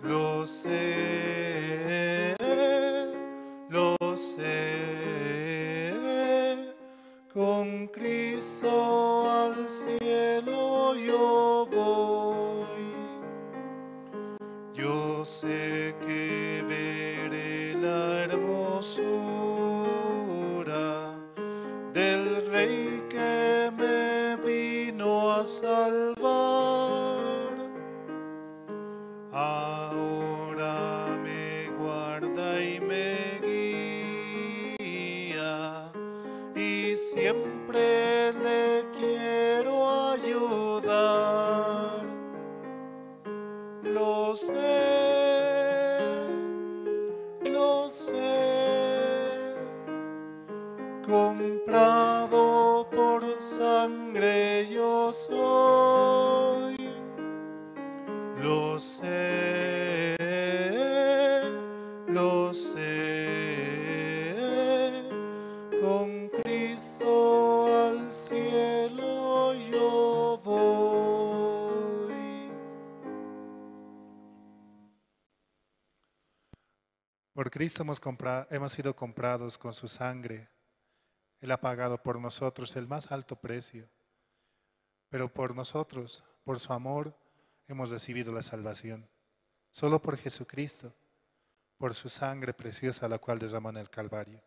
Lo sé, lo sé, con Cristo al cielo yo voy. Yo sé que veré la hermosura del Rey que me vino a salvar. Ahora me guarda y me guía, y siempre le quiero ayudar. Lo sé, comprado por sangre yo soy. Lo sé, lo sé, con Cristo al cielo yo voy. Por Cristo hemos sido comprados con su sangre. Él ha pagado por nosotros el más alto precio. Pero por nosotros, por su amor, hemos recibido la salvación. Solo por Jesucristo, por su sangre preciosa, la cual derramó en el Calvario.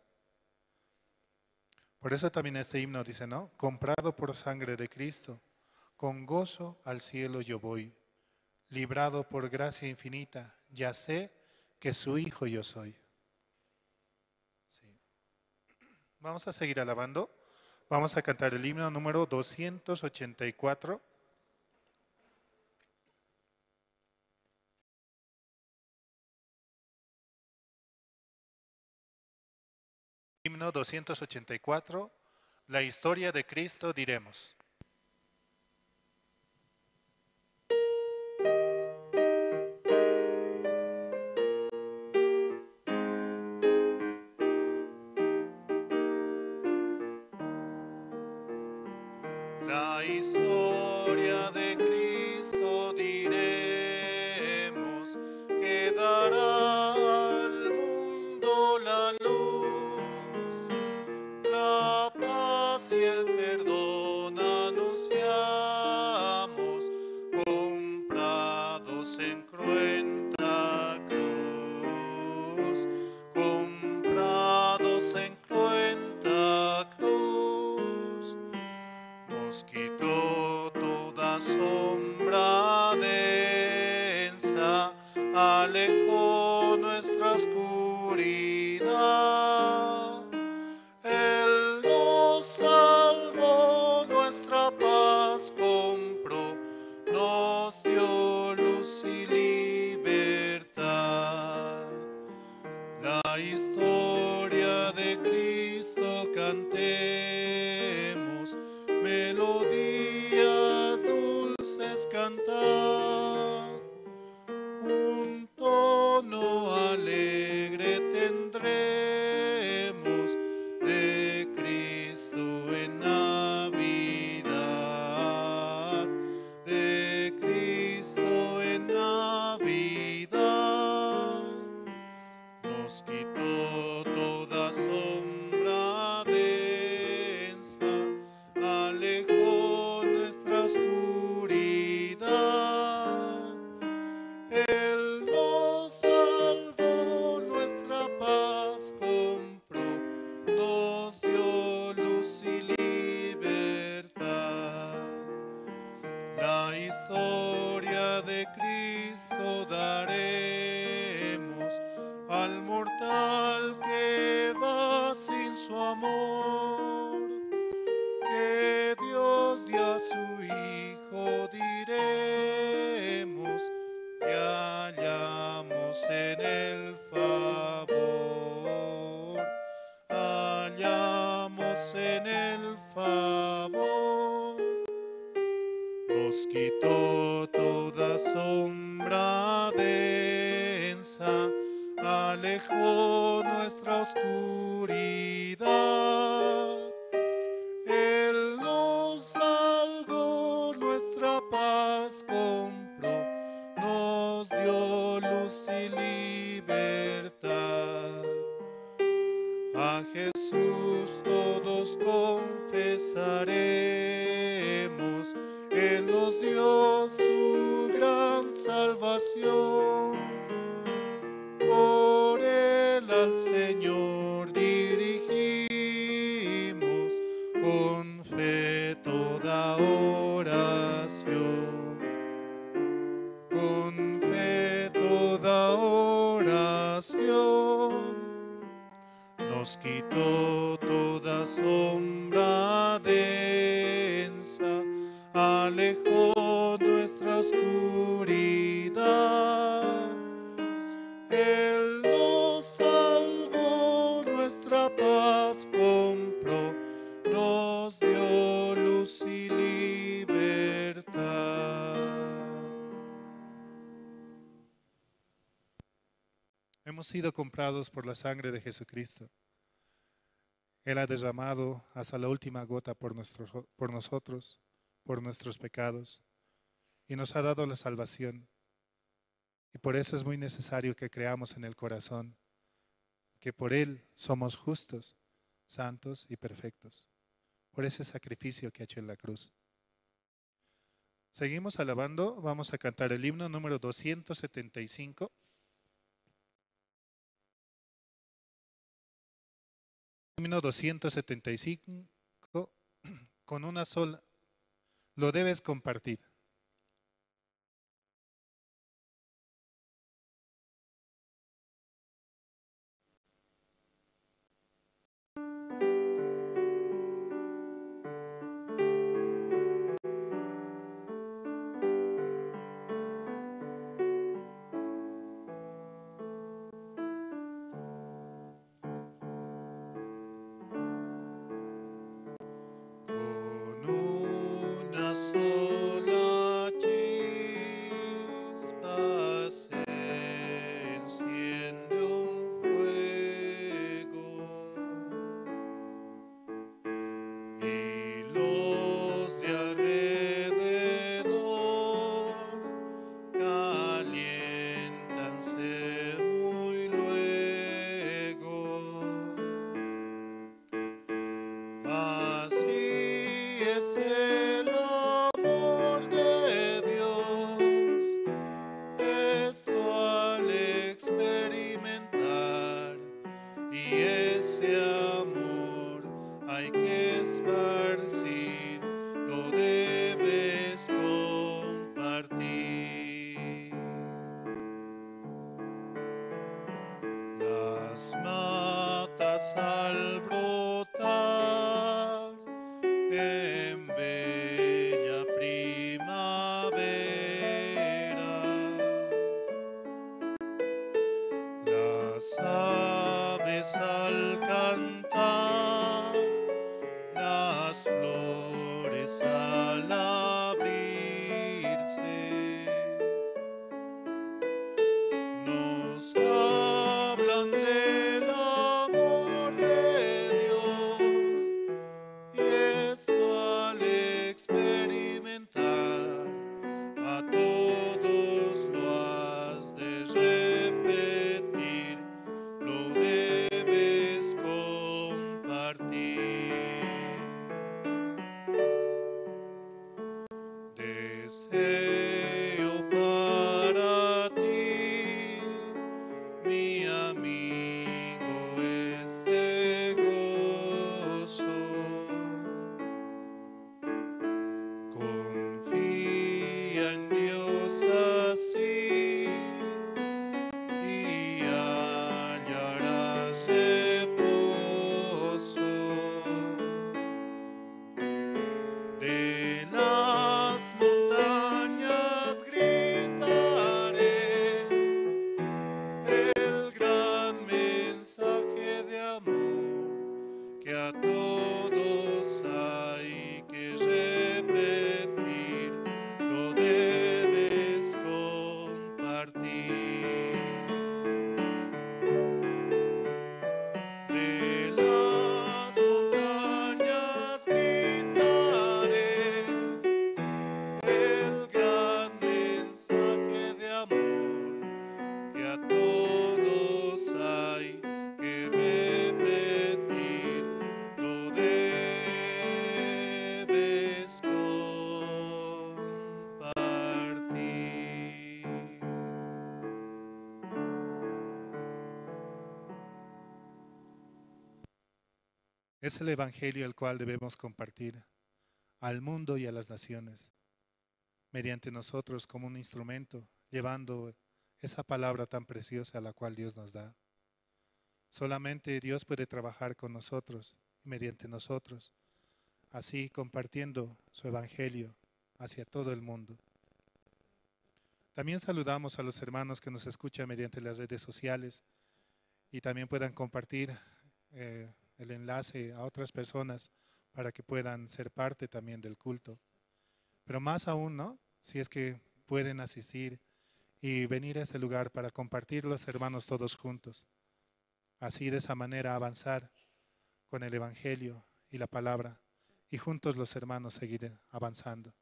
Por eso también este himno dice, ¿no? Comprado por sangre de Cristo, con gozo al cielo yo voy. Librado por gracia infinita, ya sé que su hijo yo soy. Sí. Vamos a seguir alabando. Vamos a cantar el himno número 284. Himno 284, la historia de Cristo diremos. La historia de Cristo diremos, que dará al mundo la luz, la paz y el perdón anunciamos, comprados en cruenta cruz, comprados en cruenta cruz. Nos quitó toda sombra densa, alejó nuestra oscuridad. Él nos salvó, nuestra paz compró, nos dio luz y libertad. La historia de Cristo cantemos, melodías dulces cantad, un tono alegre tendremos de Cristo en Navidad, de Cristo en Navidad. Nos quitó toda sombra densa, alejó nuestra oscuridad. Él nos salvó, nuestra paz compró, nos dio luz y libertad. La historia de Cristo daremos al mortal que va sin su amor. Que Dios dio a su Hijo, diremos, y hallamos en el favor, hallamos en el favor. Nos quitó toda sombra densa, alejó nuestra oscuridad. Él nos salvó, nuestra paz compró, nos dio luz A Jesús todos confesaremos, Él nos dio su gran salvación. Por Él al Señor dirigimos con fe toda oración. Con fe toda oración. Nos quitó toda sombra densa, alejó nuestra oscuridad. Él nos salvó, nuestra paz compró, nos dio luz y libertad. Hemos sido comprados por la sangre de Jesucristo. Él ha derramado hasta la última gota por nosotros, por nuestros pecados, y nos ha dado la salvación. Y por eso es muy necesario que creamos en el corazón que por Él somos justos, santos y perfectos, por ese sacrificio que ha hecho en la cruz. Seguimos alabando, vamos a cantar el himno número 275. Himno 275, con una sola, lo debes compartir. Con una sola chispa se enciende un fuego y los de alrededor caliéntanse muy luego. Así es el amor de Dios, esto al experimentar, y ese amor hay que esparcir, lo debes compartir. Las matas al brotar en bella primavera, las aves al cantar, las flores al abrirse, nos hablan del amor de Dios, y esto al experimentar, a todos lo has de repetir, lo debes compartir. Es el Evangelio el cual debemos compartir al mundo y a las naciones, mediante nosotros como un instrumento, llevando esa palabra tan preciosa la cual Dios nos da. Solamente Dios puede trabajar con nosotros y mediante nosotros, así compartiendo su Evangelio hacia todo el mundo. También saludamos a los hermanos que nos escuchan mediante las redes sociales y también puedan compartir el enlace a otras personas para que puedan ser parte también del culto. Pero más aún, ¿no? Si es que pueden asistir y venir a este lugar para compartir los hermanos todos juntos. Así, de esa manera, avanzar con el Evangelio y la palabra y juntos los hermanos seguir avanzando.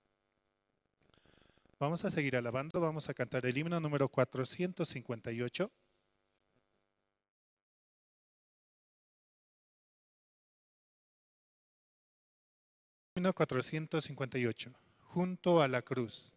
Vamos a seguir alabando, vamos a cantar el himno número 458. Himno 458, junto a la cruz.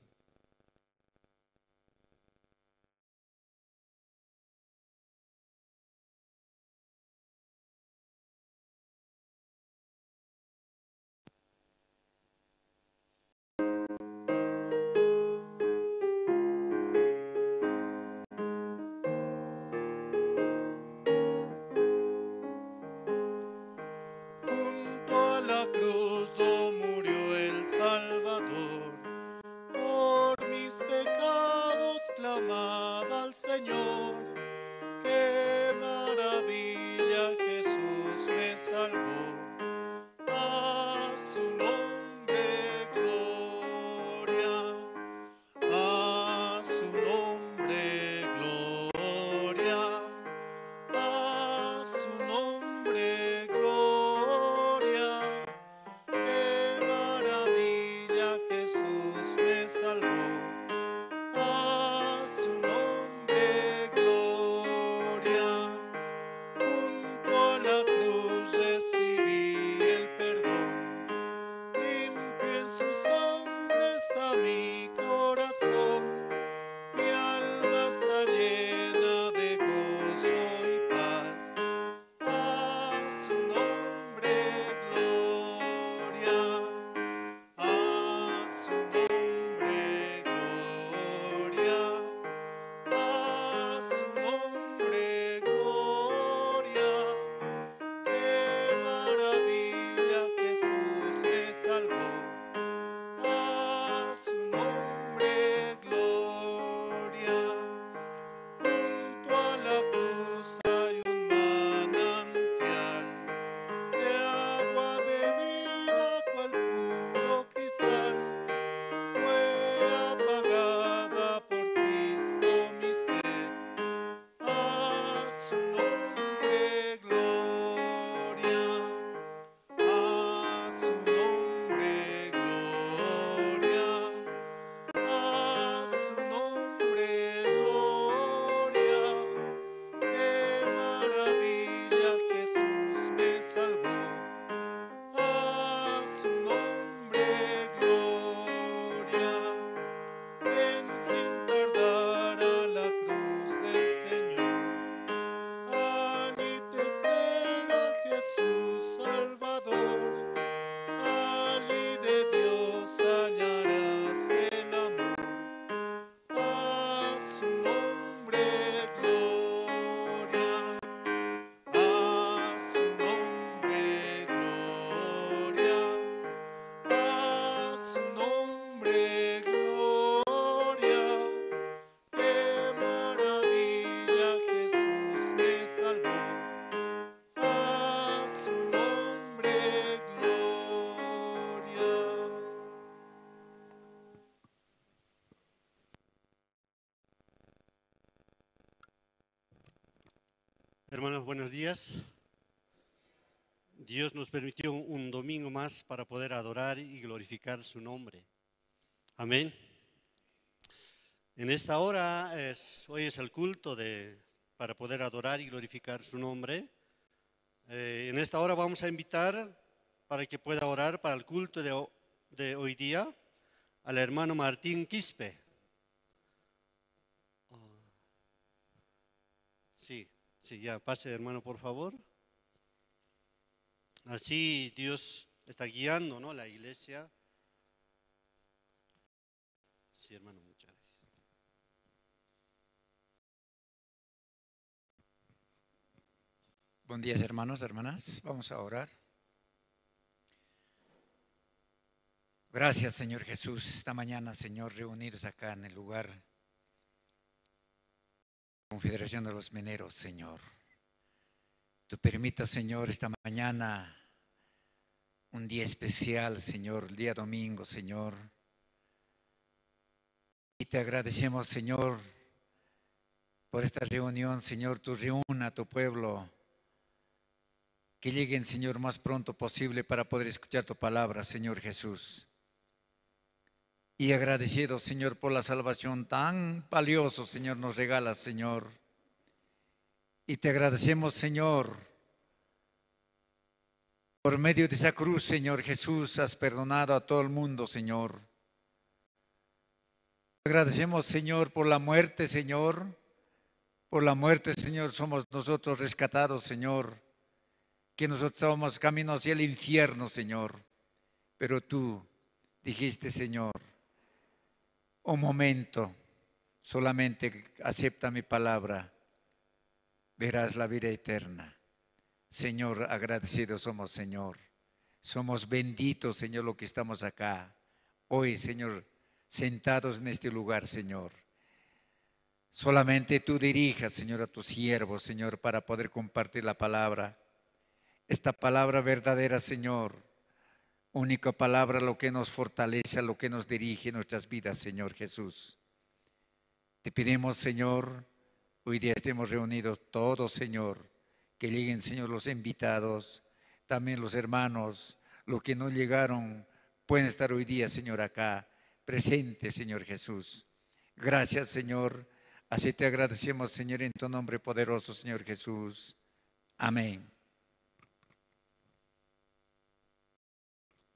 Clamaba al Señor, qué maravilla Jesús me salvó, a su nombre gloria, a su nombre gloria, a su nombre gloria, qué maravilla Jesús me salvó. A su nombre gloria, junto a la cruz recibí el perdón, limpio en su sangre está mi corazón, mi alma está llena de gozo y paz. A su nombre gloria, a su nombre gloria, a su nombre gloria, qué maravilla Jesús me salvó, a su nombre gloria. Junto a la cruz hay un manantial de agua de vida cual puro cristal, fue apagada por Cristo mi sed. A su nombre gloria, a su nombre gloria, a su nombre gloria, qué maravilla Jesús me salvó, a su nombre gloria. Ven sin tardar a la cruz del Señor, allí te espera Jesús Salvador, allí de Dios hallarás el amor, a su nombre gloria, a su nombre gloria, a su nombre gloria, qué maravilla Jesús me salvó, a su nombre gloria. Hermanos, buenos días. Dios nos permitió un domingo más para poder adorar y glorificar su nombre. Amén. En esta hora, hoy es el culto para poder adorar y glorificar su nombre. En esta hora vamos a invitar para que pueda orar para el culto de hoy día al hermano Martín Quispe. Oh. Sí, sí, ya pase, hermano, por favor. Así Dios está guiando, ¿no?, la iglesia. Sí, hermano, muchas gracias. Buen día, hermanos, hermanas. Vamos a orar. Gracias, Señor Jesús, esta mañana, Señor, reunidos acá en el lugar Confederación de los Mineros, Señor. Tú permitas, Señor, esta mañana un día especial, Señor, el día domingo, Señor. Y te agradecemos, Señor, por esta reunión, Señor. Tú reúna a tu pueblo. Que lleguen, Señor, más pronto posible para poder escuchar tu palabra, Señor Jesús. Y agradecido, Señor, por la salvación tan valioso, Señor, nos regalas, Señor. Y te agradecemos, Señor, por medio de esa cruz, Señor Jesús, has perdonado a todo el mundo, Señor. Te agradecemos, Señor, por la muerte, Señor. Por la muerte, Señor, somos nosotros rescatados, Señor. Que nosotros estábamos camino hacia el infierno, Señor. Pero tú dijiste, Señor, un momento, solamente acepta mi palabra, verás la vida eterna. Señor, agradecidos somos, Señor. Somos benditos, Señor, lo que estamos acá. Hoy, Señor, sentados en este lugar, Señor. Solamente tú dirijas, Señor, a tus siervos, Señor, para poder compartir la palabra. Esta palabra verdadera, Señor. Única palabra, lo que nos fortalece, lo que nos dirige en nuestras vidas, Señor Jesús. Te pedimos, Señor, hoy día estemos reunidos todos, Señor, que lleguen, Señor, los invitados, también los hermanos, los que no llegaron, pueden estar hoy día, Señor, acá, presente, Señor Jesús. Gracias, Señor. Así te agradecemos, Señor, en tu nombre poderoso, Señor Jesús. Amén.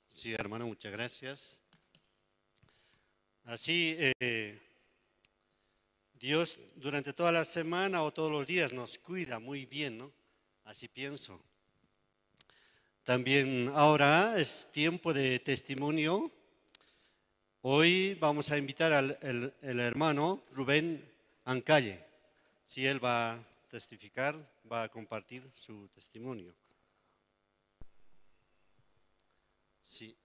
Sí, hermano, muchas gracias. Así, Dios durante toda la semana o todos los días nos cuida muy bien, ¿no? Así pienso. También ahora es tiempo de testimonio. Hoy vamos a invitar al el hermano Rubén Ancalle. Si él va a testificar, va a compartir su testimonio. Sí.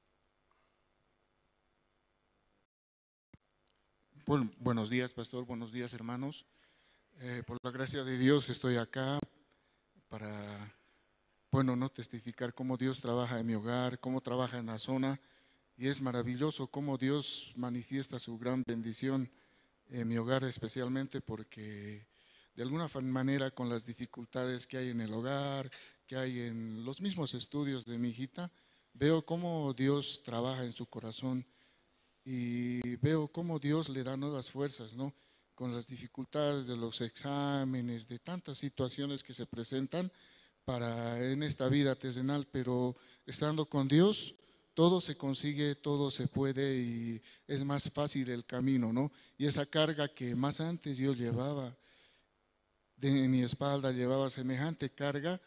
Bueno, buenos días, pastor. Buenos días, hermanos. Por la gracia de Dios estoy acá para, bueno, no testificar cómo Dios trabaja en mi hogar, cómo trabaja en la zona. Y es maravilloso cómo Dios manifiesta su gran bendición en mi hogar, especialmente porque de alguna manera con las dificultades que hay en el hogar, que hay en los mismos estudios de mi hijita, veo cómo Dios trabaja en su corazón y veo cómo Dios le da nuevas fuerzas, ¿no? Con las dificultades de los exámenes, de tantas situaciones que se presentan para en esta vida terrenal, pero estando con Dios, todo se consigue, todo se puede y es más fácil el camino, ¿no? Y esa carga que más antes yo llevaba de mi espalda, llevaba semejante carga,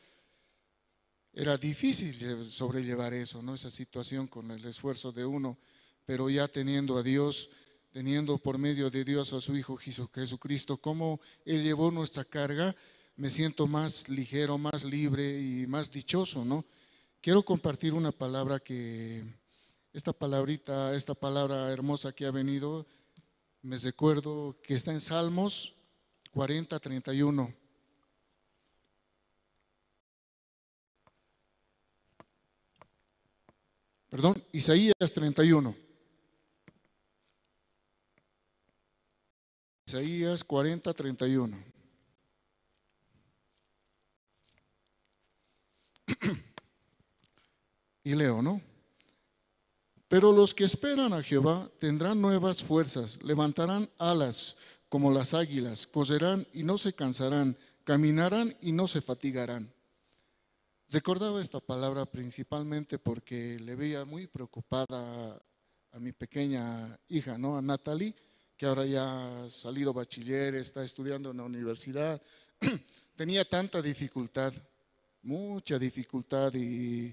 era difícil sobrellevar eso, ¿no? Esa situación con el esfuerzo de uno, pero ya teniendo a Dios, teniendo por medio de Dios a su Hijo Jesucristo, cómo Él llevó nuestra carga, me siento más ligero, más libre y más dichoso, ¿no? Quiero compartir una palabra que, esta palabrita, esta palabra hermosa que ha venido, me recuerdo que está en Salmos 40, 31. Perdón, Isaías 31. Isaías 40, 31. Y leo, ¿no? Pero los que esperan a Jehová tendrán nuevas fuerzas, levantarán alas como las águilas, correrán y no se cansarán, caminarán y no se fatigarán. Recordaba esta palabra principalmente porque le veía muy preocupada a mi pequeña hija, ¿no? A Natalie, que ahora ya ha salido bachiller, está estudiando en la universidad. Tenía tanta dificultad, Mucha dificultad y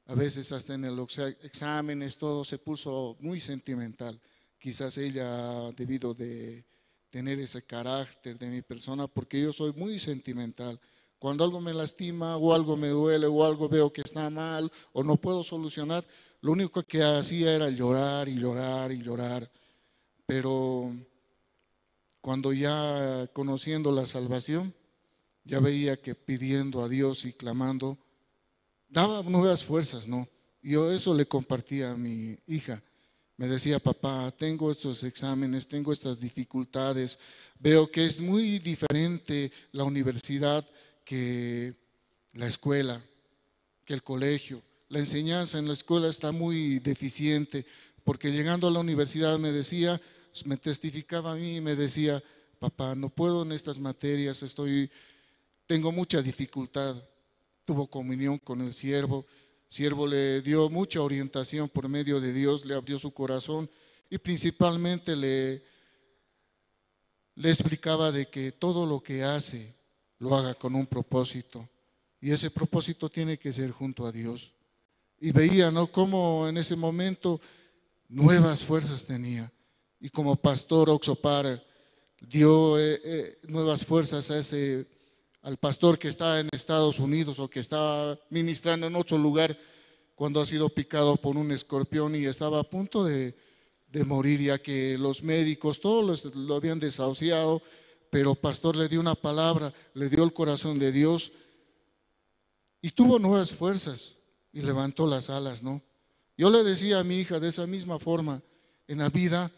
a veces hasta en los exámenes todo se puso muy sentimental. Quizás ella, debido de tener ese carácter de mi persona, porque yo soy muy sentimental. Cuando algo me lastima o algo me duele o algo veo que está mal o no puedo solucionar, lo único que hacía era llorar y llorar y llorar. Pero cuando ya conociendo la salvación, ya veía que pidiendo a Dios y clamando, daba nuevas fuerzas, ¿no? Y yo eso le compartía a mi hija. Me decía, papá, tengo estos exámenes, tengo estas dificultades, veo que es muy diferente la universidad que la escuela, que el colegio. La enseñanza en la escuela está muy deficiente, porque llegando a la universidad me decía, me testificaba a mí y me decía, papá, no puedo en estas materias, tengo mucha dificultad. Tuvo comunión con el siervo. Siervo le dio mucha orientación por medio de Dios, le abrió su corazón y principalmente le explicaba de que todo lo que hace lo haga con un propósito, y ese propósito tiene que ser junto a Dios. Y veía, ¿no?, cómo en ese momento nuevas fuerzas tenía, y como pastor Oxopar dio nuevas fuerzas a al pastor que está en Estados Unidos o que está ministrando en otro lugar, cuando ha sido picado por un escorpión y estaba a punto de morir, ya que los médicos todos lo habían desahuciado, pero pastor le dio una palabra, le dio el corazón de Dios y tuvo nuevas fuerzas y levantó las alas, ¿no? Yo le decía a mi hija de esa misma forma, en la vida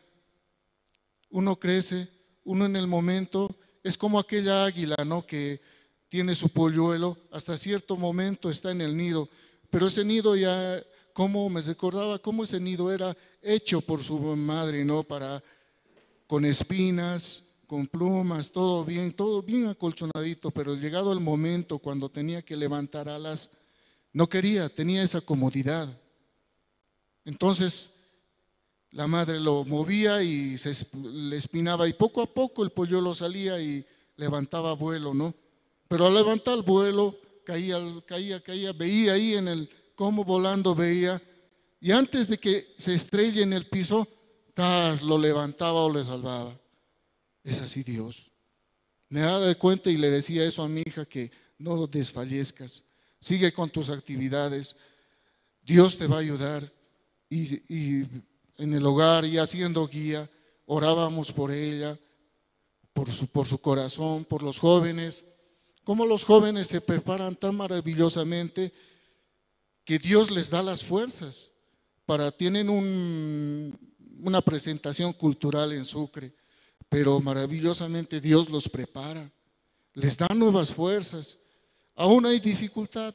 uno crece, uno en el momento es como aquella águila, ¿no?, que tiene su polluelo, hasta cierto momento está en el nido, pero ese nido ya, como me recordaba, cómo ese nido era hecho por su madre, ¿no?, para, con espinas, con plumas, todo bien acolchonadito, pero llegado el momento cuando tenía que levantar alas, no quería, tenía esa comodidad. Entonces la madre lo movía y le espinaba, y poco a poco el polluelo salía y levantaba vuelo, ¿no? Pero al levantar el vuelo, caía, caía, veía ahí en el, cómo volando veía, y antes de que se estrelle en el piso, lo levantaba o le salvaba. Es así Dios. Me daba de cuenta y le decía eso a mi hija, que no desfallezcas, sigue con tus actividades, Dios te va a ayudar. Y en el hogar y haciendo guía, orábamos por ella, por su corazón, por los jóvenes. Cómo los jóvenes se preparan tan maravillosamente que Dios les da las fuerzas para, tienen una presentación cultural en Sucre, pero maravillosamente Dios los prepara, les da nuevas fuerzas. Aún hay dificultad,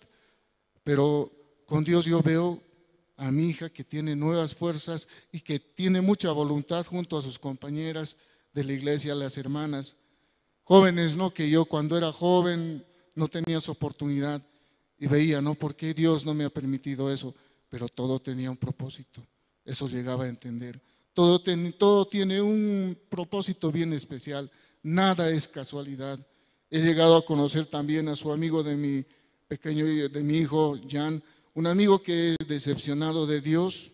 pero con Dios yo veo a mi hija que tiene nuevas fuerzas y que tiene mucha voluntad junto a sus compañeras de la iglesia, las hermanas jóvenes, ¿no?, que yo cuando era joven no tenía esa oportunidad y veía, ¿no?, por qué Dios no me ha permitido eso, pero todo tenía un propósito, eso llegaba a entender. Todo tiene un propósito bien especial, nada es casualidad. He llegado a conocer también a su amigo de mi pequeño, de mi hijo Jan, un amigo que es decepcionado de Dios.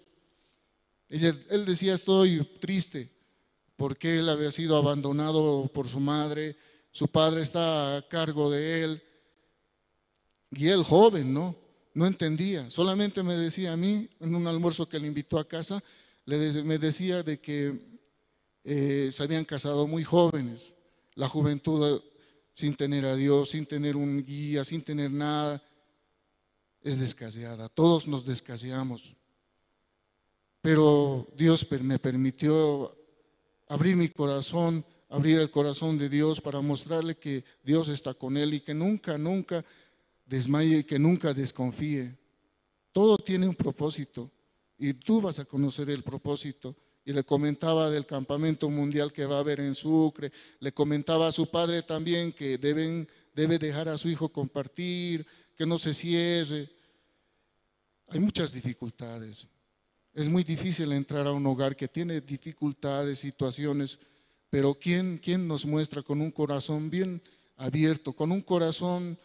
Él decía, estoy triste porque él había sido abandonado por su madre, su padre está a cargo de él, y él joven, ¿no? No entendía, solamente me decía a mí, en un almuerzo que le invitó a casa, me decía de que se habían casado muy jóvenes, la juventud sin tener a Dios, sin tener un guía, sin tener nada, es descaseada, todos nos descaseamos, pero Dios me permitió abrir mi corazón, abrir el corazón de Dios para mostrarle que Dios está con él y que nunca, nunca desmaye y que nunca desconfíe. Todo tiene un propósito y tú vas a conocer el propósito. Y le comentaba del campamento mundial que va a haber en Sucre, le comentaba a su padre también que debe dejar a su hijo compartir, que no se cierre. Hay muchas dificultades. Es muy difícil entrar a un hogar que tiene dificultades, situaciones, pero ¿quién nos muestra con un corazón bien abierto, con un corazón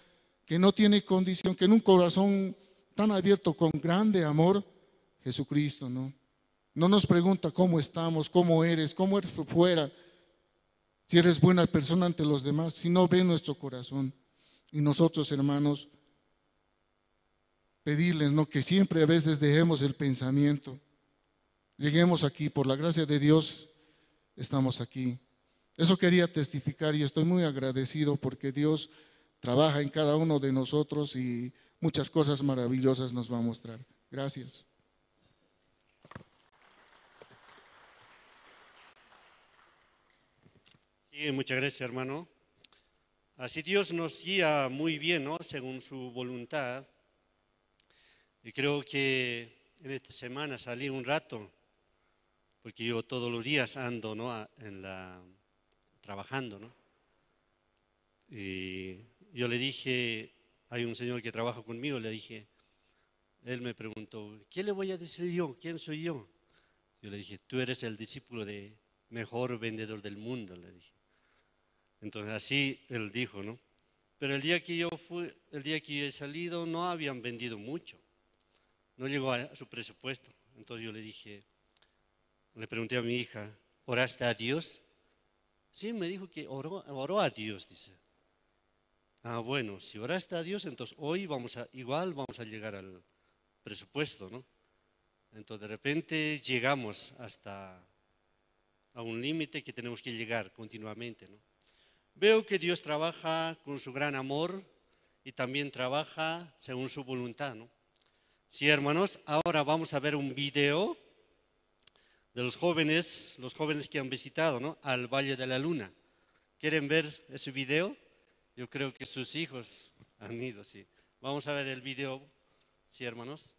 que no tiene condición, que en un corazón tan abierto con grande amor, Jesucristo, ¿no? No nos pregunta cómo estamos, cómo eres por fuera, si eres buena persona ante los demás, sino ve nuestro corazón. Y nosotros, hermanos, pedirles, ¿no?, que siempre a veces dejemos el pensamiento. Lleguemos aquí, por la gracia de Dios, estamos aquí. Eso quería testificar y estoy muy agradecido porque Dios trabaja en cada uno de nosotros y muchas cosas maravillosas nos va a mostrar. Gracias. Sí, muchas gracias, hermano. Así Dios nos guía muy bien, ¿no?, según su voluntad. Y creo que en esta semana salí un rato, porque yo todos los días ando, ¿no?, trabajando, ¿no? Y yo le dije, hay un señor que trabaja conmigo, le dije, él me preguntó, ¿qué le voy a decir yo? ¿Quién soy yo? Yo le dije, tú eres el discípulo de mejor vendedor del mundo, le dije. Entonces así él dijo, ¿no? Pero el día que yo fui, el día que yo he salido, no habían vendido mucho. No llegó a su presupuesto. Entonces yo le dije, le pregunté a mi hija, ¿oraste a Dios? Sí, me dijo que oró a Dios, dice. Ah, bueno, si oraste a Dios, entonces hoy igual vamos a llegar al presupuesto, ¿no? Entonces de repente llegamos hasta a un límite que tenemos que llegar continuamente, ¿no? Veo que Dios trabaja con su gran amor y también trabaja según su voluntad, ¿no? Sí, hermanos, ahora vamos a ver un video de los jóvenes que han visitado, ¿no?, al Valle de la Luna. ¿Quieren ver ese video? Yo creo que sus hijos han ido, sí. Vamos a ver el video, sí, hermanos.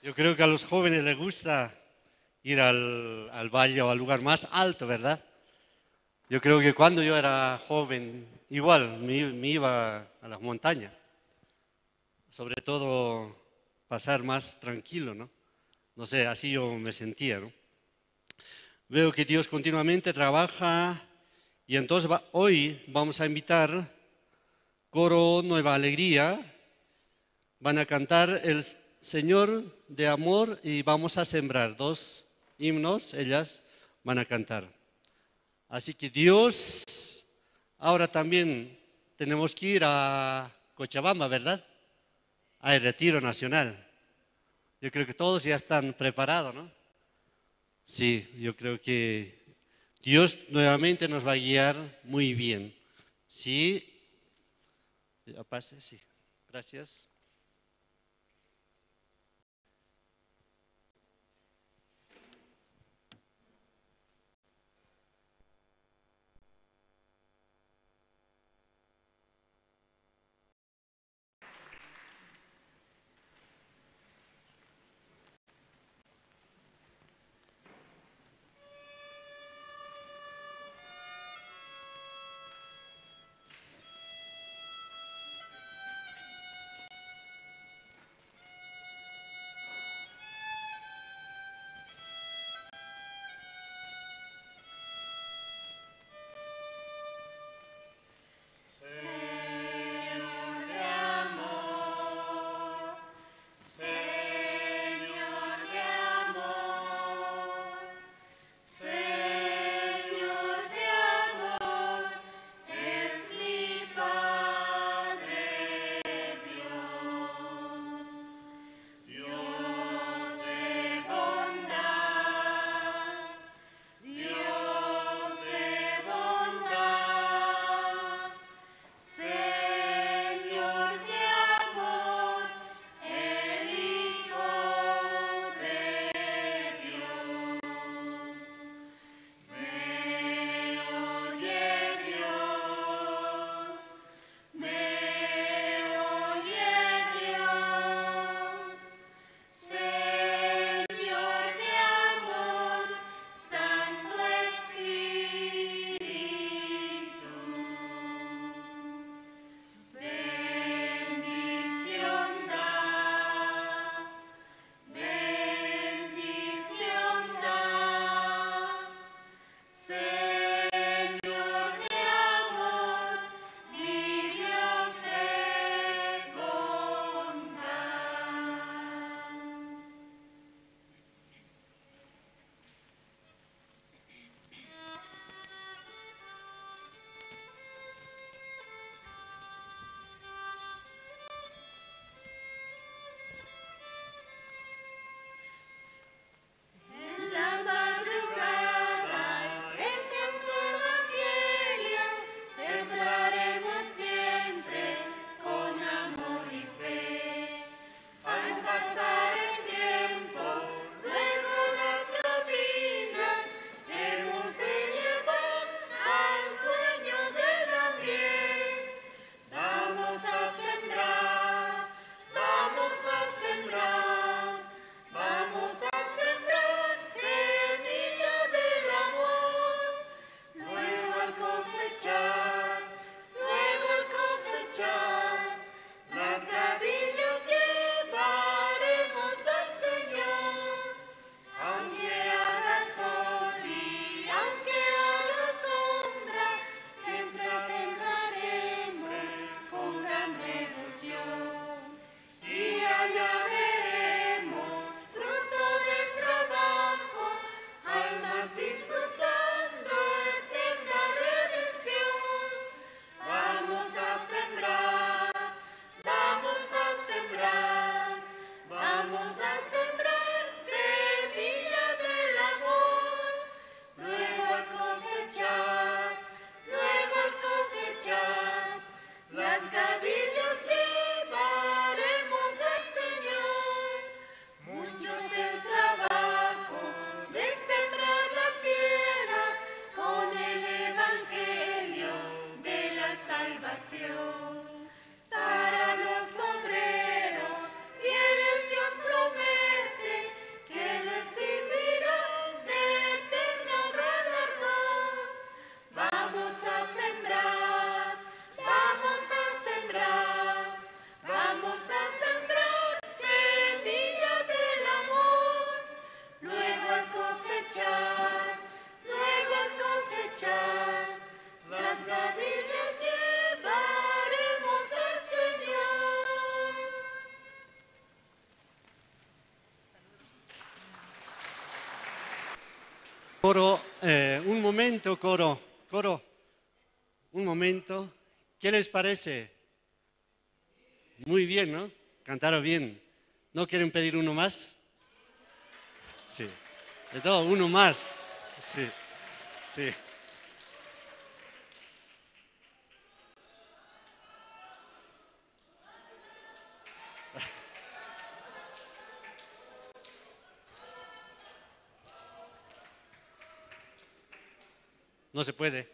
Yo creo que a los jóvenes les gusta ir al valle o al lugar más alto, ¿verdad? Yo creo que cuando yo era joven, igual me iba a las montañas. Sobre todo pasar más tranquilo, ¿no? No sé, así yo me sentía, ¿no? Veo que Dios continuamente trabaja y entonces hoy vamos a invitar Coro Nueva Alegría. Van a cantar el Señor de Amor y vamos a sembrar dos himnos, ellas van a cantar. Así que Dios, ahora también tenemos que ir a Cochabamba, ¿verdad? Al retiro nacional. Yo creo que todos ya están preparados, ¿no? Sí, yo creo que Dios nuevamente nos va a guiar muy bien. Sí, pase, sí. Gracias. Coro, un momento, coro, un momento. ¿Qué les parece? Muy bien, ¿no? Cantaron bien. ¿No quieren pedir uno más? Sí. Entonces, uno más. Sí, sí. No se puede.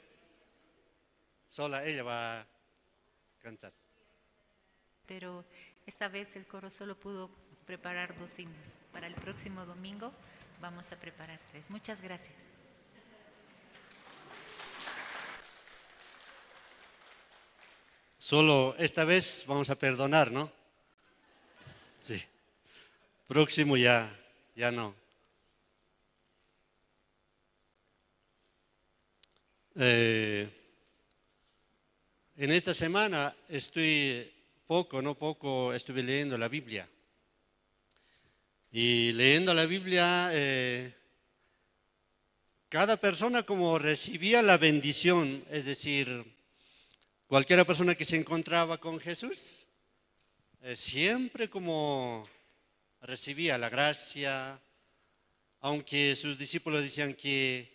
Sola ella va a cantar. Pero esta vez el coro solo pudo preparar 2 himnos. Para el próximo domingo vamos a preparar 3. Muchas gracias. Solo esta vez vamos a perdonar, ¿no? Sí. Próximo ya no. En esta semana estoy poco, estuve leyendo la Biblia. Y leyendo la Biblia, cada persona como recibía la bendición, es decir, cualquiera persona que se encontraba con Jesús, siempre como recibía la gracia, aunque sus discípulos decían que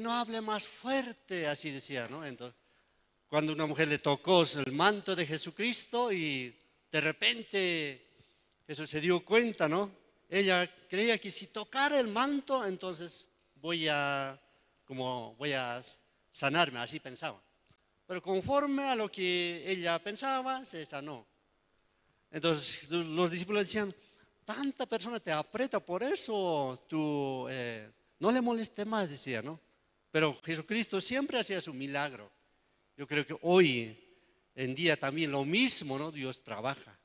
no hable más fuerte, así decía, ¿no? Entonces, cuando una mujer le tocó el manto de Jesucristo y de repente Jesús se dio cuenta, ¿no? Ella creía que si tocara el manto, entonces voy a sanarme, así pensaba. Pero conforme a lo que ella pensaba, se sanó. Entonces los discípulos decían, tanta persona te aprieta, por eso tú no le molestes más, decía, ¿no? Pero Jesucristo siempre hacía su milagro. Yo creo que hoy en día también lo mismo, ¿no? Dios trabaja.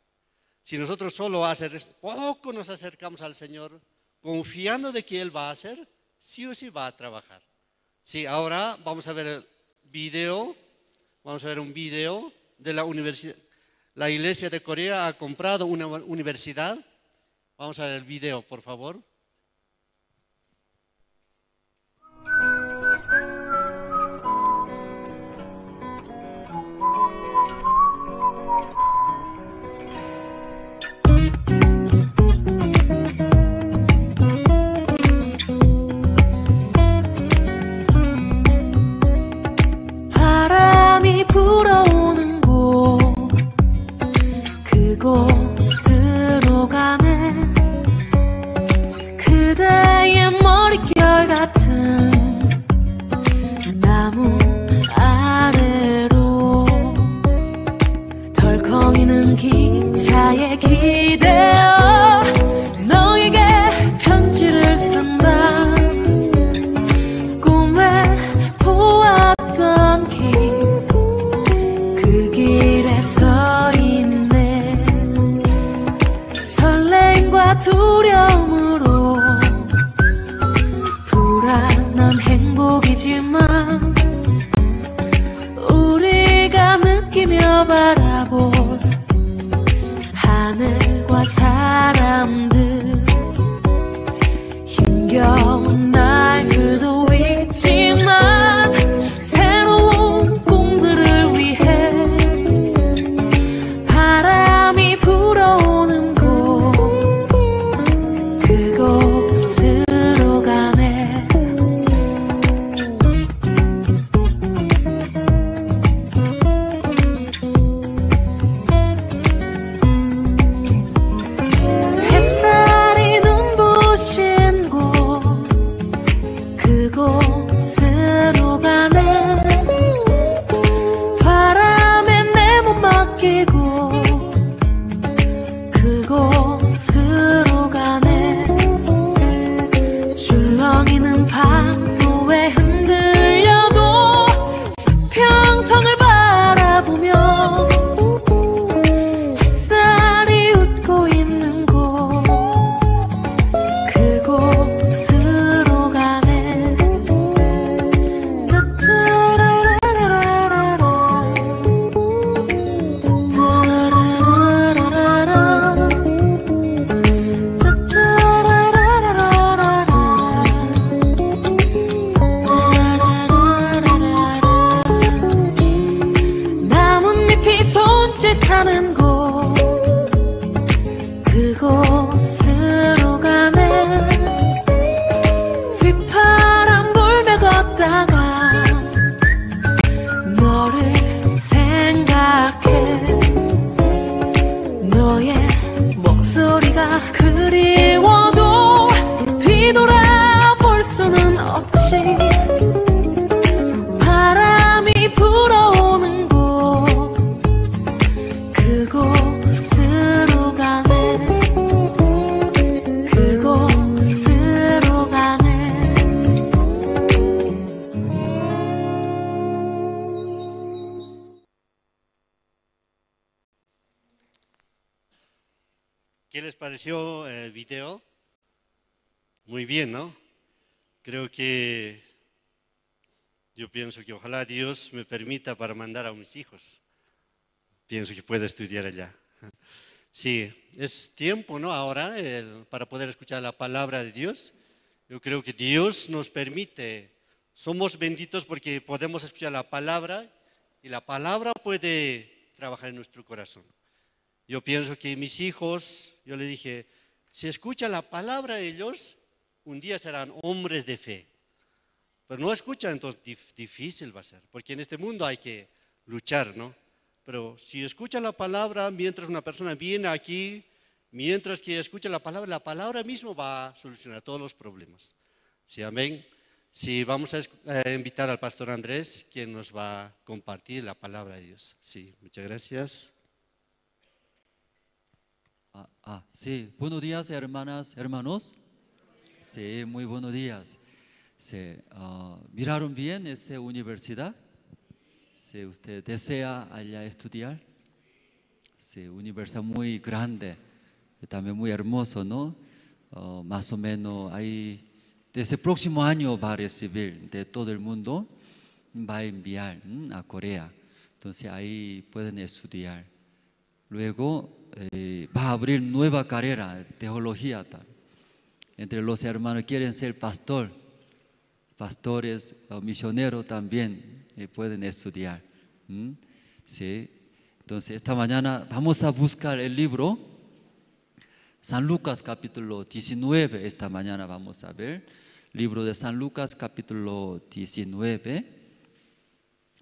Si nosotros solo hacer poco nos acercamos al Señor, confiando de que Él va a hacer, sí o sí va a trabajar. Sí, ahora vamos a ver el video, vamos a ver un video de la universidad. La Iglesia de Corea ha comprado una universidad. Vamos a ver el video, por favor. 바람이 불어오는 곳 그곳으로 가는 pareció el video? Muy bien, ¿no? Creo que yo pienso que ojalá Dios me permita para mandar a mis hijos. Pienso que pueda estudiar allá. Sí, es tiempo, ¿no? Ahora para poder escuchar la palabra de Dios. Yo creo que Dios nos permite. Somos benditos porque podemos escuchar la palabra y la palabra puede trabajar en nuestro corazón. Yo pienso que mis hijos, yo le dije, si escuchan la palabra ellos, un día serán hombres de fe. Pero no escuchan, entonces difícil va a ser, porque en este mundo hay que luchar, ¿no? Pero si escuchan la palabra, mientras una persona viene aquí, mientras que escucha la palabra mismo va a solucionar todos los problemas. Sí, amén. Sí, vamos a invitar al pastor Andrés, quien nos va a compartir la palabra de Dios. Sí, muchas gracias. Sí, buenos días, hermanas, hermanos. Sí, muy buenos días. Sí, ¿miraron bien esa universidad? Si usted desea allá estudiar, sí, universidad muy grande, también muy hermoso, ¿no? Más o menos ahí, desde el próximo año va a recibir de todo el mundo, va a enviar a Corea. Entonces ahí pueden estudiar. Luego va a abrir nueva carrera, teología también. Entre los hermanos quieren ser pastor, pastores o misioneros también pueden estudiar. ¿Sí? Entonces esta mañana vamos a buscar el libro San Lucas capítulo 19. Esta mañana vamos a ver libro de San Lucas capítulo 19.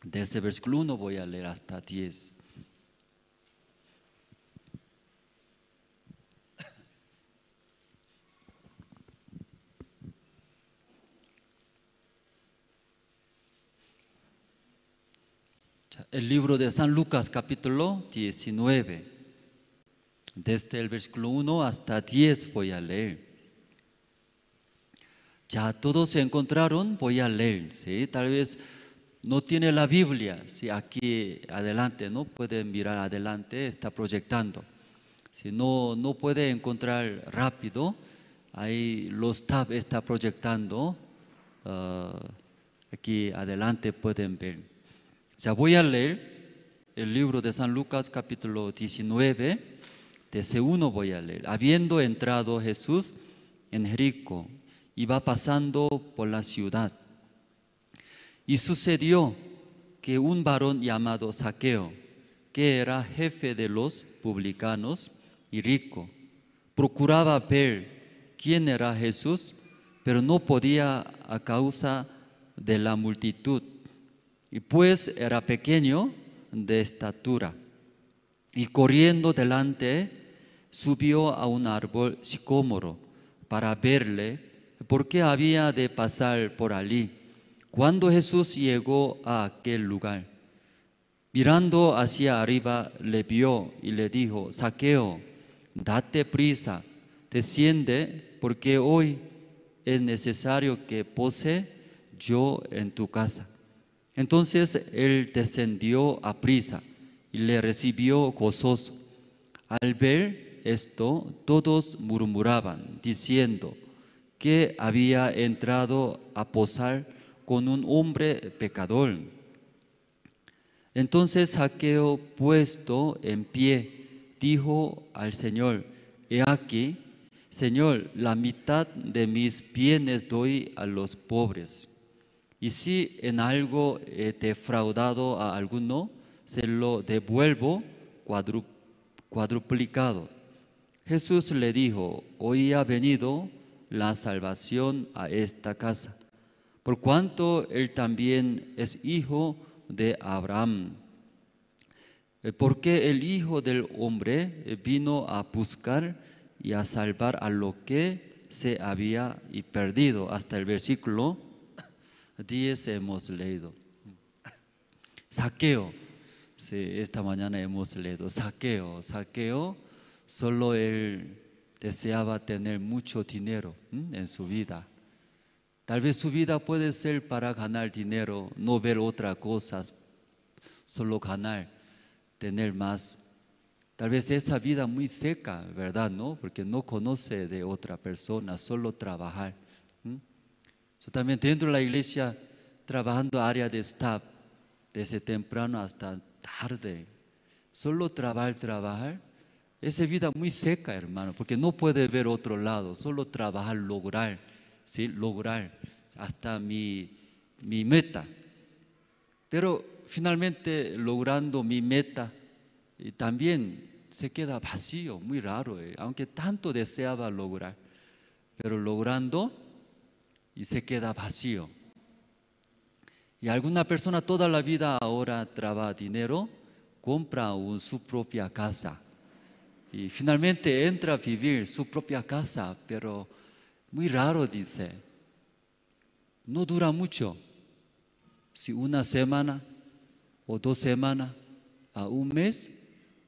Desde versículo 1 voy a leer hasta 10. El libro de San Lucas capítulo 19, desde el versículo 1 hasta 10 voy a leer. Ya todos se encontraron, voy a leer, ¿sí? Tal vez no tiene la Biblia, ¿sí? Aquí adelante, ¿no? Pueden mirar adelante, está proyectando. Si no puede encontrar rápido, ahí los tabs está proyectando, aquí adelante pueden ver. Ya voy a leer el libro de San Lucas capítulo 19, desde 1 voy a leer. Habiendo entrado Jesús en Jericó, iba pasando por la ciudad. Y sucedió que un varón llamado Zaqueo, que era jefe de los publicanos y rico, procuraba ver quién era Jesús, pero no podía a causa de la multitud. Y pues era pequeño de estatura, y corriendo delante subió a un árbol sicómoro para verle, porque había de pasar por allí. Cuando Jesús llegó a aquel lugar, mirando hacia arriba, le vio y le dijo: Zaqueo, date prisa, desciende, porque hoy es necesario que pose yo en tu casa. Entonces él descendió a prisa y le recibió gozoso. Al ver esto, todos murmuraban, diciendo que había entrado a posar con un hombre pecador. Entonces Zaqueo, puesto en pie, dijo al Señor: He aquí, Señor, la mitad de mis bienes doy a los pobres. Y si en algo he defraudado a alguno, se lo devuelvo cuadruplicado. Jesús le dijo: Hoy ha venido la salvación a esta casa, por cuanto él también es hijo de Abraham. Porque el Hijo del Hombre vino a buscar y a salvar a lo que se había perdido. Hasta el versículo 10 hemos leído. Zaqueo, sí, esta mañana hemos leído Zaqueo. Zaqueo, solo él deseaba tener mucho dinero en su vida. Tal vez su vida puede ser para ganar dinero, no ver otra cosa, solo ganar, tener más Tal vez esa vida muy seca, ¿verdad? ¿No? Porque no conoce de otra persona, solo trabajar. Yo también dentro de la iglesia, trabajando área de staff, desde temprano hasta tarde. Solo trabajar, trabajar. Esa vida muy seca, hermano, porque no puede ver otro lado, solo trabajar, lograr, ¿sí? Lograr hasta mi meta. Pero finalmente logrando mi meta, y también se queda vacío, muy raro, aunque tanto deseaba lograr, pero logrando y se queda vacío. Y alguna persona toda la vida ahora trabaja dinero, compra su propia casa y finalmente entra a vivir su propia casa, pero muy raro, dice, no dura mucho, si una semana o 2 semanas a un mes,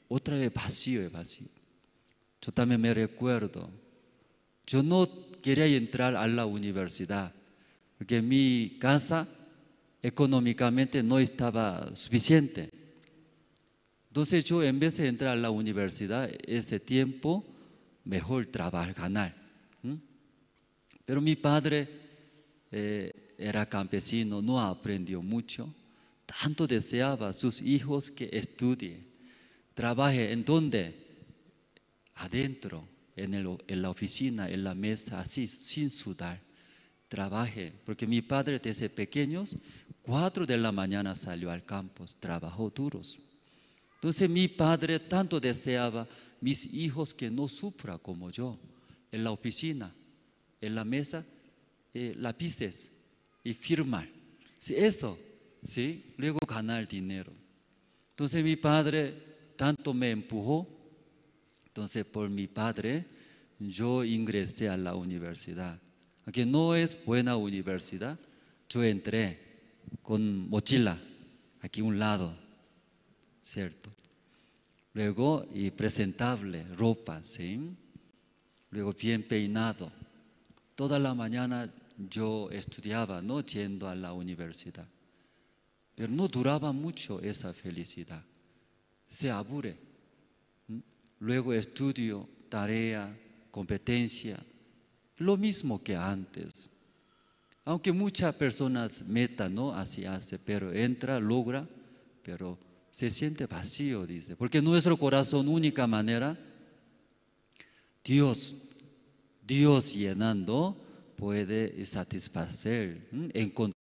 otra vez vacío, vacío. Yo también me recuerdo, yo no quería entrar a la universidad, porque mi casa económicamente no estaba suficiente. Entonces yo en vez de entrar a la universidad, ese tiempo, mejor trabajar, ganar. Pero mi padre era campesino, no aprendió mucho. Tanto deseaba a sus hijos que estudie, trabaje. ¿En dónde? Adentro, en la oficina, en la mesa, así, sin sudar. Trabaje, porque mi padre desde pequeños, 4 de la mañana salió al campo, trabajó duros. Entonces mi padre tanto deseaba mis hijos que no sufra como yo, en la oficina, en la mesa, lápices y firmar. Sí, eso, ¿sí? Luego ganar dinero. Entonces mi padre tanto me empujó. Entonces por mi padre yo ingresé a la universidad. Aunque no es buena universidad, yo entré con mochila aquí a un lado, ¿cierto? Luego, y presentable, ropa, ¿sí? Luego bien peinado. Toda la mañana yo estudiaba, ¿no? Yendo a la universidad. Pero no duraba mucho esa felicidad. Se aburre. Luego estudio, tarea, competencia, lo mismo que antes. Aunque muchas personas metan, ¿no? Así hace, pero entra, logra, pero se siente vacío, dice. Porque nuestro corazón, única manera, Dios llenando, puede satisfacer, encontrar.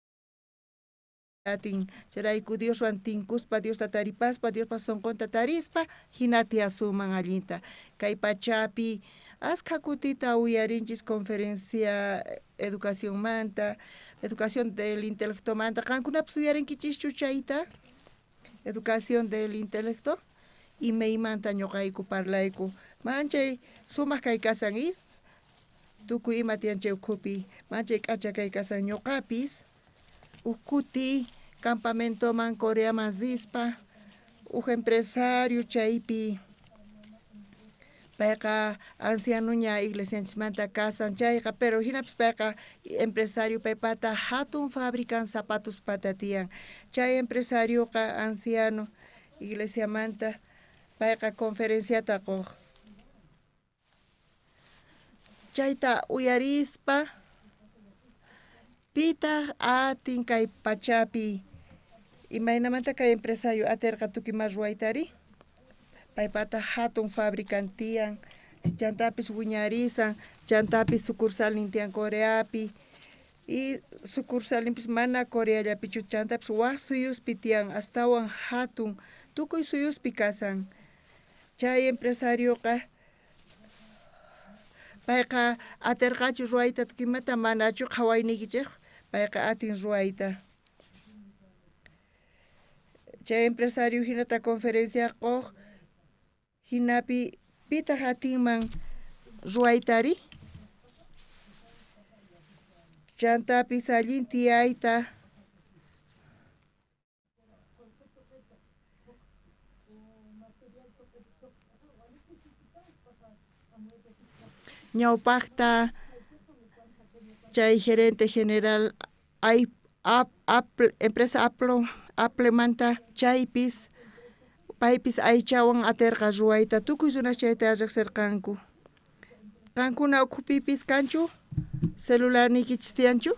Chayrayku Dioswan tinkuspa, Diosta taripaspa, Diospa sonqonta tarispa, hinati asuman allinta. Kay pachapi askha kutita uyarinchis conferencia educacionmanta, educación del intelectomanta. Qankunapas uyarinkichishchu chayta? Educación del intelecto. Imaymanta ñuqayku parlayku. Manchay sumaq kay kasan is, tukuy ima tiyan chay ukhupi, manchay k'acha kay kasan ñuqapis. Ukuti campamentoman Coreaman rispa, uj empresario chaypi payqa ancianoña iglesianchismanta kasan chayqa, pero hinapis payqa empresario paypata hatun fabrican zapatos pata tiyan. Chay empresarioqa anciano iglesiamanta payqa conferenciata quq. Chayta uyarispa pitaq atin kay pachapi imaynamanta kay empresario aterqa tukuy ima ruwaytari? Paypata hatun fabrican tiyan, chantapis wiñarisan, chantapis sucursalnin tiyan Coreapi, y sucursalninpis mana Coreallapichu, chantapis waj suyuspi tiyan, astawan hatun, tukuy suyuspi kasan. Chay empresarioqa payqa aterqachu ruwayta tukuy imata, manachu qhawayniykichik, payqa atin ruwayta. Chay empresario hinata conferencia quq, hinapi pitaq atinman ruwaytari? Chantapis allin tiyayta ñawpaqta chay gerente general Apple, empresa Applemanta chaypis Paypis aychawan aterqa ruwayta, tukuy runas chayta rejserqanku. Qankuna ukhupipis kanchu? Celularniykichis tiyanchu?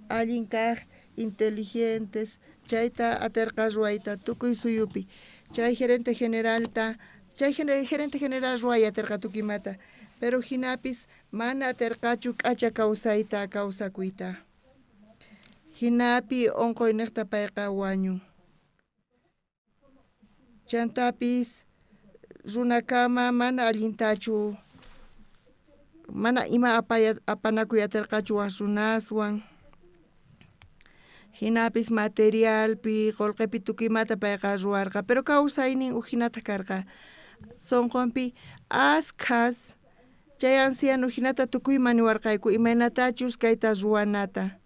Allin kaj, inteligentes, chayta aterqa ruwayta tukuy suyupi. Chay gerente generalta, chay gerente general ruway aterqa tukuy imata, pero jinapis mana aterqachu k'acha kawsayta kawsakuyta. Jinapi onqoynejta payqa wañun. Chantapis runakama mana allintachu, mana ima apanakuy aterqachu waj runaswan. Jinapis materialpi, qolqepi tukuy imata payqa ruwarqa, pero kawsaynin uj jinata karqa. Sonqonpi askhas chay anciano jinata tukuyman niwarqayku imaynatachus kayta ruwanata.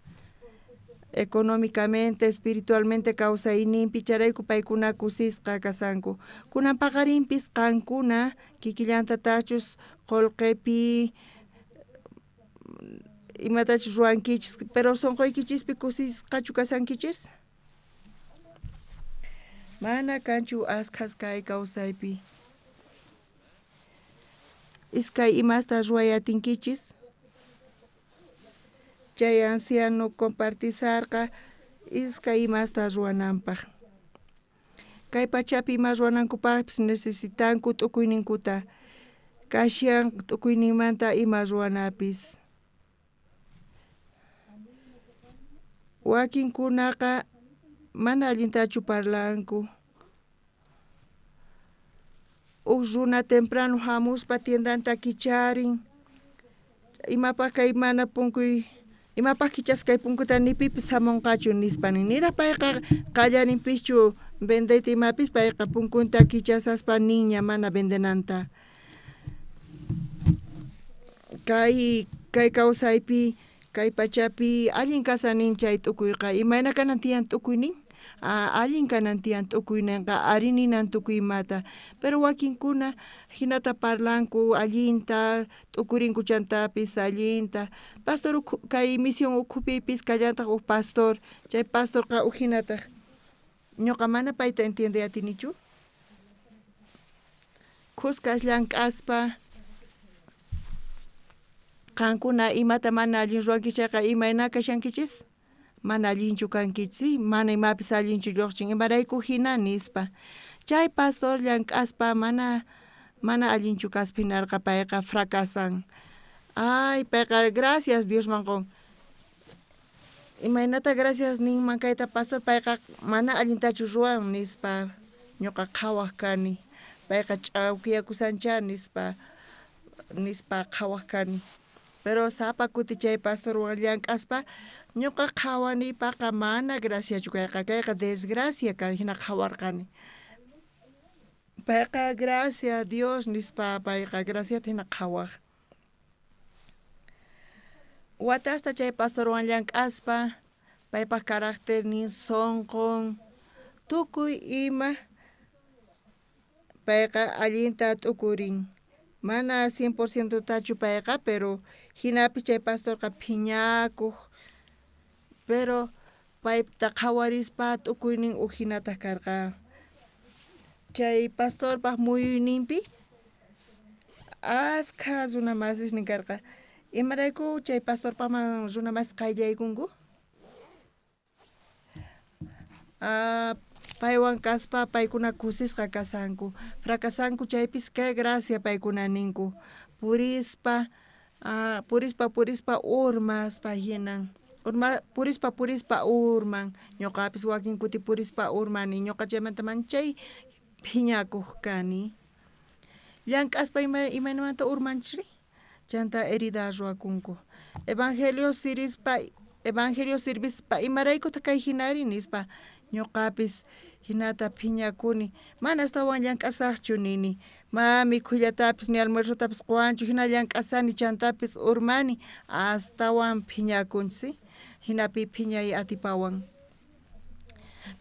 Económicamente, espiritualmente kawsayninpi chayrayku paykuna kusisqa kasanku. Kunan paqarinpis qankuna kikillantatachus qolqepi imatachus ruwankichis, pero sonqoykichispi kusisqachu kasankichis? Mana kanchu askhas kay kawsaypi. Iskay imasta ruway atinkichis? Chay anciano compartisarqa iskay imasta ruwananpaj. Kay pachapi ima ruwanankupajpis necesitanku t'ukuyninkuta, kashan t'ukuyninmanta ima ruwanapis. Wakinkunaqa mana allintachu parlanku. Uj runa temprano hamuspa tiendanta kicharin, imapaj kay mana punkuy, imapaj kichasqa kay punkuta ni pipis hamunqachu nispa nin. Niraj payqa qallarinpischu vendeyta imapis, payqa punkunta kichasaspa ninña mana vendenanta. Kay kawsaypi, kay pachapi allin kasanin chay t'ukuyqa, imayna kanan tiyan t'ukuynin? Allin kanan tiyan t'ukuyninqa, ari ninan tukuy imata. Pero wakinkuna jinata parlanku allinta, t'ukurinku chantapis allinta. Pastor kay misión ukhupipis kallantaj uj pastor, chay pastorqa uj jinataj. Ñuqa mana payta entiende atinichu. Khuskas llank'aspa qankuna imata mana allin ruwankichis chayqa imayna kashankichis? Mana allinchu kankichis, mana imapis allinchu lluqchin, imarayku hina nispa. Chay pastor llank'aspa mana allinchu kaspa hinarqa payqa fracasan. Ay, payqa gracias Diosman qon. Imaynata gracias ninman kayta pastor, payqa mana allintachu ruwan nispa ñuqa qhawaj kani. Payqa ch'awkiyakusancha nispa qhawaj kani. Pero sapa kuti chay pastorwan llank'aspa ñuqa qhawanipaqa mana graciachu kayqa, kayqa desgracia kay hina qhawarqani. Payqa gracia Dios nispa payqa graciata hina qhawaj. Watasta chay pastorwan llank'aspa paypaj carácternin, sonqon, tukuy ima payqa allinta t'ukurin. Mana 100% tachu payqa, pero jinapis chay pastorqa phiñakuj, pero payta qhawarispa t'ukuynin uj jinataj karqa. Chay pastorpaj muyuyninpi askha runa masisnin karqa. Imarayku chay pastorpajman runa masis qayllaykunku? Paywan kaspa paykuna kusisqa kasanku, fracasanku chaypis kay gracia paykuna ninku. Purispa purispa urmaspa hinan. Purispa purispa urman. Ñuqapis wakin kuti purispa urmani, ñuqa chaymanta manchay phiñakuq kani. Llank'aspa imaynamanta urmanchri? Chanta herida ruwakunku. Evangelio sirvispa imaraykutaq kay hinari nispa ñuqapis hinata phiñakuni, mana astawan llank'asaqchu nini. Ma mikhullatapis ni almuerzotapis quwanchu, hina llank'asani chantapis urmani, astawan phiñakunchis, hinapi phiñay atipawan.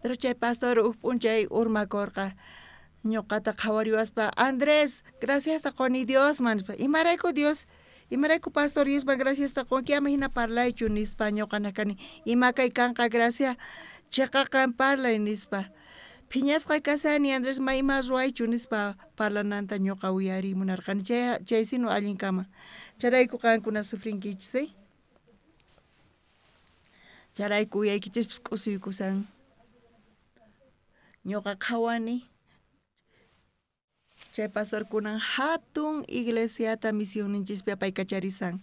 Pero chay pastor uj p'unchay urmakurqa, ñuqata qhawariwaspa, Andrés, graciasta quni Diosman nispa. Imarayku Dios, imarayku pastor Diosman graciasta qunki, ama hina parlaychu nispa ñuqa kani. Ima kay kanqa gracia, chiqaqan parlay nispa. Phiñasqa kasani Andrés ma ima ruwaychu nispa parlananta ñuqa uyariy munarqani. Chay sino allin kama. Chayrayku qankuna sufrinkichis, eh? Chayrayku uyaykichispis k'usuykusan. Ñuqa qhawani chay pastorkunan hatun iglesiata misionninchispi apaykacharisan.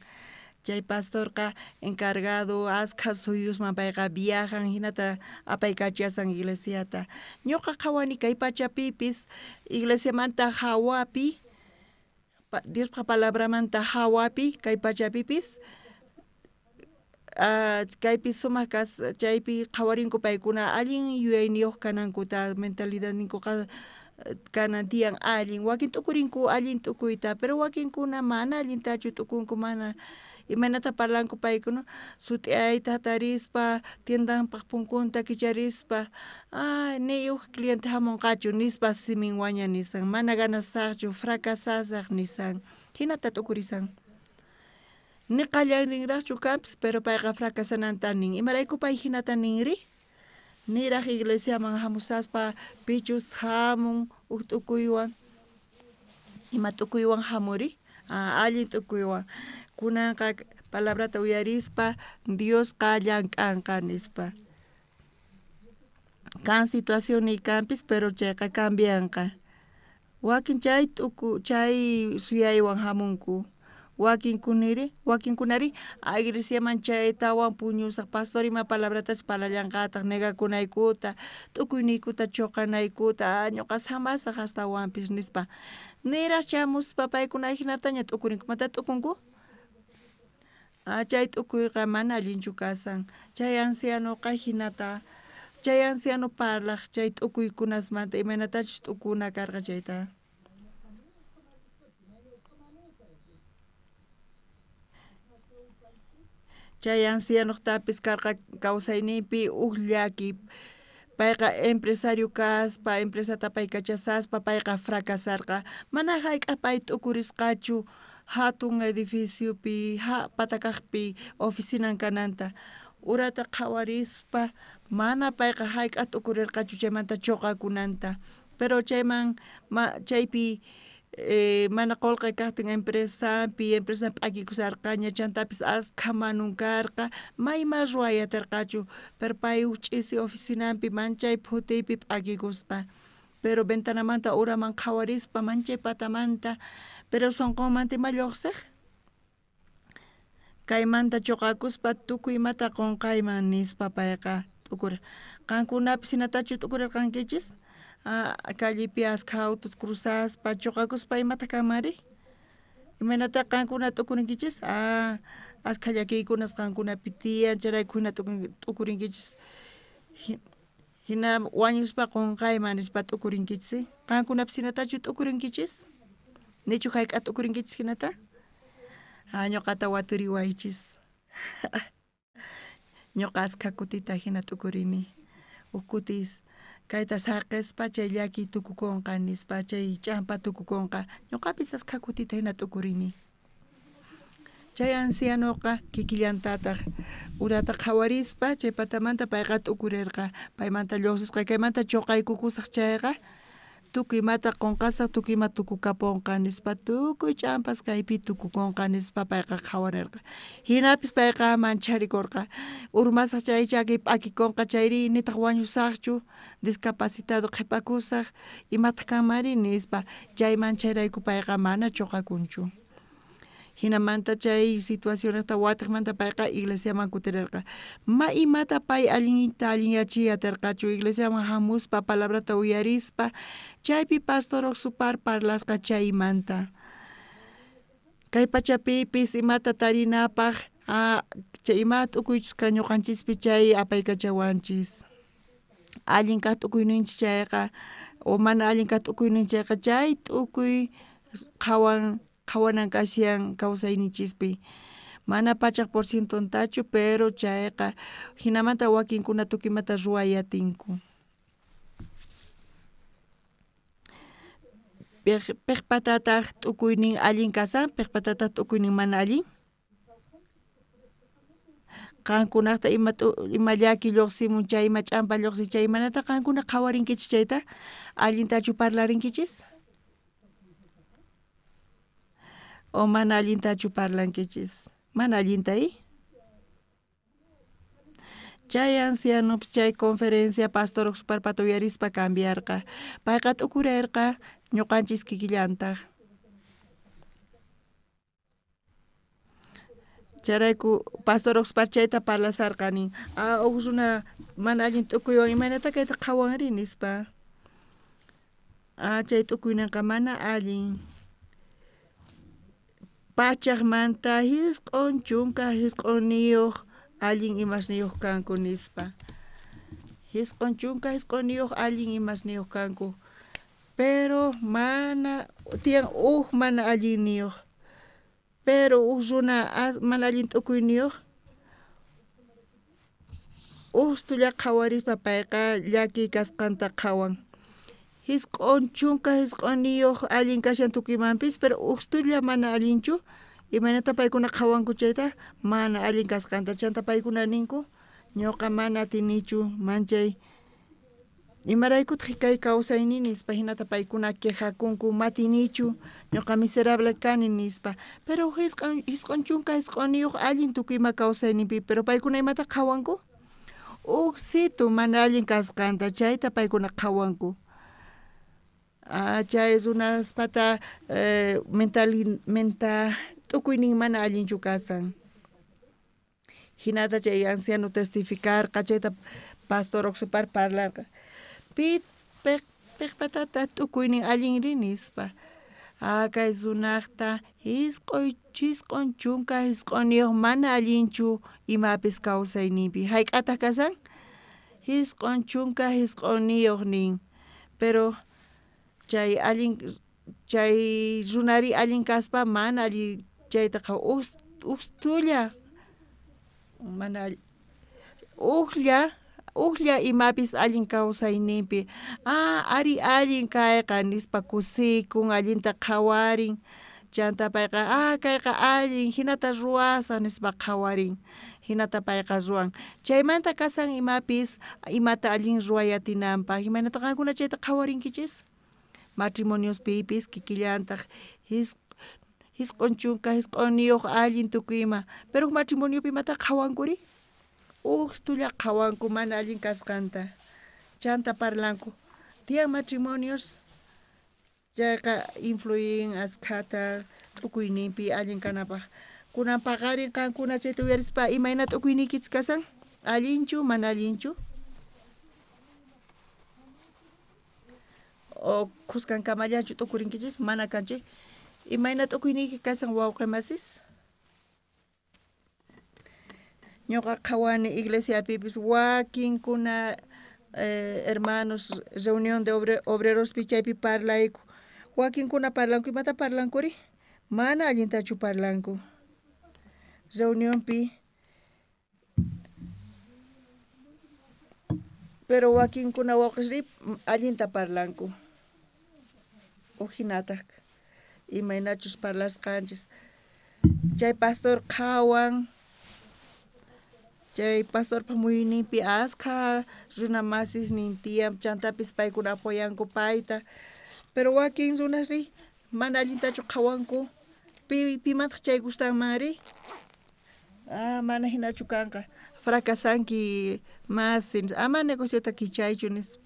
Chay pastorqa encargado askha suyusman payqa viajan hinata apaykachasan iglesiata. Ñuqa qhawani kay pachapipis iglesiamanta hawapi, Diospa palabramanta hawapi kay pachapipis kaypi sumaq kas chaypi qhawarinku paykuna allin yuyayniyuq kanankuta, mentalidadninkuqa kanan tiyan allin, wakin t'ukurinku allin t'ukuyta, pero wakinkuna mana allintachu t'ukunku, mana imaynata parlanku paykuna sut'iyayta hatarispa tiendanpaq punkunta kicharispa, ay ni uj cliente hamunqachu nispa siminwaña nisan, mana ganasaqchu, fracasasaq nisan, hinata t'ukurisan. Ni qallarinraqchu kanpis, pero payqa fracasananta nin. Imarayku pay hinata ninri? Niraq iglesiaman hamusaspa pichus hamun uj t'ukuywan, ima t'ukuywan hamuri? Allin t'ukuywan. Kunanqa palabrata uyarispa Diosqa llank'anqa nispa. Kan situación ni kanpis, pero chayqa cambianqa. Wakin chay t'uku chay suyaywan hamunku. Wakinkunari iglesiaman chaytawan puñusaq, pastor ima palabratachus parlallanqataq negakunaykuta, t'ukuyniykuta choqanaykuta, ñuqa samasaq astawanpis nispa. Niraq chamuspa paykuna hinataña t'ukurinku, mata t'ukunku? Chay t'ukuyqa mana allinchu kasan. Chay ancianoqa hinata, chay anciano parlaq chay t'ukuykunasmanta imaynatachus t'ukuna karqa chayta. Chay ancianoqtapis karqa kawsayninpi uj llaki, payqa empresario kaspa, empresata paykachasaspa payqa fracasarqa, mana hayk'aq pay t'ukurisqachu hatun edificiopi, patakaqpi oficinan kananta. Urata qhawarispa mana payqa hayk'aq t'ukurirqachu chaymanta choqakunanta, pero chayman chaypi mana qolqe kaqtin empresapi, empresa p'akikusarqaña, chantapis askha manun karqa, mayma ruway atirqachu, pero pay uj ch'isi oficinanpi manchay phutiypi p'akikusqa, pero ventanamanta uraman qhawarispa manchay patamanta, pero sonqonmanta ima lluqsiq? Kaymanta choqakuspa tukuy imata qonqayman nispa payqa t'ukurir. Qankunapis hinatachu t'ukurirqankichis? Callepi askha autos cruzaspa choqakuspa imata kanmanri? Imaynata qankuna t'ukurinkichis? Askha llakiykunas qankunapi tiyan, chayrayku hina t'ukurinkichis. Hina wañuspa qonqayman nispa t'ukurinkichis. Qankunapis hinatachu t'ukurinkichis? Nichu hayk'a t'ukurinkichis hinata? Ñuqata waturiwaychis. Ñuqa askha kutita hina t'ukurini. Uj kutis kayta saqispa chay llaki tukukunqa nispa, chay ch'ampa tukukunqa. Ñuqapis askha kutita hina t'ukurini. Chay ancianoqa kikillantataq urata qhawarispa chay patamanta payqa t'ukurirqa, paymanta lluqsisqa kaymanta choqaykukusaq chayqa tukuy imata qonqasaq, tukuy ima tukukapunqa nispa, tukuy ch'ampas kaypi tukukunqa nispa payqa qhawarirqa. Hinapis payqa mancharikurqa, urmasaq chay chakiy p'akikunqa chayri nitaq wañusaqchu, discapacitado qhipakusaq, imataq kanmanri nispa, chay manchayrayku payqa mana choqakunchu. Hinamanta chay situacionesta watiqmanta payqa iglesiaman kutirirqa. Ma imata pay allinta allinyachiy atirqachu iglesiaman hamuspa palabrata uyarispa, chaypi pastor supar parlasqa chaymanta. Kay pachapipis imata tarinapaq, chay ima t'ukuychus ñuqanchispi chay apaykachawanchis. Allin kaq t'ukuyninchis chayqa, o mana allin kaq t'ukuyninchis chayqa, chay t'ukuy qhawanan kashan kawsayninchispi. Mana 100% pero chayqa hinamanta wakinkuna tukuy imata ruway atinku. Piqpatataq t'ukuynin allin kasan, piqpatataq t'ukuynin mana allin? Qankunaqta ima llaki lluqsimun chay ima ch'ampa lluqsin chay imanata qankuna qhawarinkichis chayta allintachu parlarinkichis o mana allintachu parlankichis mana allinta i chay ancianopis chay conferencia pastor Oxparpata uyarispa cambiarqa payqa t'ukurerqa ñuqanchis kikillantaq chayrayku pastor Oxpar chayta parlasarqa nin a uj runa mana allin t'ukuywan imaynata kayta qhawanri nispa a chay t'ukuyninqa mana allin pachajmanta 99 allin imasniyuq kanku nispa 99 allin imasniyuq kanku pero mana tiyan uj mana allinniyuq pero uj runa mana allin t'ukuyniyuq ustulla qhawarispa payqa llakiy kasqanta qhawan 99 allin kashan tukuymanpis pero ustulla mana allinchu imaynata paykuna qhawanku chayta mana allin kasqanta chanta paykuna ninku ñuqa mana atinichu manchay imaraykutaq kay kawsayni nispa hinata paykuna quejakunku matinichu ñuqa miserable kani nispa pero 99 allin tukuy ima kawsayninpi pero paykuna imata qhawanku ujsitu mana allin kasqanta chayta paykuna qhawanku chay runaspata menta t'ukuynin mana allinchu kasan hinata chay anciano testificarqa chayta pastor Oxupar parlarqa piqpatata t'ukuynin allinri nispa kay runaqta 99 mana allinchu imapis kawsayninpi hayk'ataq kasan 99 nin pero chay allin chay runari allin kaspa mana allin chayta qhawan ustulla mana ujlla imapis allin kawsayninpi ari allin kayqa nispa kusikun allinta qhawarin chanta payqa kayqa allin hinata ruwasaq nispa qhawarin hinata payqa ruwan chaymanta kasan imapis imata allin ruway atinanpaq imaynata qankuna chayta qhawarinkichis matrimonios-pipis kikillantaq 99 allin tukuy ima pero matrimoniopi imata qhawankuri ustulla qhawanku mana allin kasqanta chanta parlanku tiyan matrimonios chayqa influyen askhata t'ukuyninpi allin kanapaq kunan paqarin qankuna chayta uyarispa imayna t'ukuyniykichis kasan allinchu mana allinchu o khuskankamallachu t'ukurinkichis mana kanchu imayna t'ukuyniyki kasan wawqi masis ñuqa qhawani iglesiapipis wakinkuna hermanos reunión de obrerospi chaypi parlayku wakinkuna parlanku imata parlankuri mana allintachu parlanku reunionpi pero wakinkuna wawqisri allinta parlanku ujinataq imaynachus parlasqanchis chay pastor qhawan chay pastorpa muyuyninpi askha runa masisnin tiyan chantapis paykuna apoyanku payta pero wakin runasri mana allintachu qhawanku pimantaq chay gustanmanri mana hinachu kanqa fracasanki masi ama negociota kichaychu nispa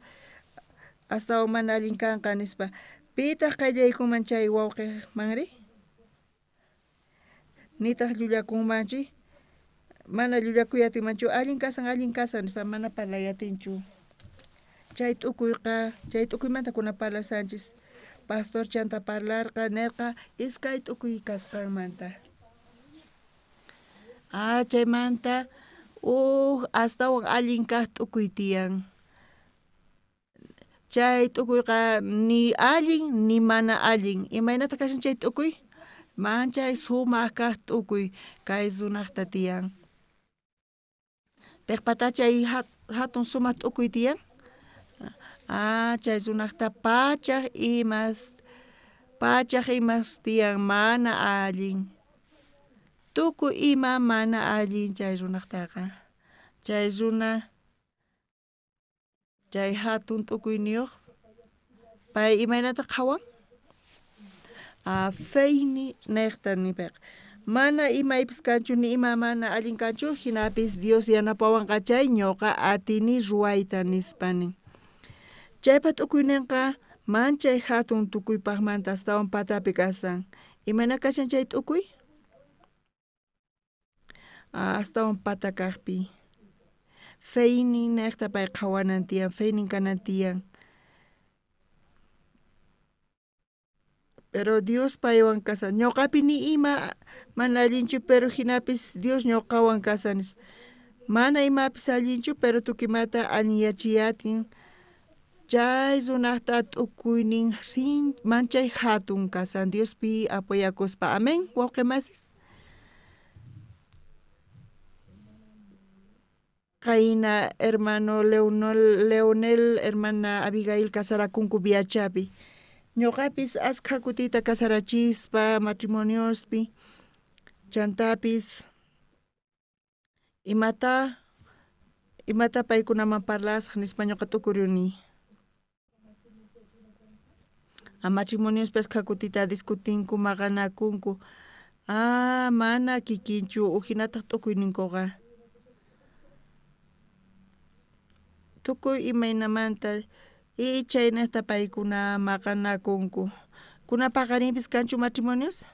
astawan mana allin kanqa nispa pitaq qallaykunman chay wawqimanri nitaq llullakunmanchu mana llullakuy atinmanchu allin kasan nispa mana parlay atinchu chay t'ukuyqa chay t'ukuymanta kuna parlasanchis pastor chanta parlarqa nerqa iskay t'ukuy kasqanmanta chaymanta uj astawan allin kaq t'ukuy tiyan chay t'ukuyqa ni allin ni mana allin imaynata kashan chay t'ukuy manchay sumaq kaq t'ukuy kay runaqta tiyan piqpata chay hatun sumaq t'ukuy tiyan chay runaqta pachaj imas tiyan mana allin Tukuy ima mana allin chay runajtaqa. Chay runa chay hatun tukuyniyuq pay imaynata qhawan? Feyni nejta nipayqa. Mana imaypis kanchu ni ima mana allin kanchu, hinapis Dios yanapawanqa chay ñuqa atini ruwayta nispa nin. Chaypa tukuyninqa manchay hatun tukuypaqmanta astawan patapi kasan. Imayna kashan chay tukuy? Astawan pata kaqpi. Feynin nejta pay qhawanan tiyan, feynin kanan tiyan. Pero Dios paywan kasan. Ñuqapi ni ima mana allinchu, pero hinapis Dios ñuqawan kasan nispa. Mana imapis allinchu, pero tukimata allinyachiyatin. Chay runaqta tukuynin sin manchay hatun kasan Diospi apoyakuspa. Amén, wawqimasis. Qayna hermano Leonel, hermana Abigail kasarakunku viachapi. Ñuqapis askha kutita kasarachispa matrimoniospi chantapis imata paykunaman parlasaq nispa ñuqa tukuruni. A matrimoniospi askha kutita discutinku maqanakunku. Mana kikinchu ujinataq tukuyninkuqa. Tukuy imaynamanta y chaynejta paykuna maqanakunku. Kuna paqarinpis kanchu matrimonios?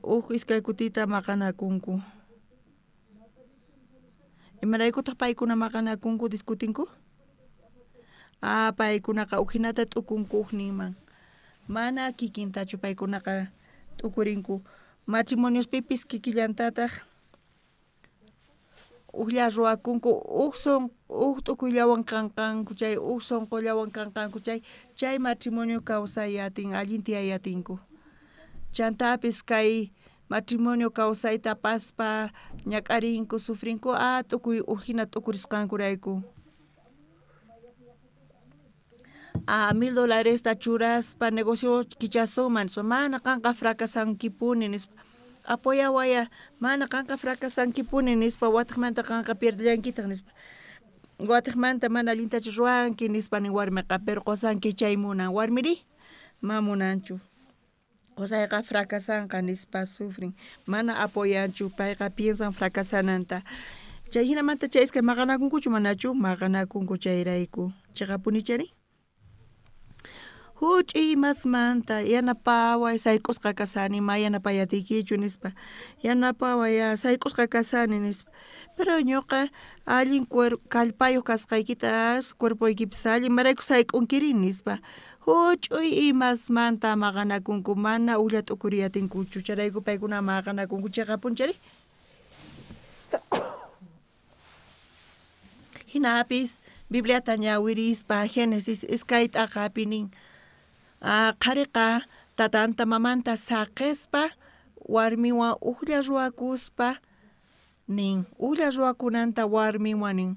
Uj iskay kutita maqanakunku. Imaraykutaq paykuna maqanakunku discutinku? Paykunaqa ujinata t'ukunku ujninman. Mana kikintachu paykunaqa t'ukurinku. Matrimoniospipis kikillantataq ujlla ruwakunku uj t'ukuyllawan kanqanku chay uj sunqullawan kanqanku chay matrimonio kawsay atin allin tiyayatinku. Chantapis kay matrimonio kawsayta paspa ñak'arinku sufrinku tukuy ujina t'ukurisqankurayku. $1000 churaspa negocio kichasunman nispa mana qanqa fracasankipuni nispa. Apoyawaya mana qanqa fracasankipuni nispa wataqmanta qanqa pierdellankitaq nispa. Wataqmanta mana allintachu ruwanki nispa nin warmiqa, pero qusanki chay munan. Warmiri ma munanchu. Qusayqa fracasanqa nispa sufrin. Mana apoyanchu, payqa piensan fracasananta. Chay hinamanta chay iskay maqanakunkuchu manachu maqanakunku chayrayku. Chiqapunichari? Huch'i imasmanta yanapaway sayk'usqa kasani ma yanapayatiykichu nispa. Yanapaway sayk'usqa kasani nispa. Pero ñuqa allin kallpayuq kasqaykita cuerpoykipis allin imarayku sayk'unkiri nispa. Huch'uy imasmanta maqanakunku mana ujlla t'ukuriyatinkuchu chayrayku paykuna maqanakunku chiqapunchari. Hinapis Bibliata ñawirispa Génesis iskay t'aqapi nin. Qhariqa tatanta mamanta saqispa warmiwan ujlla ruwakuspa nin. Ujlla ruwakunanta warmiwan nin.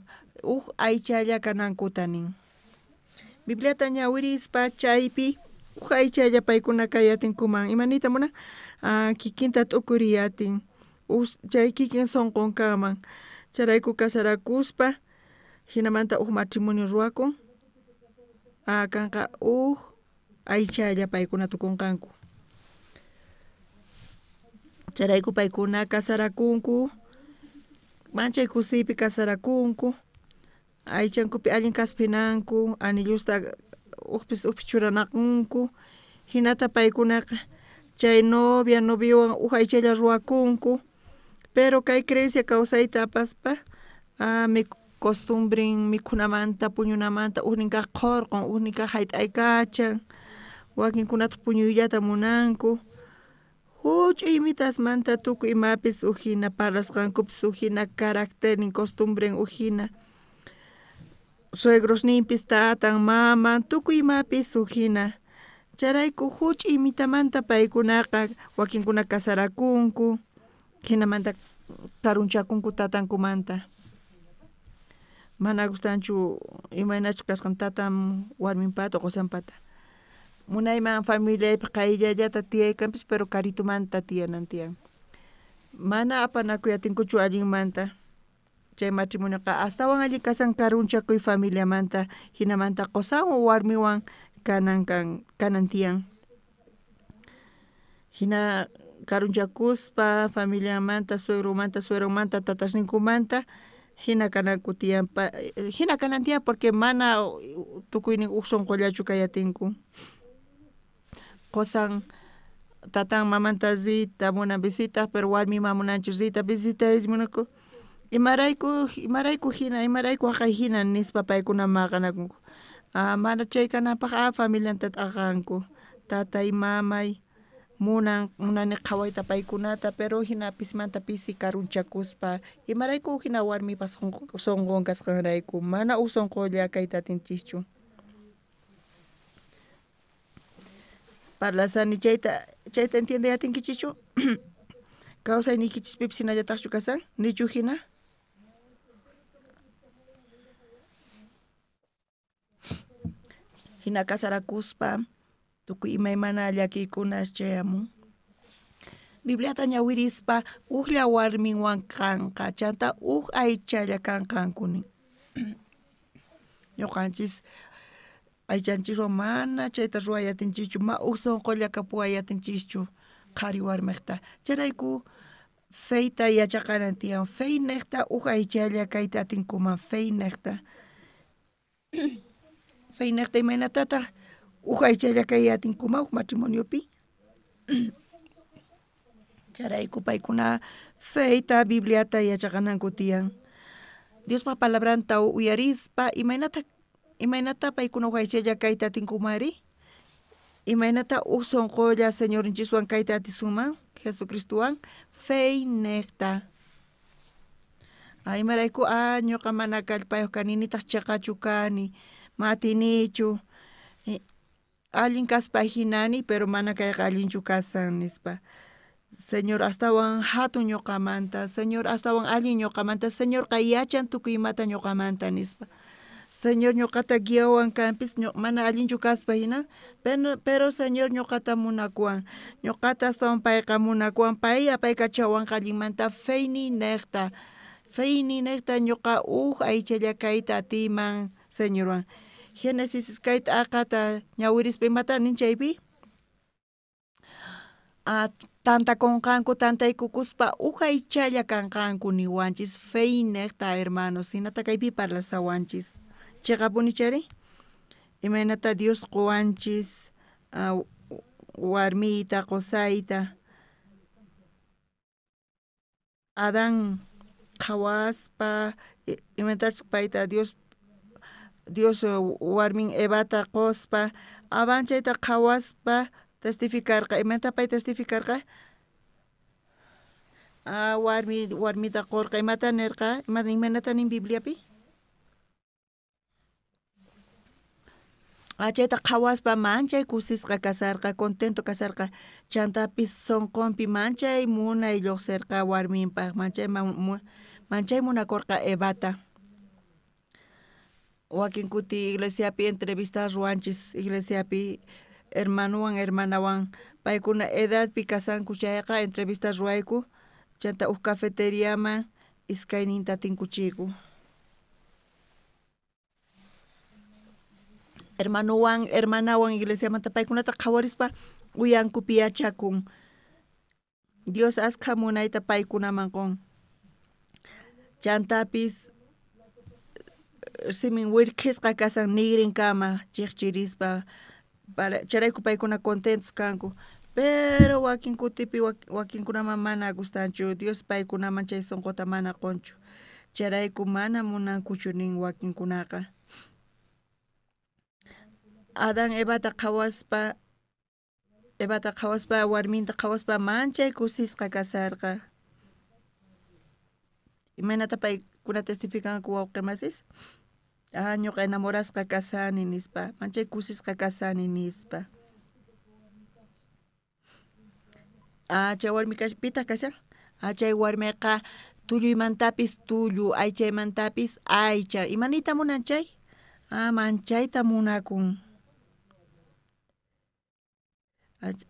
Uj aychalla kanankuta nin. Bibliata ñawirispa chaypi uj aychalla paykuna kayatinkuman. Imaniyta munan? Kikinta t'ukuriyatin. Chay kikin sunqun kanman. Chayrayku kasarakuspa hinamanta uj matrimonio ruwakun. Kanqa uj aychalla paykuna tukunqanku. Chayrayku paykuna kasarakunku, manchay kusiypi kasarakunku, aychankupi allin kaspinanku, anillusta ujpis ujpis churanakunku, hinata paykunaqa chay novia noviowan uj aychalla ruwakunku, pero kay creencia kawsayta apaspa costumbrin mikhunamanta puñunamanta ujnin kaq qhurqun, ujnin kaq hayt'aykachan, wakinkunataq puñuyllata munanku. Huch'uy imitasmanta tukuy imapis ujina parlasqankupis ujina caracternin costumbren ujina. Suegrosninpis tatan maman tukuy imapis ujina. Chayrayku huch'uy imitamanta paykunaqa wakinkuna kasarakunku, hinamanta karunchakunku tatankumanta. Mana gustanchu imaynachu kasqan tatan warminpata qusanpata. Munayman familiaypi qayllallata tiyaykanpis, pero karitumanta tiyanan tiyan. Mana apanakuy atinkuchu allinmanta. Chay matrimonioqa astawan allin kasan karunchakuy familiamanta, hinamanta qosanwan warmiwan kanan kan kanan tiyan. Hina karunchakuspa familiamanta, suegromanta, suegronmanta, tatasninkumanta hina kananku tiyan, hina kanan tiyan porque mana tukuynin uj sonqollachu kay atinku. Qosan tatan mamanta riyta munan visitaj, pero warmi mana munanchu riyta visitay munaku. Imarayku imarayku hina imarayku jaqay hina nispa paykuna maqanakunku. Ah, mana chay kananpaq ah familianta t'aqanku. Tatay mamay munan munani qhawayta paykunata, pero hina pisimanta pisi karunchakuspa imarayku hina warmipas sonqon kasqanrayku mana uj sonqolla kayta atinchischu. Parlasani chayta chayta entiende atinkichischu? Kawsayniykichispipis hinallataqchu kasan? Nichu hina? Hina kasarakuspa tukuy imaymana llakiykunas chayamun. Bibliata ñawirispa ujlla warminwan kanqa, chanta uj aychalla kanqanku nin. Ñuqanchis aychanchiswan mana chayta ruway atinchischu, ma uj sonqolla kapuway atinchischu qhari warmiqta. Chayrayku feyta yachaqanan tiyan, fey niqta uj aychalla kayta atinkuman, fey niqta. Fey niqta imaynatataq uj aychalla kay atinkuman uj matrimoniopi. Chayrayku paykuna feyta Bibliata yachaqananku tiyan. Diospa palabranta uyarispa imaynata imaynata paykuna uj aychalla kayta atinkumari? Imaynata uj sonqolla Señorninchiswan kayta atisunman Jesucristowan? Fey niqta. Imarayku ah ñuqa mana kallpayuq kani nitaq chiqachu kani, ma atinichu. Allin kaspa hinani, pero mana kayqa allinchu kasan nispa. Señor astawan hatun ñuqamanta, Señor astawan allin ñuqamanta, Señorqa yachan tukuy imata ñuqamanta nispa. Señor ñuqata guiawan kanpis mana allinchu kaspa hina, pero Señor ñuqata munakuwan, ñuqata astawan payqa munakuwan, pay apaykachawanqa allinmanta feyni niqta, feyni niqta ñuqa uj aychalla kayta atiyman Señorwan. Génesis kayta aqata ñawirispa imata nin chaypi? Tantakunqanku tantaykukuspa uj aychalla kanqanku niwanchis fey niqta hermanos, hinata kaypi parlasawanchis. Chiqapuni chayri? Imaynata Dios quwanchis warmiyta qusayta. Adán qhawaspa imaynatachus payta Dios Dios warmin Evata quspa, Adán chayta qhawaspa testificarqa. Imaynata pay testificarqa? Warmi warmita qurqa. Imata nirqa? Imaynata nin Bibliapi? Chayta qhawaspa manchay kusisqa kasarqa, contento kasarqa, chantapis sonqonpi manchay munay lluqsirqa warminpaq, manchay munakurqa Evata. Wakin kuti iglesiapi entrevistas ruwanchis iglesiapi hermanowan hermanawan paykuna edadpi kasanku chayqa entrevistas ruwayku, chanta uj cafeteriaman iskayninta tinkuchiyku. Hermanowan hermanawan iglesiamanta paykunata qhawarispa uyankupi yachakun. Dios askha munayta paykunaman qun. Chantapis simin wirkhisqa kasan nigrinkama chiqchirispa, chayrayku paykuna contentos kanku. Pero wakin kutipi wakinkunaman mana gustanchu, Dios paykunaman chay sonqota mana qunchu. Chayrayku mana munankuchu nin wakinkunaqa. Adán Evata qhawaspa warminta qhawaspa manchay kusisqa kasarqa. Imaynata paykuna testificanku wawqi masis? Ñuqa enamorasqa kasani nispa, manchay kusisqa kasani nispa. Chay warmi pitaq kashan? Chay warmiqa tulluymantapis tullu, aychaymantapis aycha. Imaniyta munan chay? Manchayta munakun.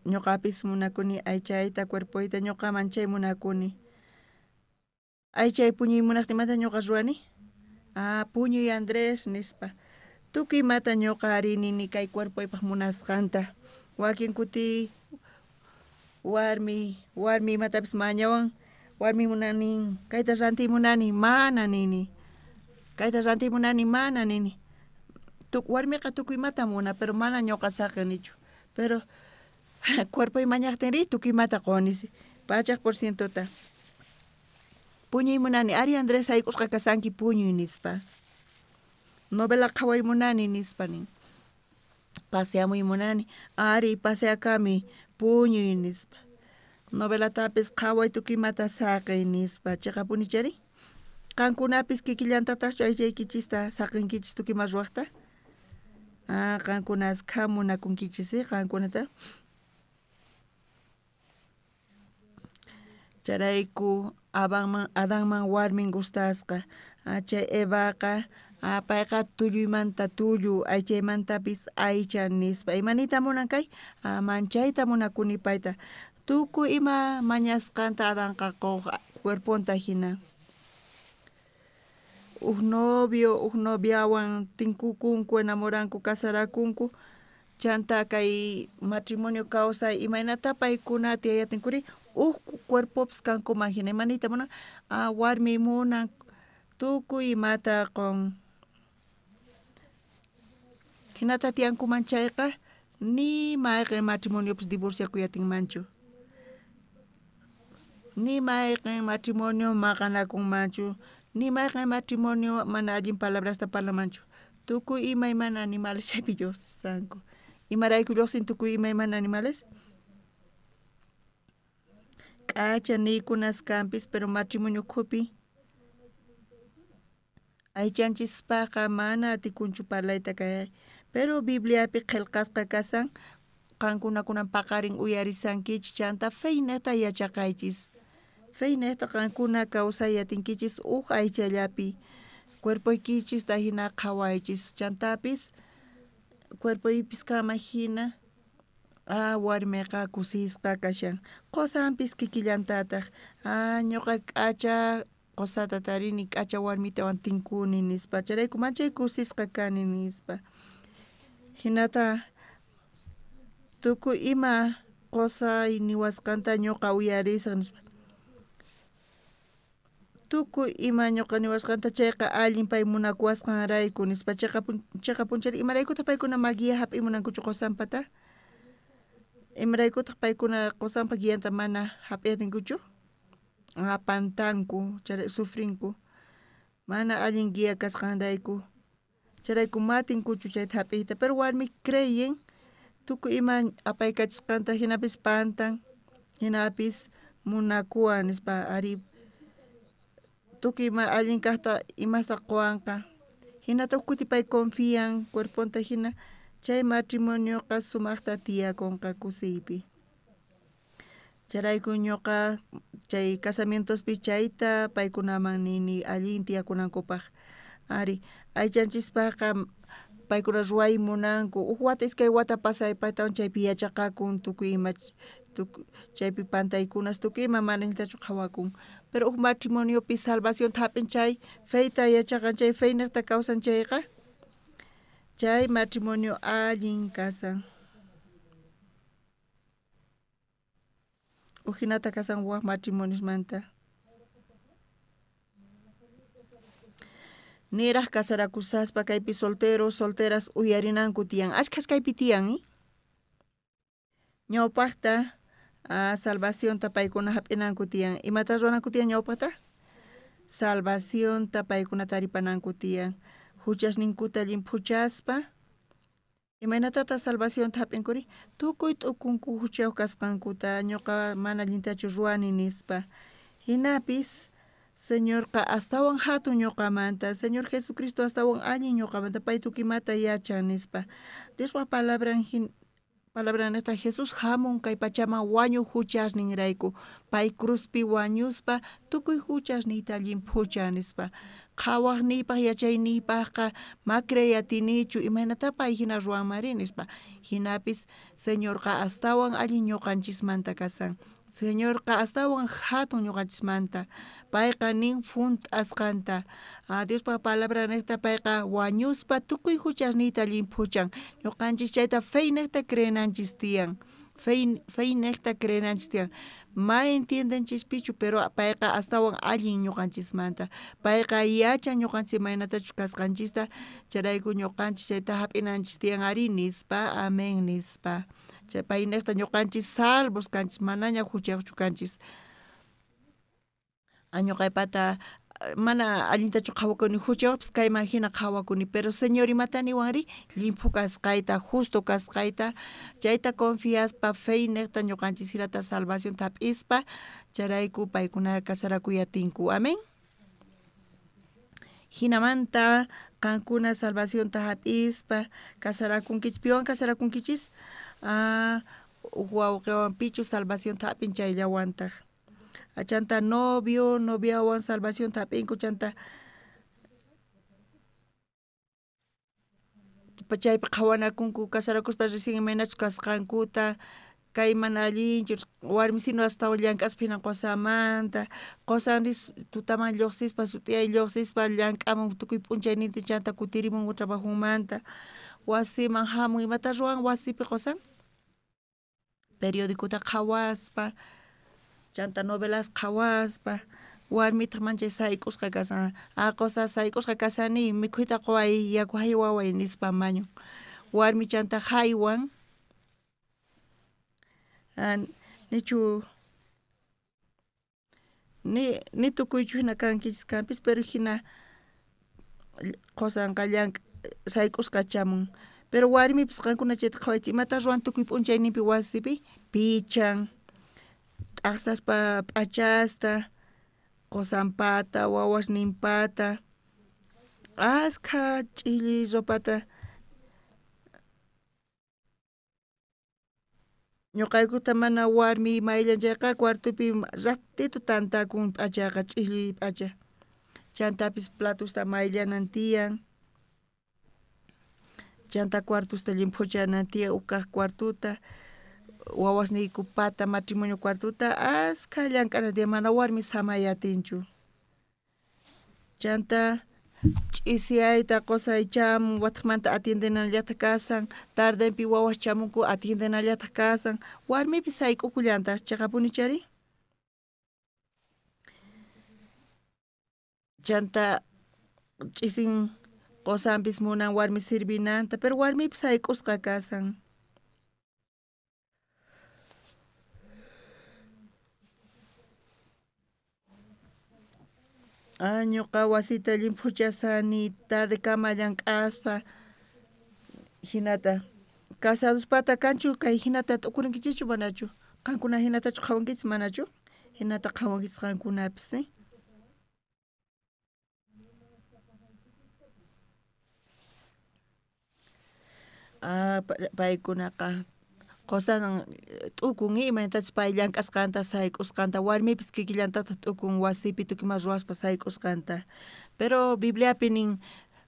Ñoqapis munakuni aychayta, cuerpoyta, ñoqa manchay munakuni. Aychay puñuy munaqtinmanta ñoqa ruwani. Ah, puñuy Andrés nispa. Tukuy imata ñoqa ari nini kay cuerpoypaq munasqanta. Wakin kuti warmi imatapis mañawan, warmi munanin, kayta rantiy munani, mana nini. Kayta rantiy munani, mana nini. Warmiqa tukuy imata muna, pero mana ñoqa saqenichu. Pero cuerpoy mañaqtinri tukuy imata qoni, 100%ta. Puñuy munani, ari Andrés sayk'usqa kasanki puñuy nispa. Novela qhaway munani nispa nin. Paseamuy munani, ari paseakami puñuy nispa. Novelatapis qhaway tukuy imata saqey nispa. Chiqapuni chari? Qankunapis kikillantataqchu aychaykichista saqinkichis tukuy ima ruwaqta? Ah, qankuna askha munakunkichis, qankunata. Chayrayku Adanman warmin gustasqa. Chay Evaqa payqa tulluymanta tullu, aychaymantapis aycha nispa. Imanita munan kay? Manchayta munakuni payta. Tukuy ima mañasqanta Adanqa quq cuerponta hina. Uj novio, uj noviawan tinkukunku, enamoranku, casarakunku. Chanta kay matrimonio kawsay imaynata paykuna tiyayatinkuri uj cuerpopis kankuman hina. Imanita munan? Warmi munan tukuy imata qon. Hinata tiyankuman chayqa ni mayqen matrimoniopis divorciakuyatinmanchu. Ni mayqen matrimonio maqanakunmanchu. Ni mayqen matrimonio mana allin palabrasta parlamanchu. Tukuy imaymana animales chaypi lluqsisanku. Imarayku lluqsin tukuy imaymana animales? K'acha niykunas kanpis, pero matrimonio ukhupi aychanchispaqa mana atikunchu parlayta kay. Pero Bibliapi qillqasqa kasan, qankuna kunan paqarin uyarisankichis chanta feynejta yachaqaychis. Feynejta qankuna kawsay atinkichis uj aychallapi. Cuerpoykichista hina qhawaychis. Chantapis cuerpoypis kama hina warmiqa kusisqa kashan. Qusanpis kikillantataq. Ñuqa k'acha qusata tarini, k'acha warmitawan tinkuni nispa. Chayrayku manchay kusisqa kani nispa. Hinata tukuy ima qusay niwasqanta ñuqa uyarisaq nispa. Tukuy ima ñuqa niwasqanta chayqa allin pay munakuwasqanrayku nispa. Chiqapunchari imaraykutaq paykuna ma guía hap'iy munankuchu qusanpata? Imaraykutaq paykuna qusanpa guianta mana hap'iyatinkuchu? Pantanku, sufrinku. Mana allin guía kasqanrayku. Chayrayku matinkuchu chayta hap'iyta. Pero warmi creyen tukuy ima apaykachisqanta hinapis pantan, hinapis munakuwan nispa. Ari tukuy ima allin kaqta imasta quwanqa. Hinata huk kuti pay confian cuerponta hina chay matrimonioqa sumaqta tiyakunqa kusiypi. Chayrayku ñuqa chay casamientospi chayta paykunaman nini allin tiyakunankupaq. Ari aychanchispaqqa paykuna ruway munanku. Uj wata iskay wata pasay paytawan chaypi yachaqakun tukuy ima chaypi pantaykunas tukuy ima mana allintachu qhawakun. Pero uj matrimoniopi salvacionta hap'in chay feyta yachaqan chay feynejta kawsan chayqa chay matrimonio allin kasan. Uj hinata kasan waj matrimoniosmanta. Niraj casarakusaspa kaypi solteros, solteras uyarinanku tiyan. Ashkhas kaypi tiyan, Ñawpaqta salvacionta paykuna hap'inanku tiyan. Imata ruwananku tiyan ñawpaqta? Salvacionta paykuna taripananku tiyan. Huchasninkuta llimphuchaspa. Imaynatataq salvacionta hap'inkuri? Tukuy t'ukunku huchayuq kasqankuta, ñuqa mana allintachu ruwani nispa. Hinapis Señorqa astawan hatun ñuqamanta, Señor Jesucristo astawan allin ñuqamanta, pay tukuy imata yachan nispa. Diospa palabran palabraneta Jesús hamun kay pachaman wañuq huchasninrayku, pay cruzpi wañuspa tukuy huchasniyta llimphuchan nispa. Qhawajniypaj yachayniypajqa ma creeyatinichu imaynatá pay jina ruwanmari nispa. Jinapis Señorqa astawan allin ñuqanchismanta kasan. Señorqa astawan jatun ñuqanchismanta. Payqa nin junt'asqanta. Diospa palabra niqta payqa wañuspa tukuy juchasniyta llimphuchan. Ñuqanchis chayta fe niqta creenanchis tiyan. Fe niqta creenanchis tiyan. Ma entiendenchispichu, pero payqa astawan allin ñuqanchismanta. Payqa yachan ñuqanchis imaynatachus kasqanchista, chayrayku ñuqanchis chayta hap'inanchis tiyan ari nispa, amén nispa. Chay payniqta ñuqanchis salvos kanchis, manaña juchayuqchu kanchis. Ñuqaypata mana allintachu qhawakuni, juchayuqpis kayman hina qhawakuni, pero Señor imata niwanri llimphu kasqayta, justo kasqayta, chayta confiaspa fe niqta ñuqanchis hinata salvación hap'ispa, chayrayku paykuna casarakuyatinku. Amén. Hinamanta qankuna salvacionta hap'ispa casarakunkichis, piwan casarakunkichis? Uj wawqiwan pichu salvacionta hap'in chayllawantaq. Chanta novio, noviawan salvacionta hap'inku, chanta chaypi qhawanakunku casarakuspa recién imaynachus kasqankuta, kay mana allinchu, warmisinu astawan llank'aspa hinan qosamanta, qosanri tutaman lluqsispa, sut'iyay lluqsispa llank'amun tukuy p'unchaynintin chanta kutirimun trabajunmanta, wasiman hamun, imata ruwan wasipi qosan? Periodicota qhawaspa, chanta novelas qhawaspa, warmitaq manchay sayk'usqa kasan, qosa sayk'usqa kasani, mikhuyta quway, yaku haywaway nispa mañun. Warmi chanta haywan, nichu ni tukuychu hina kankichis kanpis, pero hina qosanqa llank' sayk'usqa chamun. Pero warmipis qankuna chayta qhawaychis, imata ruwan tukuy p'unchayninpi wasipi? Pichan, t'aqsaspa p'achasta, qosanpata, wawasninpata, askha ch'illi ropata. Ñuqaykuta mana warmi mayllan chayqa cuartopi ratito tantakun p'achaqa, ch'illi p'acha. Chantapis platosta mayllanan tiyan. Chanta cuartosta llimphuchanan tiyan, uj kaq cuartota, wawasniykupata matrimonio cuartota, askha llank'ana tiyan, mana warmi samay atinchu. Chanta ch'isiyayta qosay chamun, wataqmanta atiendenallataq kasan, tardenpi wawas chamunku atiendenallataq kasan, warmipis sayk'ukullantaq, chaqapuni chari? Chanta ch'isin qosanpis munan warmi sirvinanta, pero warmipis sayk'usqa kasan. Ñuqa wasita llimphuchasani tardekama llank'aspa, hinata casadospata kanchu kay hinata t'ukurinkichikchu manachu? Qankuna hinatachu qhawankichis manachu? Hinata qhawankichis qankunapis, Paykunaqa qosan t'ukun imaynatachus pay llank'asqanta sayk'usqanta, warmipis kikillantataq t'ukun wasipi tukuy ima ruwaspa sayk'usqanta. Pero Bibliapi nin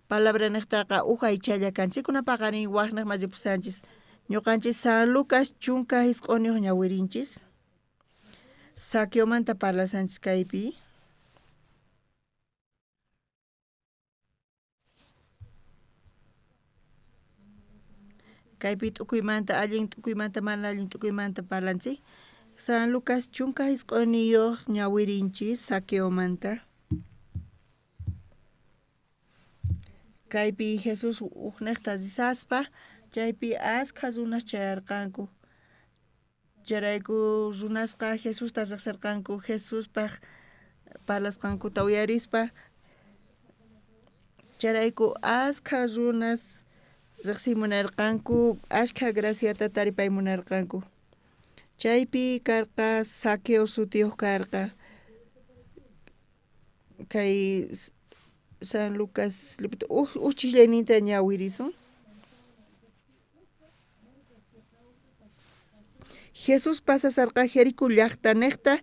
palabra niqtaqa uj aychalla kanchis, kunapaqa nin waqniqman ripusanchis. Ñuqanchis San Lucas 19 ñawirinchis. Saqueomanta parlasanchis kaypi. Kaypi t'ukuymanta, allin t'ukuymanta, mana allin t'ukuymanta parlanchik. San Lucas 19 ñawirinchis Saqueomanta. Kaypi Jesús ujniqta risaspa, chaypi askha runas chayarqanku. Chayrayku runasqa Jesusta riqsirqanku, Jesuspaq parlasqankuta uyarispa. Chayrayku askha runas riqsiy munarqanku, askha graciata taripay munarqanku. Chaypi karqa Saqueo sutiyuq karqa. Kay San Lucas uj chislayninta ñawirisun. Jesús pasasarqa Jericó llaqtaniqta,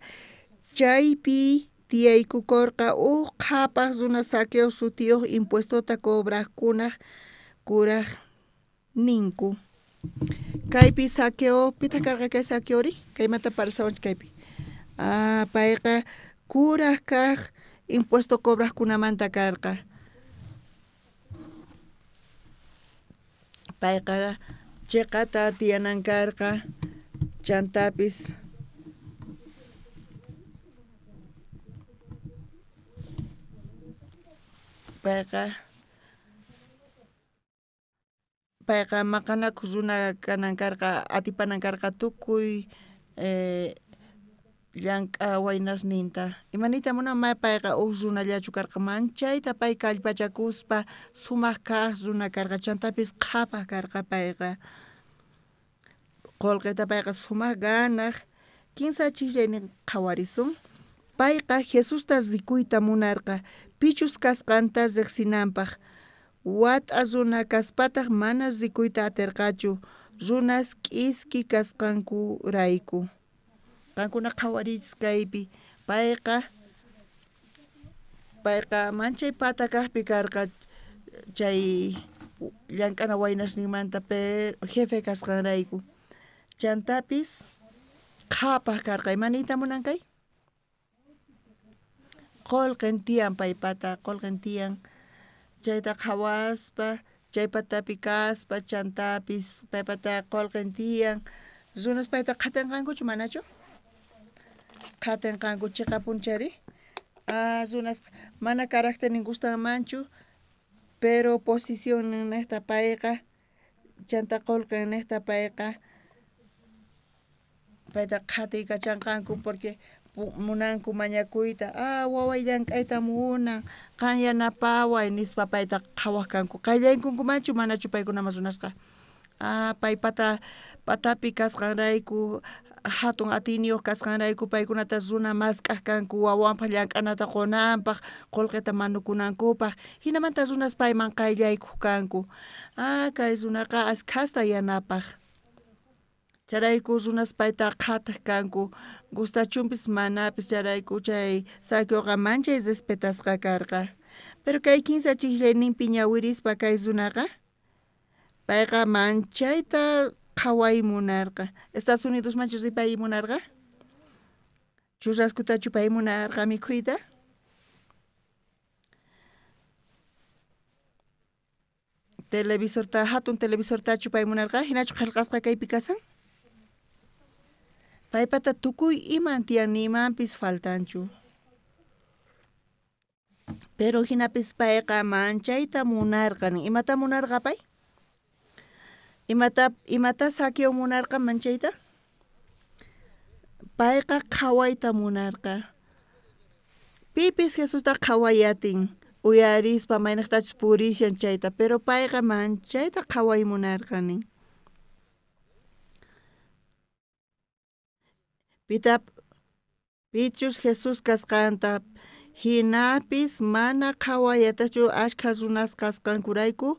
chaypi Tiyaykukorqa uj qhapaj runa Zaqueo sutiyoj impuestota cobrajkunaj kurajninku. Kaypi Zaqueo, pitaq karqa kay Zaqueori? Kaymanta parlasawanchik kaypi. Payqa kuraj kaj impuesto cobrajkunamanta karqa. Payqa cheqata tiyanan karqa, chantapis payqa maqanakuq runa kanan karqa, atipanan karqa tukuy llank'a waynasninta. Imaniyta munan ma payqa uj runallachu karqa, manchayta pay kallpachakuspa sumaq kaj runa karqa, chantapis qhapaj karqa payqa. Qolqeta payqa sumaq ganaj. Kinsa chijllaynin qhawarisun. Payqa Jesusta rikuyta munarqa, pichus kasqanta riqsinanpaq. Wat'a runa kaspataq mana rikuyta aterqachu, runas k'iski kasqankurayku. Qankuna qhawariychis kaypi, payqa manchay pata kaqpi karqa chay llank'ana waynasninmanta pero jefe kasqanrayku. Chantapis qhapaj karqa. Imaniyta munan kay? Qolqen tiyan paypata, qolqen tiyan. Chayta qhawaspa, chay patapi kaspa, chantapis paypata qolqen tiyan. Runas payta qhatinqankuchu manachu? Qhatinqanku chiqapunchari. Runas mana carácternin gustanmanchu, pero posicionninnejta payqa, chanta qolqennejta payqa, payta qhatiykachanqanku porque munanku mañakuyta. Waway llank'ayta munan, qan yanapaway nispa payta qhawaj kanku. Qayllaykunkumanchu manachu paykunaman runasqa? Paypata patapi kasqanrayku, hatun atiyniyuq kasqanrayku paykunata runa mask'aj kanku wawanpaq llank'anata qunanpaq, qolqeta manukunankupaq. Hinamanta runas payman qayllaykuq kanku. Kay runaqa askhasta yanapaq. Chayrayku runas payta qhataq kanku, gustachunpis manapis, chayrayku chay Zaqueoqa manchay respetasqa karqa. Pero kay kinsa chijllayninpi ñawirispa kay runaqa, payqa manchayta qhaway munarqa. Estados Unidosmanchu ripay munarqa? Churraskutachu pay munarqa mikhuyta? Televisorta, hatun televisortachu pay munarqa? Hinachu qillqasqa kaypi kasan? Paypata tukuy iman tiyan, ni imanpis faltanchu. Pero hinapis payqa manchayta munarqa. Imata munarqa pay? Imata Zaqueo munarqa manchayta? Payqa qhawayta munarqa. Pipis Jesusta qhawayatin, uyarispa maynaqtachus purishan chayta, pero payqa manchayta qhaway munarqa nin. Pichus Jesús kasqanta hinapis mana qhawayatachu ashkha runas kasqankurayku,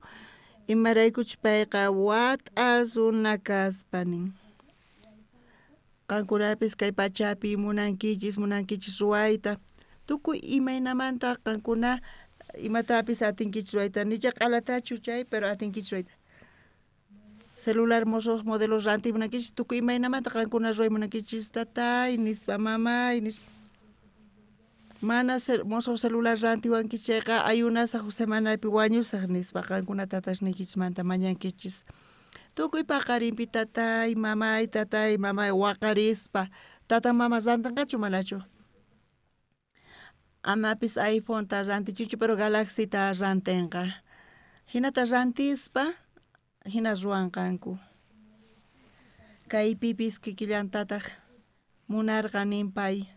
imaraykuchus payqa wat'a runa kaspa nin. Qankunapis kay pachapi munankichis ruwayta, tukuy imaynamanta qankuna imatapis atinkichis ruwayta, nicha q'alatachu chay, pero atinkichis ruwayta. Celular mosoq modelos rantiy munankichis, tukuy imaynamanta qankuna ruway munankichis, tatay nispa, mamay nispa. Mana mosoq celular rantiwankichis chayqa ayunasaq semanapi wañusaq nispa qankuna tatasniykichismanta mañankichis. Tukuy paqarinpi tatay, mamay, tatay, mamay waqarispa. Tata mama rantinqachu manachu? Amapis iPhone-ta rantichichu, pero Galaxy-ta rantinqa. Hinata rantispa hina ruwanqanku. Kaypipis kikillantataq munarqa nin pay.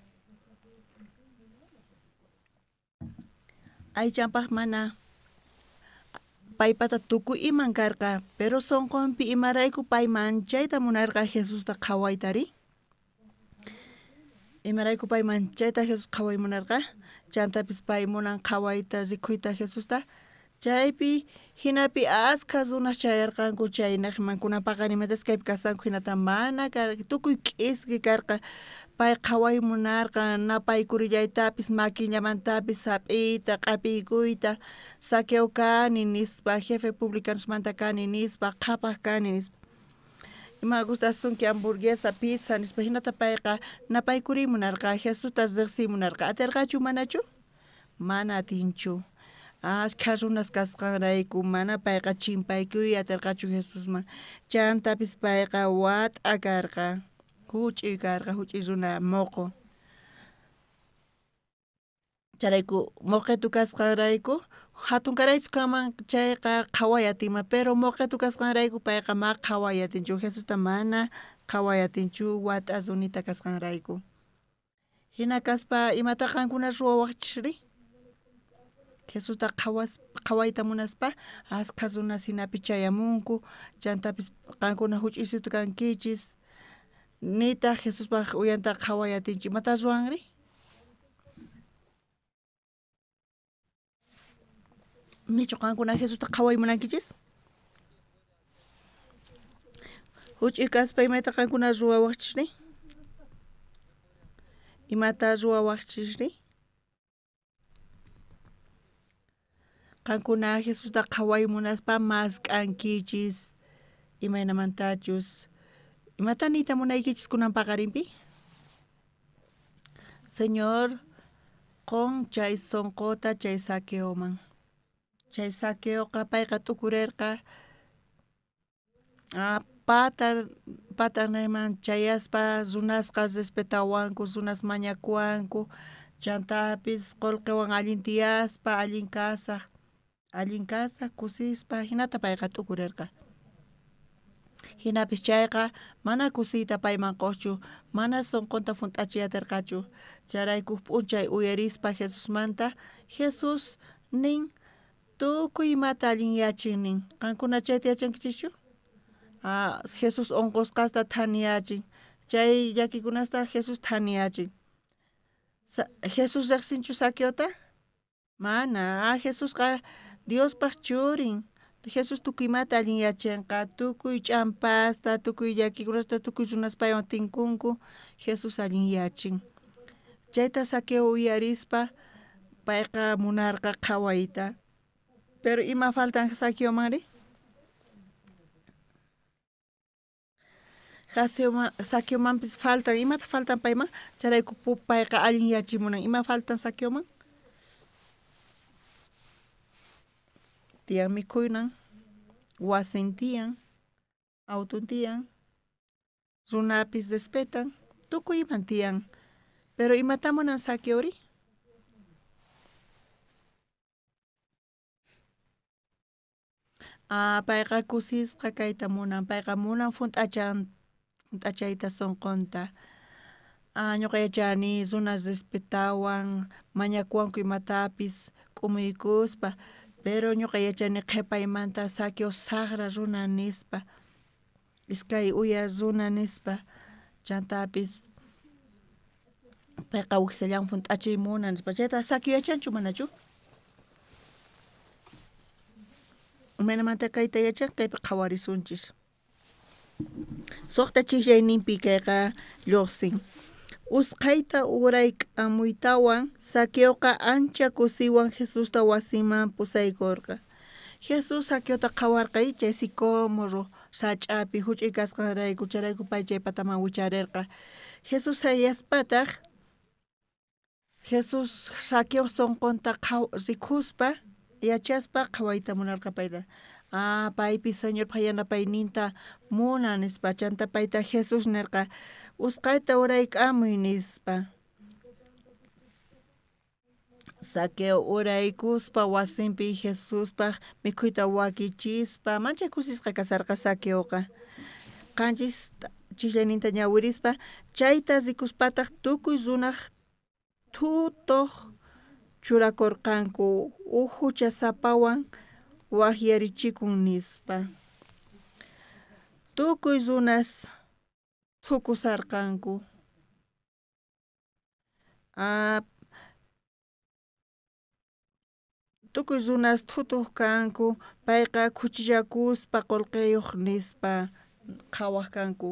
Aychanpaq mana paypata tukuy iman karqa, pero sonqonpi imarayku pay manchayta munarqa Jesusta qhawaytari? Imarayku pay manchayta Jesús qhaway munarqa? Chantapis pay munan qhawayta rikuyta Jesusta. Chaypi hinapi askha runas chayarqanku chaynaqman kunan paqarimantas kaypi kasanku hinata mana karqa, tukuy k'iski karqa. Pay qhaway munarqa napaykurillaytapis makinllamantapis hap'iyta q'apiykuyta. Saqueo kani nispa, jefe publicanosmanta kani nispa, qhapaj kani nispa. Ima gustasunki hamburguesa, pizza nispa, hinata payqa napaykuriy munarqa, Jesusta riqsiy munarqa. Atirqachu manachu? Mana atinchu. Ashkha runas kasqanrayku mana payqa chimpaykuy atirqachu Jesusman. Chantapis payqa wat'a karqa, huch'uy karqa, huch'uy runa moqo. Chayrayku moqetu kasqanrayku hatunkaraychu kanman chayqa qhaway atinman, pero moqetu kasqanrayku payqa ma qhaway atinchu, Jesusta mana qhaway atinchu wat'a runita kasqanrayku. Hina kaspa imata qankuna ruwawaqchisri? Jesusta qhawayta munaspa askha runas hinapi chayamunku, chantapis qankuna huch'uysuta kankichis, nitaq Jesuspaq uyanta qhaway atinchu. Imata ruwanri? Nichu qankuna Jesusta qhaway munankichis? Huch'uy kaspa imata qankuna ruwawaqchisri? Imata ruwawaqchisri? Qankuna Jesusta qhaway munaspa mask'ankichis imaynamantachus. Imata niyta munaykichis kunan paqarinpi? Señor, qon chay sonqota chay Saqueoman. Chay Saqueoqa payqa t'ukurerqa patanayman chayaspa runasqa respetawanku, runas mañakuwanku, chantapis qullqiwan allin tiyaspa, allin kasaj, kusispa, hinata payqa t'ukurerqa. Hinapis chayqa mana kusiyta payman quchu, mana sonqonta hunt'achiy atirqachu. Chayrayku p'unchay uyarispa Jesusmanta, Jesús nin tukuy imata allinyachin nin. Qankuna chayta yachankichischu? Jesús unqusqasta thaniyachin. Chay llakikunasta Jesús thaniyachin. Jesús riqsinchu Saqueota? Mana. Jesusqa Diospaq churin. Jesús tukuy imata allinyachinqa, tukuy ch'ampasta, tukuy llakikunasta, tukuy runas paywan tinkunku, Jesús allinyachin. Chayta Saqueo uyarispa payqa munarqa qhawayta. Pero ima faltan Saqueomanri? Saqueomanpis faltan. Imata faltan payman? Chayrayku payqa allinyachimunan. Ima faltan Saqueoman? Tiyan mikhuynan, wasin tiyan, autun tiyan, runapis respetan, tukuy iman tiyan. Pero imata munan Saqueori? Payqa kusisqa kayta munan, payqa munan hunt'achayta sonqonta. Ñuqa yachani runas respetawan, mañakuwanku imatapis k'umuykuspa, pero ñuqa yachani qhipaymanta Saqueo saqra runa nispa, iskay uya runa nispa, chantapis payqa wiksallan hunt'achiy munan nispa. Chayta Saqueo yachanchu manachu? Imaynamanta kayta yachan? Kaypi qhawarisunchis. Suqta chiqllayninpi kayqa lluqsin. Usqhayta urayk'amuytawan Saqueoqa ancha kusiywan Jesusta wasiman pusaykurqa. Jesús Saqueota qhawarqa chay sicómoro sach'api huch'uy kasqanrayku, chayrayku pay chay pataman wicharerqa. Jesús sayaspataq Jesús Saqueo sonqonta rikuspa yachaspa qhawayta munarqa payta. Paypi Señorpa yanapayninta munan nispa. Chanta payta Jesús nirqa usqhayta urayk'amuy nispa. Saqueo uraykuspa wasinpi Jesuspaq mikhuyta wakichispa manchay kusisqa kasarqa Saqueoqa. Qanchis chiqllayninta ñawirispa chayta rikuspataq tukuy runaq thutuq churakurqanku uj huchasapawan waqyarichikun nispa. Tukuy runas thukusarqanku. Tukuy runas thutuq kanku, payqa khuchillakuspa qullqiyuq nispa qhawaq kanku.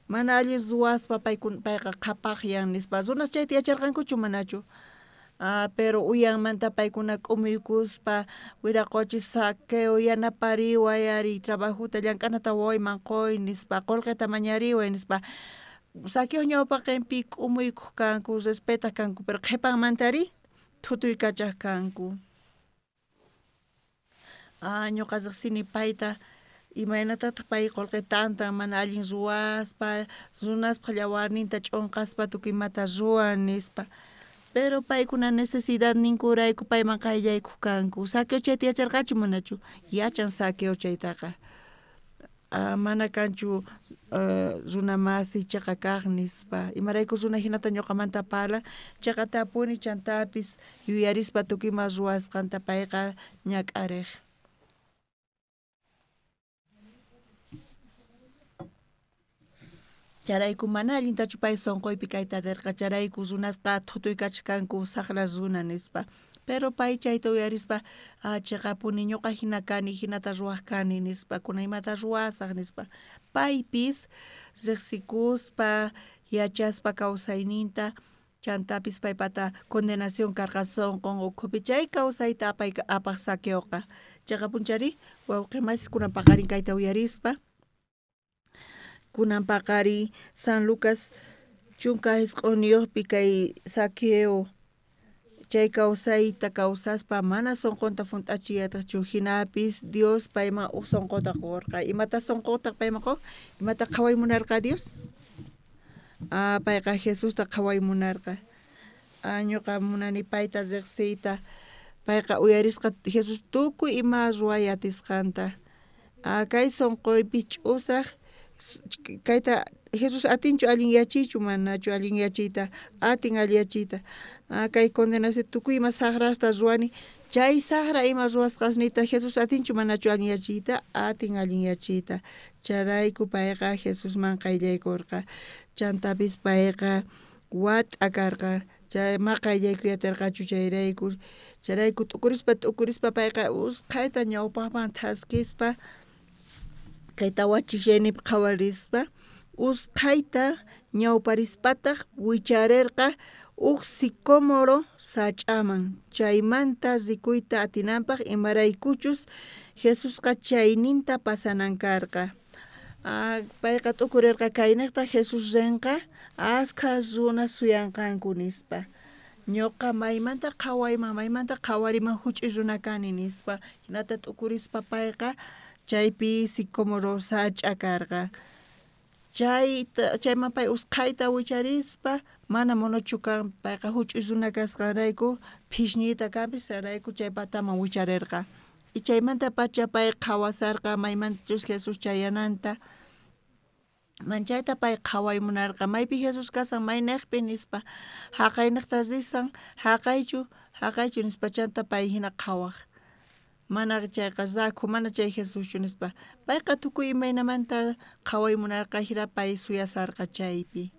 Mana allin ruwaspa payqa qhapajyan nispa. Runas chayta yacharqankuchu manachu? Pero uyanmanta paykuna k'umuykuspa wiraqochi Zaqueo yanapariway ari trabajota llank'anata wawayman qoy nispa, qolqeta mañariway nispa. Zaqueo ñawpaqenpi k'umuykuq kanku, respetaj kanku, pero qhepanmantari thutuykachaj kanku. Ñuqa riqsini payta imaynatataq pay qolqe tantan mana allin ruwaspa, runaspaq llawarninta ch'onqaspa tukuy imata ruwan nispa. Pero paykuna necesidadninkurayku payman qayllaykuq kanku. Zaqueo chayta yacharqachu manachu? Yachan Zaqueo chaytaqa. Mana kanchu runa masi cheqa kaq nispa. Imarayku runa hinata ñuqamanta parlan, cheqatapuni chantapis yuyarispa tukuy ima ruwasqanta payqa ñak'ariq. Charayku mana allintachu pay sonqoypi kayta atirqa, charayku runasqa thutuykachaj kanku saqra runa nispa. Pero pay chayta uyarispa, cheqapuni ñuqa hina kani, hinata ruwaj kani nispa, kuna imata ruwasaj nispa. Paypis riqsikuspa, yachaspa kawsayninta, chantapis paypata condenación karqa sonqon ukhupi chay kawsayta apaq Zaqueoqa. Cheqapunchari wawqi masis kunan paqarin kayta uyarispa. Kunan paqari San Lucas 19 kay Zaqueo chay kawsayta kawsaspa mana sonqonta junt'achiyataqchu, hinapis Dios payman uj sonqota qorqa. Imata sonqota payman qon? Imata qhaway munarqa Dios? Payqa Jesusta qhaway munarqa. Ñuqa munani payta riqsiyta. Payqa uyarisqa Jesús tukuy ima ruway atisqanta. Kay sonqoypi ch'usaq kayta Jesús atinchu allinyachiychu manachu allinyachiyta? Atin allinyachiyta. Kay condenación tukuy ima saqrasta ruwani, chay saqra ima ruwasqasniyta Jesús atinchu manachu allinyachiyta? Atin allinyachiyta. Chayrayku payqa Jesusman qayllaykurqa. Chantapis payqa wat'a karqa, chay ma qayllaykuyatirqachu chayrayku. Chayrayku t'ukurispa payqa usqhayta ñawpaqman thaskispa kay tawa chijllayninpi qhawarispa usqhayta ñawparispataq wicharerqa uj sicómoro sach'aman, chaymanta rikuyta atinanpaq imaraykuchus Jesusqa chayninta pasanan karqa. Payqa t'ukurirqa kayniqta Jesús rinqa askha runas suyanqanku nispa. Ñuqa maymanta qhawayman, maymanta qhawariman huch'uy runa kani nispa. Hinata t'ukurispa payqa chaypi sicómoro sach'a karqa. Chayman pay usqhayta wicharispa mana monochu kan, payqa huch'uy runa kasqanrayku phishñiyta kanpis chayrayku chay pataman wicharerqa. Y chaymanta pacha pay qhawasarqa maymantachus Jesús chayananta. Manchayta pay qhaway munarqa, maypi Jesús kasan mayniqpi nispa, haqayniqta risan, haqaychu, haqaychu nispa chanta pay hina qhawaq. Mana chayqa rakhu, mana chay Jesuschu nispa. Payqa tukuy imaynamanta qhaway munarqa hina pay suyasarqa chaypi.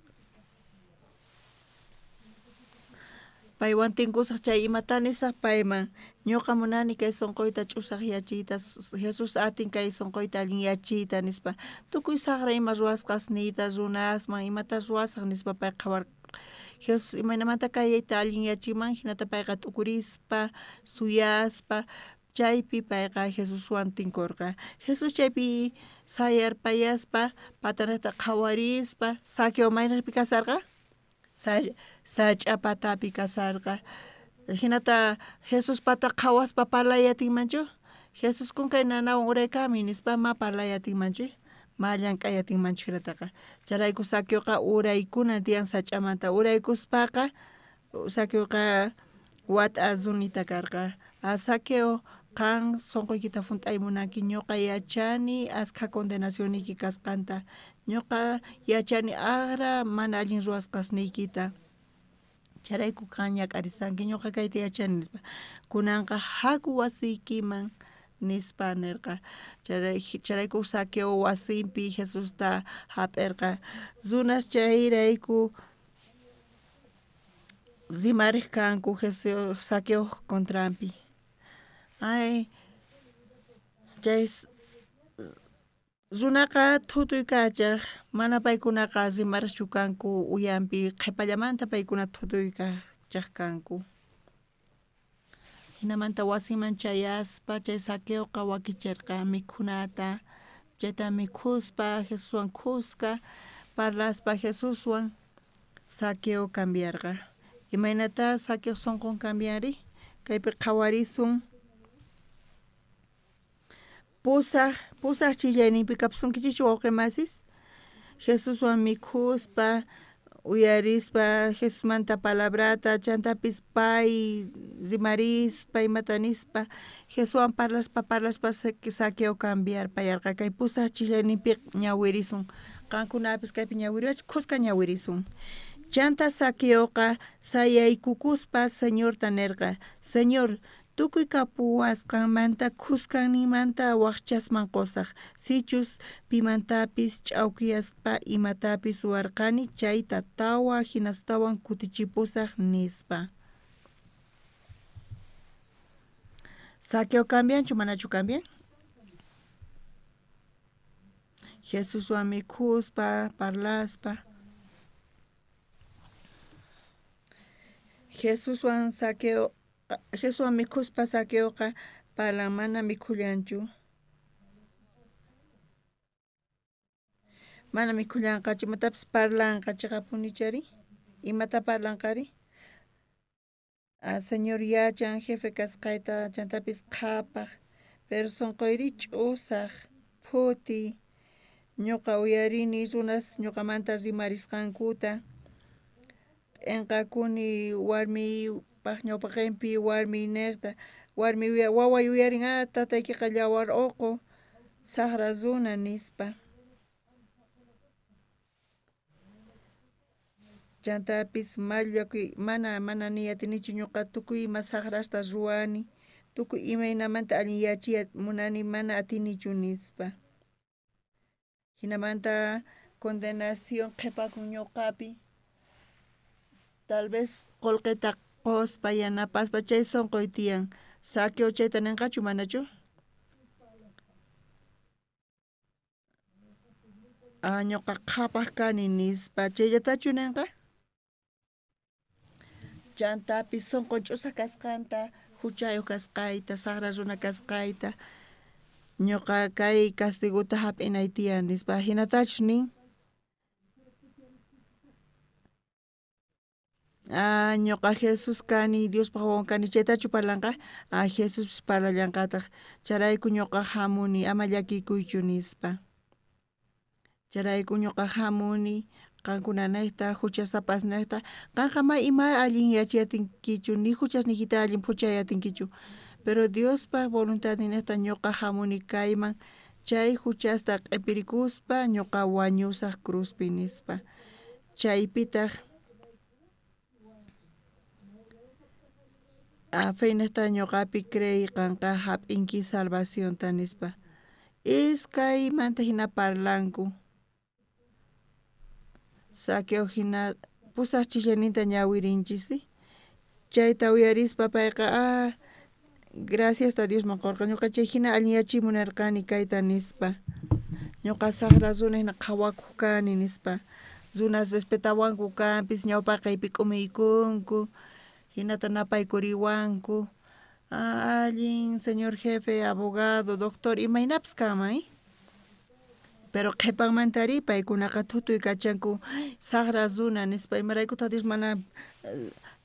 Paywan tinkusaq chay imata nisaq payman, ñuqa munani kay sonqoyta ch'usaq yachiyta, Jesús atin kay sonqoyta allinyachiyta nispa. Tukuy saqra ima ruwasqasniyta runasman imata ruwasaq nispa pay qhawarqa. Jesús imaynamanta kayta allinyachiman hinata payqa t'ukurispa, suyaspa, chaypi payqa Jesuswan tinkurqa. Jesús chaypi sayarpayaspa, patanata qhawarispa, Zaqueo mayniqpi kasarqa? Sach'a patapi kasarqa. Hinata Jesús pata qhawaspa parlayatinmanchu? Jesús kunkay nanawan uraykami nispa ma parlayatinmanchu? Ma llank'ayatinmanchu hinataqa. Chayrayku Zaqueoqa uraykunan tiyan sach'amanta. Uraykuspaqa Zaqueoqa wat'a runita karqa. Zaqueo qan sonqoykita junt'ay munanki, ñuqa yachani askha condenacionniyki kasqanta, ñuqa yachani aqra mana allin ruwasqasniykita, chayrayku qan ñak'arisanki, ñuqa kayta yachani nispa. Kunanqa haku wasiykiman nispa nirqa. Chayrayku Zaqueo wasinpi Jesusta hap'irqa. Runas chayrayku rimariq kanku Zaqueo contranpi. Ay, chay Runaqa thutuykachaj, mana paykunaqa rimarchu kanku uyanpi, qhepallamanta paykuna thutuykachaj kanku. Jinamanta wasiman chayaspa chay Zaqueoqa wakicherqa mikhunata, chayta mikhuspa Jesuswan khuska parlaspa Jesuswan Zaqueo cambiarqa. Imaynatá Zaqueo sonqon cambianri? Kaypi qhawarisun. Pusaj chillayninpi kapusunkichikchu wawqi masis? Jesuswan mikhuspa uyarispa Jesusmanta palabrata, chantapis pay rimarispa imata nispa Jesuswan parlaspa parlaspa Zaqueo cambiarpayarqa. Kay pusaj chillayninpi ñawirisun, qankunapis kaypi ñawiriwach khuska ñawirisun. Chanta Zaqueoqa sayaykukuspa Señorta nerqa: Señor, tukuy kapuwasqanmanta khuskanninmanta wajchasman qosaj, sichus pimantapis ch'awkiyaspa imatapis ruwarqani chayta tawa jinastawan kutichipusaj, nispa. Zaqueo cambianchu manachu cambian? Jesuswan mikhuspa parlaspa. Jesuswan Zaqueo Jesuswan mikhuspa Zaqueoqa parlan, mana mikhullanchu. Mana mikhullanqachu, imatapis parlanqa cheqapunichari. Imata parlanqari? Ah, Señor yachan jefe kasqayta, chantapis qhapaj, pero sonqoyri ch'usaj, phuti. Ñuqa uyarini runas ñuqamanta rimarisqankuta. P'enqakuni warmiypaj ñawpaqenpi warmiy nejta, warmi waway uyarin, ah, tataykiqa yawar uqu, sajra runa nispa. Chantapis mallwakuy, mana niy atinichu ñuqa tukuy ima sajrasta ruwani, tukuy imaynamanta allinyachiy munani, mana atinichu nispa. Jinamanta condenación qhepakun ñuqapi. Tal vez qolqeta qospa yanapaspa chay sonqoy tiyan. Zaqueo chayta nenqachu manachu? Ah, ñuqa qhapaj kani nispa, chayllatachu nenqa? Chantapis sonqon ch'usaj kasqanta, huchayuq kasqayta, sajra runa kasqayta, ñuqa kay castigota hap'inay tiyan nispa, hinatachus nin. Ah, ñuqa Jesús kani, Diospaj wawan kani, chaytachu parlanqa? Ah, Jesús parlallanqataq, chayrayku ñuqa hamuni, ama llakikuychu nispa. Chayrayku ñuqa hamuni, qankunanejta, huchasapasnejta, qanqa ma ima allin yachayatinkichu, ni huchasniykita allin phuchayatinkichu, pero Diospaj voluntadninejta ñuqa hamuni kayman, chay huchasta q'ipirikuspa ñuqa wañusaj cruzpi nispa. Chaypitaj feynejta ñuqapi creey qanqa hap'inki salvacionta nispa. Iskaymanta hina parlanku. Zaqueo hina pusaj chillayninta ñawirinchis, chayta uyarispa payqa ah, graciasta Diosman qorqa, ñuqa chay hina allinyachiy munarqani kayta nispa. Ñuqa sajra runa hina qhawakuq kani nispa. Runas respetawanku kanpis, ñawpaqaypi k'umiykunku, hinata napaykuriwanku. Ah, allin señor jefe, abogado, doctor, imaynapis kanman, Pero qhepanmantari paykunaqa thutuykachanku sajra runa nispa, imaraykutaq Dios mana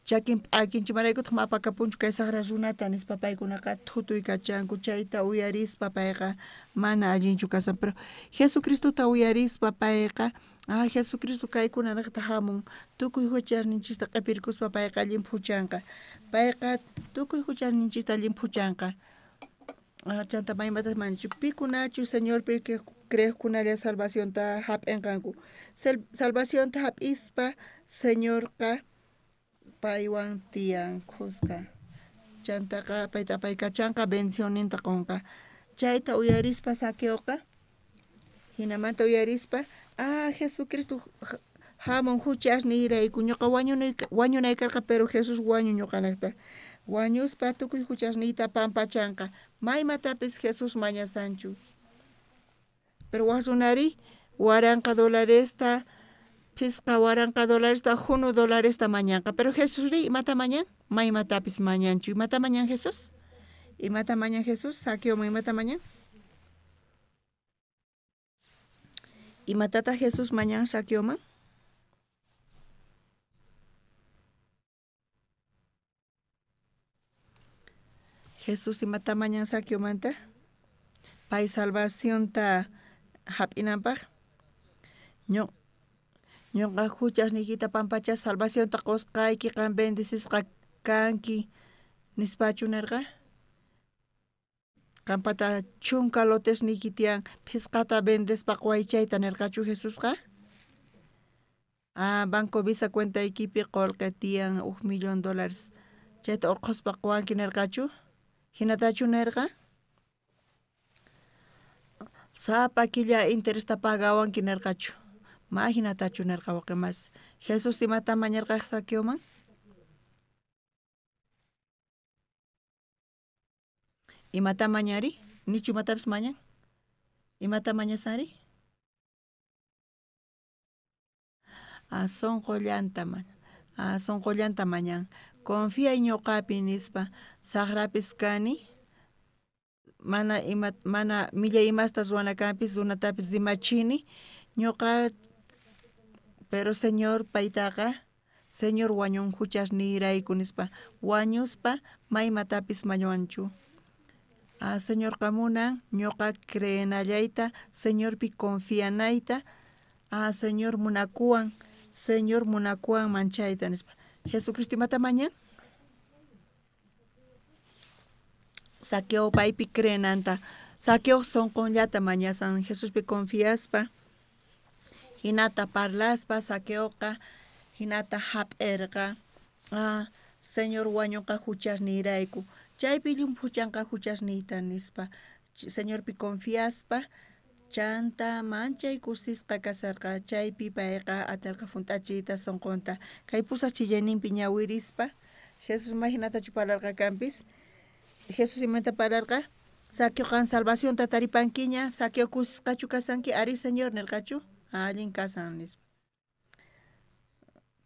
chakin p'akinchu, imaraykutaq mapakapunchu kay sajra runata nispa paykunaqa thutuykachanku. Chayta uyarispa payqa mana allinchu kasan, pero Jesucristota uyarispa payqa, ah, Jesucristo kaykunanejta hamun, tukuy huchasninchista q'ipirkuspa payqa allin phuchanqa, payqa tukuy huchasninchista allin phuchanqa. Ah, chanta maymatas manchu pikunachu Señorpi creejkunalla salvacionta hap'inqanku. Salvacionta hap'ispa Señorqa paywan tiyan khuska. Chantaqa payta apaykachanqa, bendicionninta qonqa. Chayta uyarispa Zaqueoqa, hinamanta uyarispa, ah, Jesucristo hamun huchasniyrayku, ñuqa wañunay karqa, pero Jesús wañu ñuqanaqta. Wañuspa tukuy huchasniyta pampachanqa, maymatapis Jesús mañasanchu. Pero waj runari 1000 dolaresta, phisqa 1000 dolaresta, junu dolaresta mañanqa. Pero Jesusri imata mañan? Ma imatapis mañanchu. Imata mañan Jesús? Imata mañan Jesús? Saqueoman imata mañan? Imatata Jesús mañan Saqueoman? Jesús imata mañan Saqueomanta? Pay salvacionta hap'inanpaq. Ñuqa huchasniykita pampacha salvacionta qusqayki, qan bendecisqa kanki nispachu nerqa? Qampata 10 lotesniyki tiyan, phisqata vendespa quwaychayta nerqachu Jesusqa? Ah, Banco Visa cuentaykipi qullqi tiyan $1,000,000. Chayta urqhuspa quwanki nerqachu? Hinatachu nerqa? Sapa killa interesta pagawanki nerqachu? Ma hinatachu nerqa wawqimas. Jesús imata mañarqa Saqueoman? Imata mañari? Nichu imatapis mañan? Imata mañasari? Ah, sonqollanta mañan. Ah, sonqollanta mañan. Confía ñuqapi nispa, saqrapis kani, mana ima, mana millay imasta ruwana kanpis, runatapis rimachini, ñuqa, pero Señor paytaqa, Señor wañun huchasniyrayku nispa, wañuspa ma imatapis mañuwanchu. Ah, Señorqa munan ñuqa creenallayta, Señorpi confianayta, ah, Señor munakuwan, Señor munakuwan manchayta nispa. Jesucristo imata mañan? Saqueo paypi creenanta. Saqueo sonqonllata mañasan Jesuspi confiaspa, hinata parlaspa, Saqueoqa hinata hap'erqa. Ah, Señor wañunqa huchasniyrayku. Chaypi llumphuchanqa huchasniyta nispa. Señorpi confiaspa, chanta manchay kusisqa kasarqa. Chaypi payqa aterqa hunt'achiyta sonqonta. Kay pusaq chillayninpi ñawirispa, Jesús ma hinatachu parlarqa kanpis? Jesús imanta parlarqa? Saqueo qan salvacionta taripankiña, Saqueo kusisqachu kasanki? Ari Señor nirqachu? Allin kasan nispa.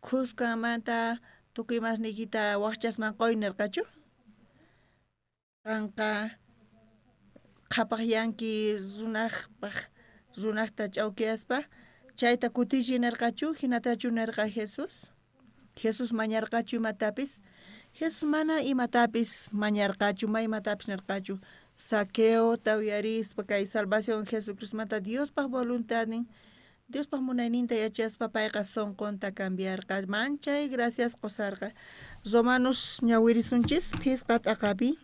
Khuskamanta tukuy imasniykita waqchasman quy nirqachu? Qanqa qhapaqyanki runaqpaq runaqta ch'awkiyaspa, chayta kutichi nirqachu? Hinatachu nirqa Jesús? Jesús mañarqachu imatapis? Jesús mana imatapis mañarqachu, ma imatapis nirqachu. Saqueota uyarispa kay salvación Jesucristomanta Diospaq voluntadnin, Diospaq munayninta yachaspa payqa sonqonta cambiarqa. Manchay gracias qusarqa. Romanos ñawirisunchis phisqa t'aqapi.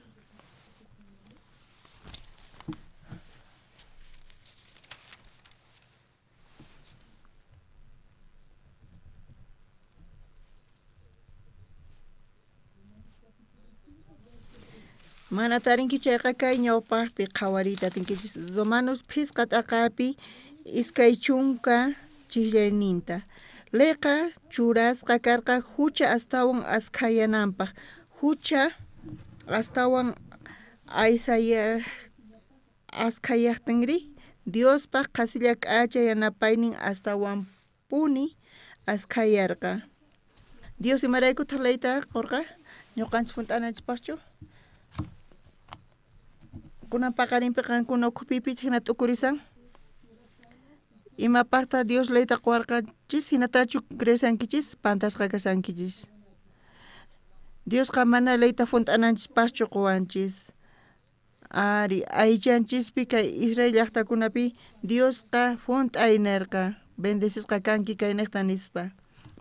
Mana tarinki chayqa kay ñawpaqpi qhawariyta atinkichis. Romanos phisqa t'aqapi 20 chijllayninta. Leyqa churasqa karqa hucha astawan askhayananpaq. Hucha astawan askhayaqtinri Diospaq qhasilla k'acha yanapaynin astawanpuni askhayarqa. Dios imaraykutaq leyta qurqa? Ñuqanchis hunt'ananchispaqchu? Kunan paqarinpi qankuna ukhupipichik hina t'ukurisan? Imapaqta Dios leyta quwarqanchis hinatachu creesankichis? Pantasqa kasankichis. Diosqa mana leyta hunt'ananchispaqchu quwanchis. Ari aychanchispi kay Israel llaqtakunapi Diosqa hunt'ay nirqa, bendecisqa kanki kayniqta nispa.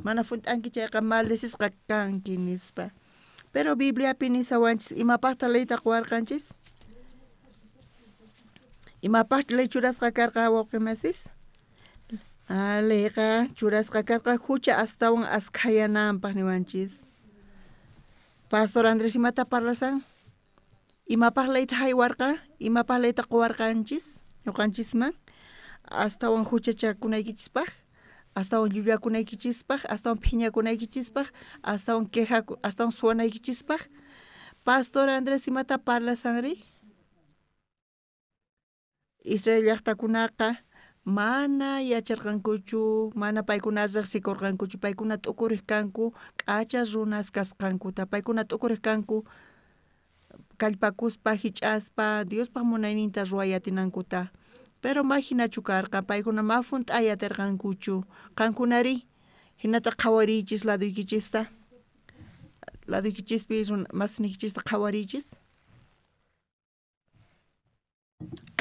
Mana hunt'anki chayqa maldecisqa kanki nispa. Pero Bibliapi nisawanchis imapaqta leyta quwarqanchis? Imapaq ley churasqa karqa wawqimasis? Ah, leyqa churasqa karqa hucha astawan askhayananpaq niwanchis. Pastor Andrés imata parlasan? Imapaq leyta haywarqa? Imapaq leyta quwarqanchis? Ñuqanchisman? Astawan huchachakunaykichispaq, astawan llullakunaykichispaq, astawan phiñakunaykichispaq, astawan quejaku, astawan suwanaykichispaq. Pastor Andrés imata parlasanri? Israel llaqtakunaqa Mana yacharqankuchu, mana paykuna riqsikurqankuchu, paykuna t'ukurej kanku k'acha runas kasqankuta, paykuna t'ukurej kanku kallpakuspa, hich'aspa, Diospaj munayninta ruway atinankuta. Pero ma hinachu karqa, paykuna ma junt'ay aterqankuchu. Qankunari hinata qhawariychis laduykichista, laduykichispi masniykichista qhawariychis.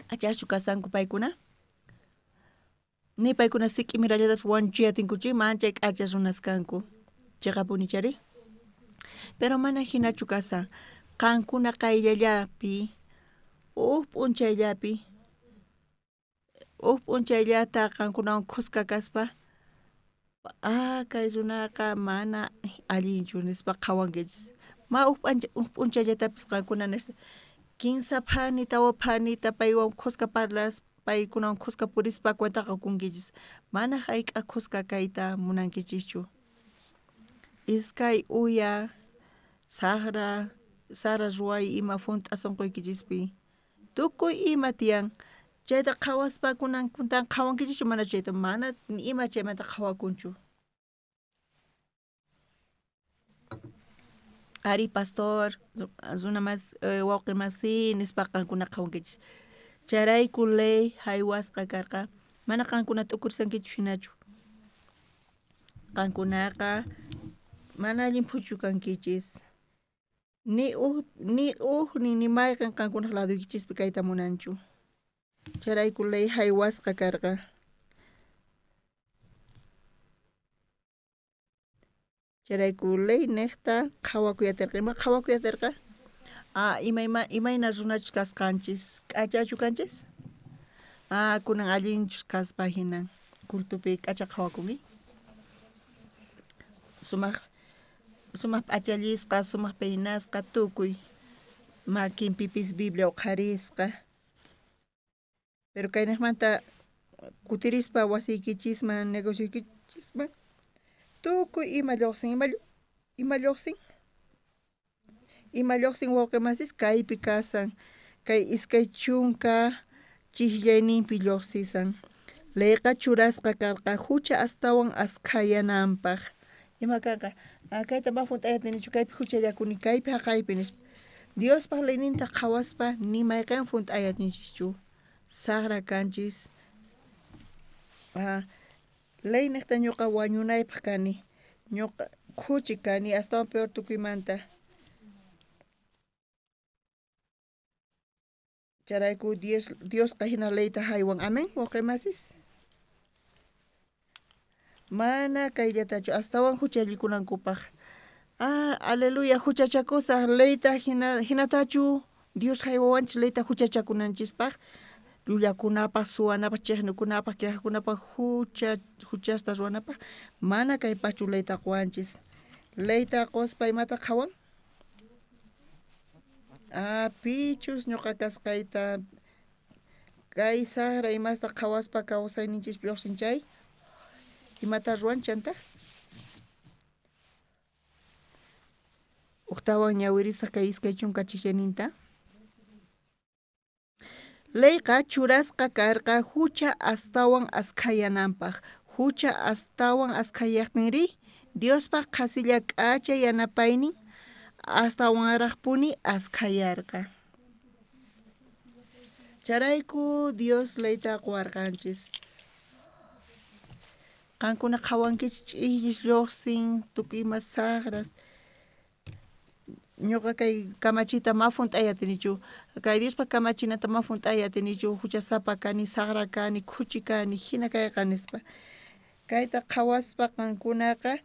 K'achachu kasanku paykuna? Ni paykuna sik'imirallatapis wañuchiy atinkuchu, manchay k'acha runas kanku. Chiqapuni chari. Pero mana hinachu kasan. Qankuna qayllallapi, uj p'unchayllapi, uj p'unchayllata qankunawan khuska kaspa, ah, kay runaqa mana allinchu nispa qhawankichis. Ma uj p'unchayllatapis qankuna nispa kinsa phani, tawa phanita paywan khuska parlas, paykunawan khuska purispa cuenta qokunkichis. Mana hayk'a khuska kayta munankichischu. Iskay uya, saqra, sara ruway ima junt'a sunquykichispi. Tukuy ima tiyan. Chayta qhawaspa kunan kuntan qhawankichischu mana chayta, mana ni ima chaymanta qhawakunchu. Ari pastor, runa mas wawqi masi nispa qankuna qhawankichis. Chayrayku ley haywasqa karqa, mana qankuna t'ukursankichu hinachu. Qankunaqa mana allin phuchu kankichis. Ni uj ni mayqin qankunaj laduykichispi kayta munanchu. Chayrayku ley haywasqa karqa. Chayrayku ley niqta qhawakuyaterqa. Ima qhawakuyaterqa? Ah, imayna runachus kasqanchis, k'achachu kanchis? Ah, kunan allinchus kaspa hinan cultupi k'acha qhawakunki. Sumaq sumaq p'achallisqa, sumaq peinasqa tukuy, makinpipis Biblia uqharisqa. Pero kaynaqmanta kutirispa wasiykichisman, negocioykichisman, tukuy ima lluqsin, ima lluqsin, ima lluqsin wawqimasis kaypi kasan, kay 20 chiqllayninpi lluqsisan. Leyqa churasqa karqa hucha astawan askhayananpaq. Ima kanqa? Kayta ma junt'ayatinichu, kaypi huchallakuni, kaypi haqaypi nispa. Diospaq leyninta qhawaspa ni mayqin junt'ayatinchikchu. Saqra kanchis. Ley niqta ñuqa wañunaypaq kani, ñuqa khuchi kani, astawan peor tukuymanta. Chayrayku Diosqa hina leyta haywan. Amén, wawqimasis. Mana kayllatachu astawan huchallikunankupaq. Ah, aleluya, huchachakusaq leyta hinatachu Dios haywawanchis leyta huchachakunanchispaq, llullakunapaq, suwanapaq, chiqnikunapaq, quejakunapaq, huchasta ruwanapaq, mana kaypaqchu leyta quwanchis. Leyta quspa imata qhawan? Ah, pichus ñuqa kasqayta kay saqra imasta qhawaspa kawsayninchispi lluqsin chay, imata ruwan chanta? Uqtawan ñawirisaq kay 20 chiqllayninta. Leyqa churasqa karqa hucha astawan askhayananpaq. Hucha astawan askhayaqtinri, Diospaq qhasilla k'acha yanapaynin astawanraqpuni askhayarqa. Chayrayku Dios leyta quwarqanchis. Qankuna qhawankichis ch'ijllis lluqsin, tukuy ima saqras. Ñuqa kay kamachita ma junt'ay atinichu, kay Diospaq kamachinata ma junt'ay atinichu, huchasapa kani, saqra kani, khuchi kani, hina kayqa nispa. Kayta qhawaspa qankunaqa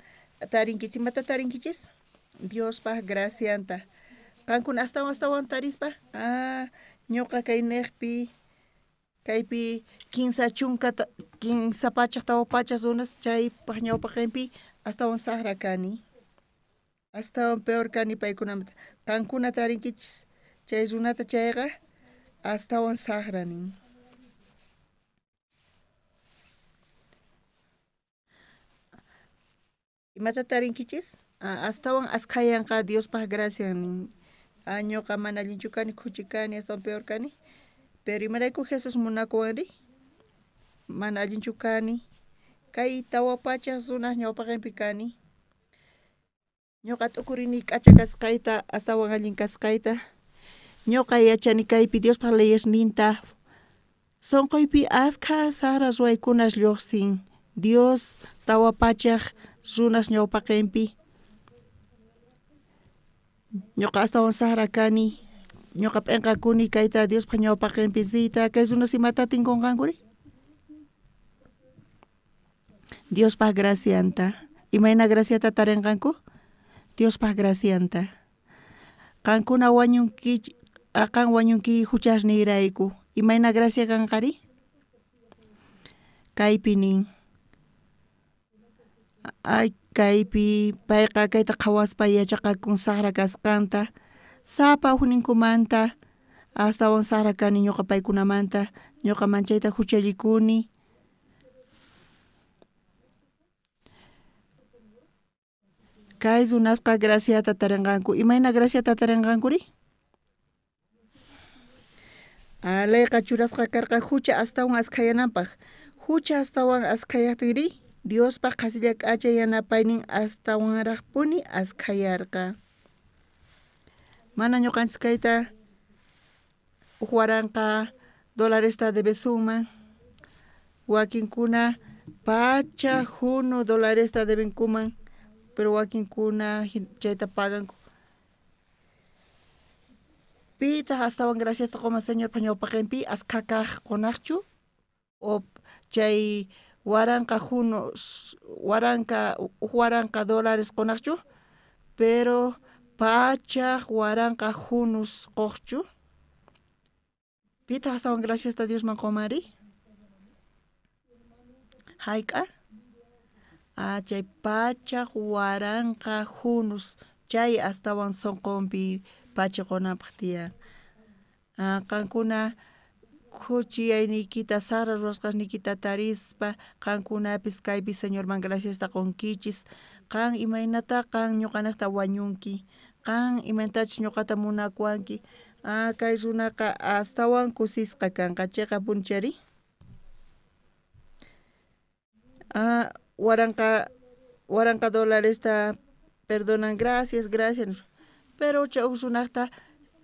tarinkichis, imata tarinkichis? Diospaq gracianta. Qankuna astawan astawan tarispa, ah, ñuqa kay niqpi, kaypi 30 300 400 runas chaypaq ñawpaqinpi astawan saqra kani. Astawan peor kani paykunamanta. Qankuna tarinkichis chay runata chayqa astawan saqra nin. Imata tarinkichis? Astawan askhayanqa Diospaq gracian nin. Ñuqa mana allinchu kani, khuchi kani, astawan peor kani. Pero imarayku Jesús munakuwanri? Mana allinchu kani. Kay 400 runas ñawpaqinpi kani. Ñuqa t'ukurini k'acha kasqayta, astawan allin kasqayta. Ñuqa yachani kaypi Diospaq leyesninta. Sonqoypi askha saqra ruwaykunas lluqsin. Dios 400 runas ñawpaqinpi. Ñuqa astawan saqra kani. Ñuqa p'inqakuni kayta Diospaq ñawpaqinpi riyta. Kay runas imata tinkunqankuri? Diospaq gracianta. Imayna graciata tarinqanku? Diospaq gracianta. Qankuna wañunki, qan wañunki huchasniyrayku. Imayna gracia kanqari? Kaypi nin. Ay, kaypi payqa kayta qhawaspa yachaqakun saqra kasqanta. Sapa ujninkumanta astawan saqra kani ñuqa paykunamanta. Ñuqa manchayta huchallikuni. Kay runasqa graciata tarinqanku. Imayna graciata tarinqankuri? Leyqa churasqa karqa hucha astawan askhayananpaq. Hucha astawan askhayaqtinri Diospaq qhasilla k'acha yanapaynin astawanraqpuni askhayarqa. Mana ñuqanchis kayta 1000 dolaresta debesunman. Wakinkuna 101 dolaresta debenkuman, pero wakinkuna chayta paganku. Pitaq astawan graciasta quman Señorpa ñawpaqinpi askha kaq qunaqchu o chay 1000 junus 1000 dólares qunaqchu, pero 100,000 junus quqchu. Pitaq astawan graciasta Diosman qumanri? Hayk'a? Chay 100,000 junus chay astawan sunqunpi pachi qunanpaq tiyan. Qankuna khuchiyayniykita saqra ruwasqasniykita tarispa qankunapis kaypi Señorman graciasta qunkichis. Qan imaynata qan ñuqanaqta wañunki, qan imaynatachus ñuqata munakuwanki. Kay runaqa astawan kusisqa kanqa chiqapuni chari. 1000 dolaresta perdonan, gracias, gracias. Pero chay uj runaqta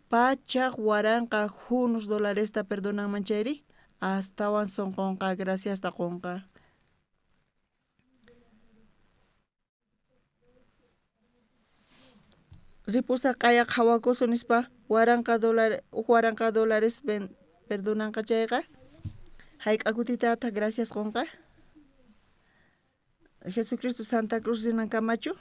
100,000 junus dolaresta perdonanman chayri, astawan sunqunqa graciasta qunqa. Ripusaq q'aya qhawakusun nispa 1000 dólares perdonanqa chayqa, hayk'a kutitataq gracias qunqa? Jesucristo Santa Cruz rinankamachu?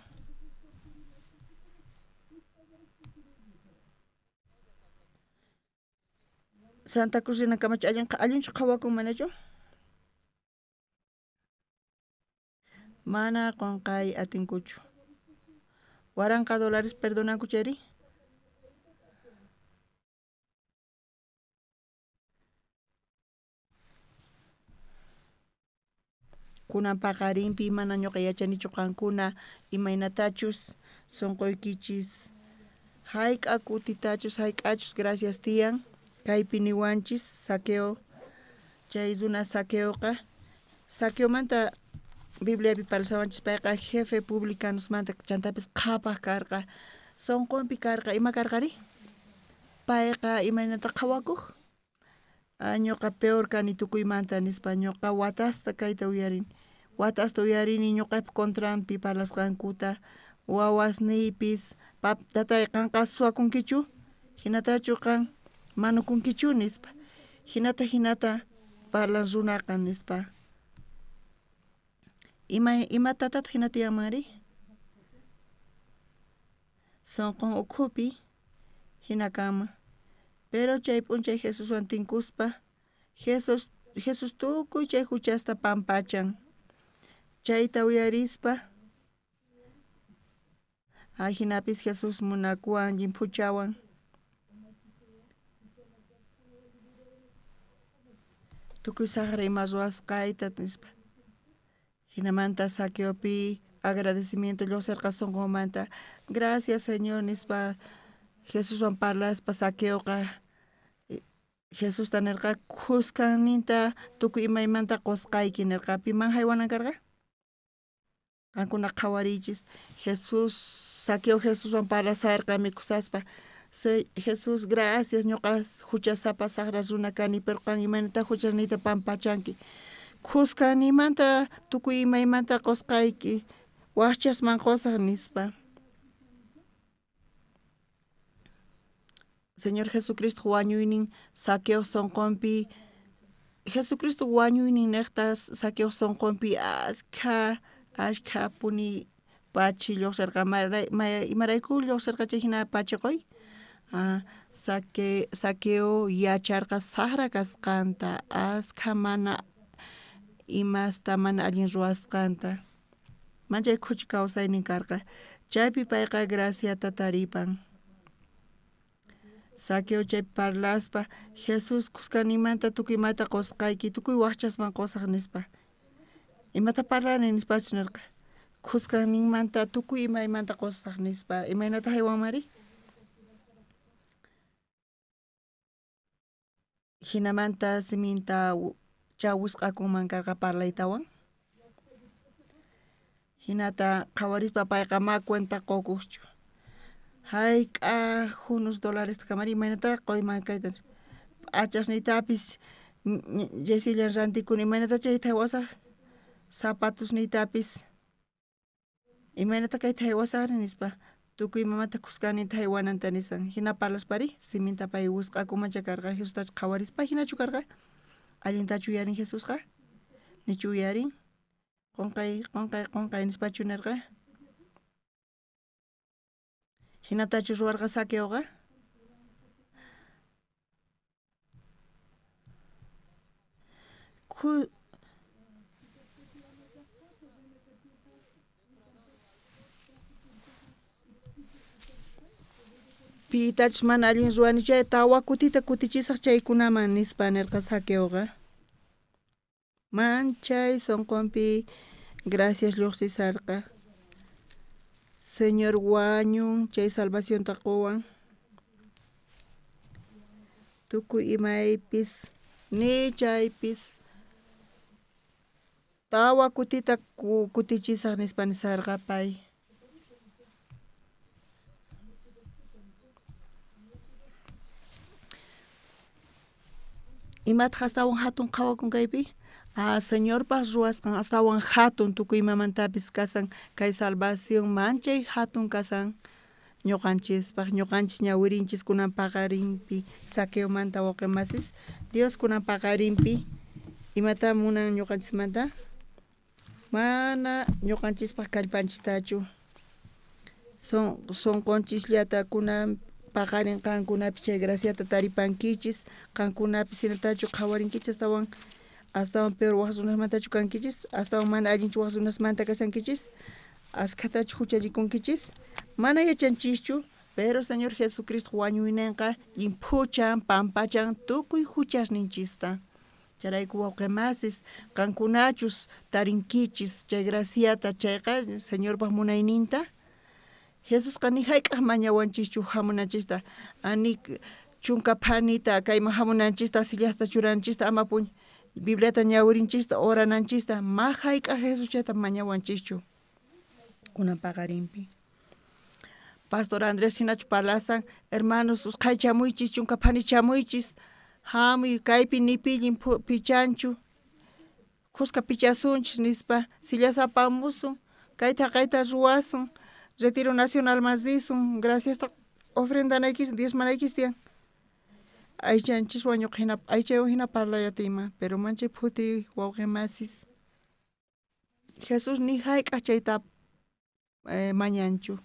Santa Cruz rinankamachu allinchu qhawakun manachu? Mana qunqay atinkuchu. 1000 dólares perdonanku chayri? Kunan paqarinpi mana ñuqa yachanichu qankuna imaynatachus sunquykichis hayk'a kutitachus hayk'achus gracias tiyan. Kaypi niwanchis Saqueo, chay runa Saqueoqa, Saqueomanta Bibliapi parlasawanchis payqa jefe publicanosmanta chantapis qhapaq karqa, sunqunpi karqa, ima karqari? Payqa imaynata qhawakuq? Ñuqa peor kani tukuymanta nispa, ñuqa watasta kayta uyarini, watasta uyarini ñuqaypa contranpi parlasqankuta, wawasniypis, tatay qanqa suwakunkichu, hinatachu qan manukunkichu nispa, hinata hinata parlan runaqa nispa. Imatataq hina tiyanmanri? Sunqun ukhupi hina kanman. Pero chay p'unchay Jesuswan tinkuspa, Jesús tukuy chay huchasta pampachan. Chayta uyarispa, ajinapis Jesús munakuwan llimphuchawan. Tukuy saqra ima ruwasqayta nispa. Hinamanta Saqueopi agradecimiento lluqsirqa sunqunmanta. Gracias Señor nispa Jesuswan parlaspa Saqueoqa Jesusta nerqa khuskanninta tukuy imaymanta qosqayki nerqa. Piman haywanan karqa? Qankuna qhawariychis. Jesús, Saqueo Jesuswan parlasarqa mikhusaspa. Jesús, gracias, ñuqa huchasapa saqra runa kani, pero qan imaynata huchasniyta pampachanki. Khuskanniymanta tukuy imaymanta qosqayki, wajchasman qosaq nispa. Señor Jesucristo wañuynin Saqueo sonqonpi, Jesucristo wañuynin neqta Saqueo sonqonpi ashkha puni pachi lluqsirqa. Imarayku lluqsirqa chay hina pachiquy? Saqueo yacharqa saqra kasqanta, askha mana imasta mana allin ruwasqanta. Manchay khuchi kawsaynin karqa. Chaypi payqa graciata taripan. Saqueo chay parlaspa, Jesús khuskanimanta tukuy imata qosqayki, tukuy wajchasman qosaq nispa. Imata parlani nispachus nirqa. Khuskanninmanta tukuy imaymanta qosaq nispa. Imaynata haywanmari? Hinamanta siminta chawisqakunman karqa parlaytawan. Hinata qhawarispa payqa ma cuenta qukuqchu. Hayk'a junus dólares kamari imaynata quyman kayta p'achasniytapis yesillan rantikuni imaynata chayta haywasaq zapatosniytapis imaynata kayta haywasaqri nispa tukuy imamanta khuskanninta haywananta nisan. Hina parlaspari siminta pay wisq'akumancha karqa Jesustachu qhawarispa hinachu karqa allintachu uyarin Jesusqa nichu uyarin qonqay qonqay qonqay nispachu nirqa. Hinatachu ruwarqa Saqueoqa? Pitachus mana allin ruwani chay tawa kutita kutichisaq chaykunaman nispa nirqa Saqueoqa. Manchay sonqonpi gracias lluqsisarqa. Señor wañun chay salvacionta quwan. Tukuy imaypis ni chaypis tawa kutita kutichisaq nispa nisarqa pay. Imataq astawan hatun qhawakun kaypi? Señorpaq ruwasqan astawan hatun tukuy imamantapis kasan kay salvación manchay hatun kasan ñuqanchispaq ñuqanchis ñawirinchis kunan paqarinpi Saqueomanta wawqimasis. Dios kunan paqarinpi imata munan ñuqanchismanta? Mana ñuqanchispaq kallpanchistachu. Sonqonchisllata kunan paqarin qankunapis chay graciata taripankichis qankunapis hinatachu qhawarinkichis astawan peor waj runasmantachu kankichis astawan mana allinchu waj runasmanta kashankichis askhatachu huchallikunkichis mana yachanchischu pero Señor Jesucristo wañuyninqa llimphuchan pampachan tukuy huchasninchista. Chayrayku wawqimasis qankunachus tarinkichis chay graciata chayqa Señorpaq munayninta. Jesusqa ni hayk'aq mañawanchischu hamunanchista ani chunka phanita kayman hamunanchista sillasta churanchista ama puñ Bibliata ñawirinchista orananchista ma hayk'aq Jesús chayta mañawanchischu kunan paqarinpi. Pastor Andrés hinachu parlasan hermanos usqhay chamuychis chunka phani chamuychis hamuy kaypi ni pillin pichanchu khuska pichasunchis nispa sillas apamusun kayta kayta ruwasun Retiro Nacional mas risun graciasta ofrendanaykis diezmanaykis tiyan aychanchis wañuq hina aychaywan hina parlayatima pero manchay phuti wawqimasis Jesús ni hayk'aq chayta mañanchu.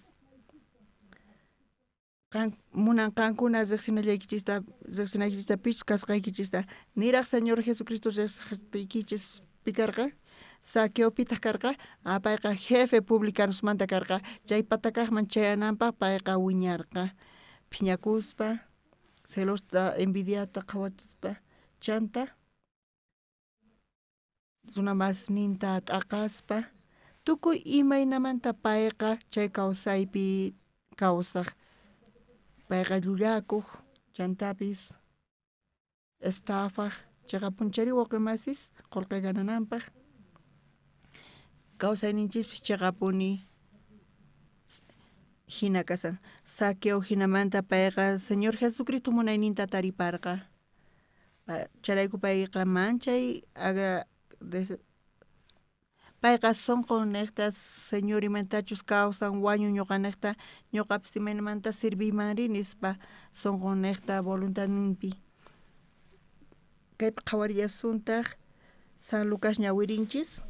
Munan qankuna riqsinallaykichista riqsinaykichista pichus kasqaykichista niraq Señor Jesucristo riqsiykichis pi karqa Saqueopitaq karqa payqa jefe publicanosmanta karqa chay patakaqman chayananpaq payqa wiñarqa phiñakuspa celosta envidiata qhawachispa chanta runamasninta t'aqaspa tukuy imaynamanta payqa chay kawsaypi kawsaq payqa llullakuq chantapis Estafaj cheqapunchari wawqimasis qolqe ganananpaj kawsayninchispis cheqapuni hina kasan. Zaqueo hinamanta payqa Señor Jesucristo munayninta tariparqa. Chayrayku payqa manchay payqa sonqon niqta Señor imantachus kawsan wañun ñuqaniqta ñuqapis imaynamanta serviymanri nispa sonqon niqta voluntadninpi. Kaypi qhawarillasuntaq San Lucas ñawirinchis.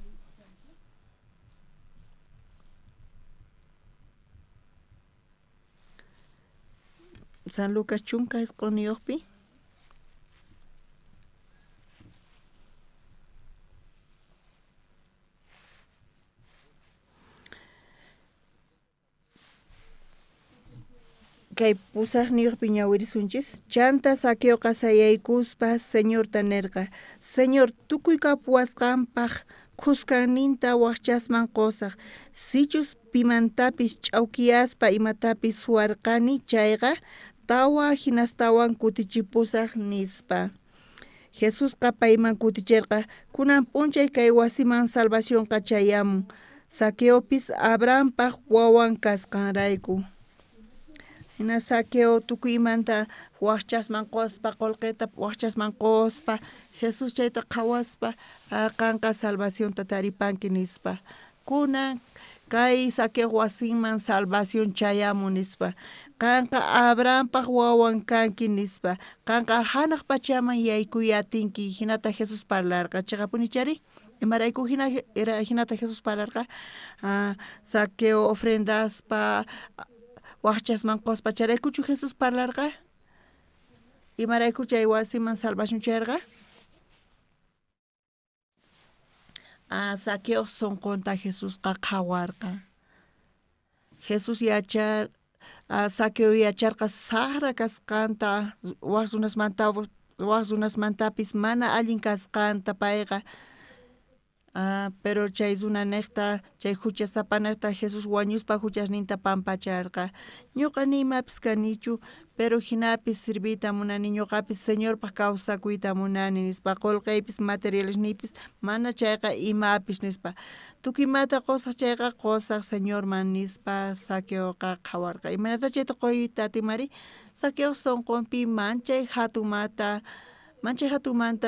San Lucas 19. Kay 8 ñawirisunchis. Chanta Zaqueoqa sayaykuspa Señorta nerqa: Señor, tukuy kapuwasqanpaj khuskanninta wajchasman qosaj. Sichus pimantapis ch'awkiyaspa imatapis suwarqani chayqa 4 hinastawan kutichipusaj nispa. Jesusqa payman kuticherqa: kunan p'unchay kay wasiman salvacionqa chayamun, Zaqueopis Abrahampaj wawan kasqanrayku. Hina Zaqueo tukuy imanta wajchasman qospa, qolqeta wajchasman qospa, Jesús chayta qhawaspa, qanqa salvacionta taripanki nispa. Kunan kay Zaqueo wasinman salvación chayamun nispa. Qanqa Abrahampaj wawan kanki nispa. Qanqa hanaq pachaman yaykuy atinki. Hinata Jesús parlarqa. Chaqapuni chari? Imarayku hinata Jesús parlarqa? Zaqueo ofrendaspa wajchasman qospa charaykuchu Jesús parlarqa? Imarayku chay wasiman salvación chayarqa? Zaqueo sonqonta Jesusqa qhawarqa. Jesús Zaqueo yacharqa saqra kasqanta, waj runasmantapis mana allin kasqanta payqa. Pero chay runaniqta, chay huchasapanaqta Jesús wañuspa huchasninta pampacharqa. Ñuqa ni imapis kanichu, pero hinapis serviyta munani, ñuqapis Señorpaj kawsakuyta munani nispa, qolqeypis materialesniypis mana chayqa imapis nispa. Tukuy imata qosaj chayqa qosaj Señorman nispa Zaqueoqa qhawarqa. Imaynata chayta quyta atinmari? Zaqueo sonqonpi manchay hatunmanta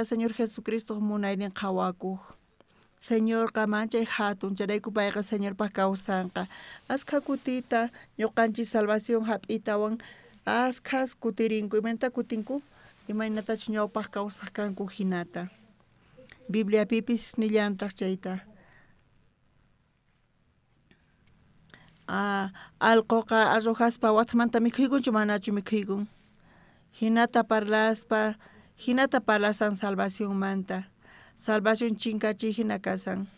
Señor Jesucristo munaynin qhawakuq. Señorqa manchay hatun, chayrayku payqa Señorpaj kawsanqa. Askha kutita ñuqanchis salvación hap'itawan askhas kutirinku. Imaynata kutinku? Imaynatachus ñawpaq kawsaq kanku hinata. Bibliapipis nillantaq chayta. Allquqa arrojaspa watqmanta mikhuykunchu manachu mikhuykun. Hinata parlaspa, hinata parlasan salvacionmanta. Salvación chinkachiy hina kasan.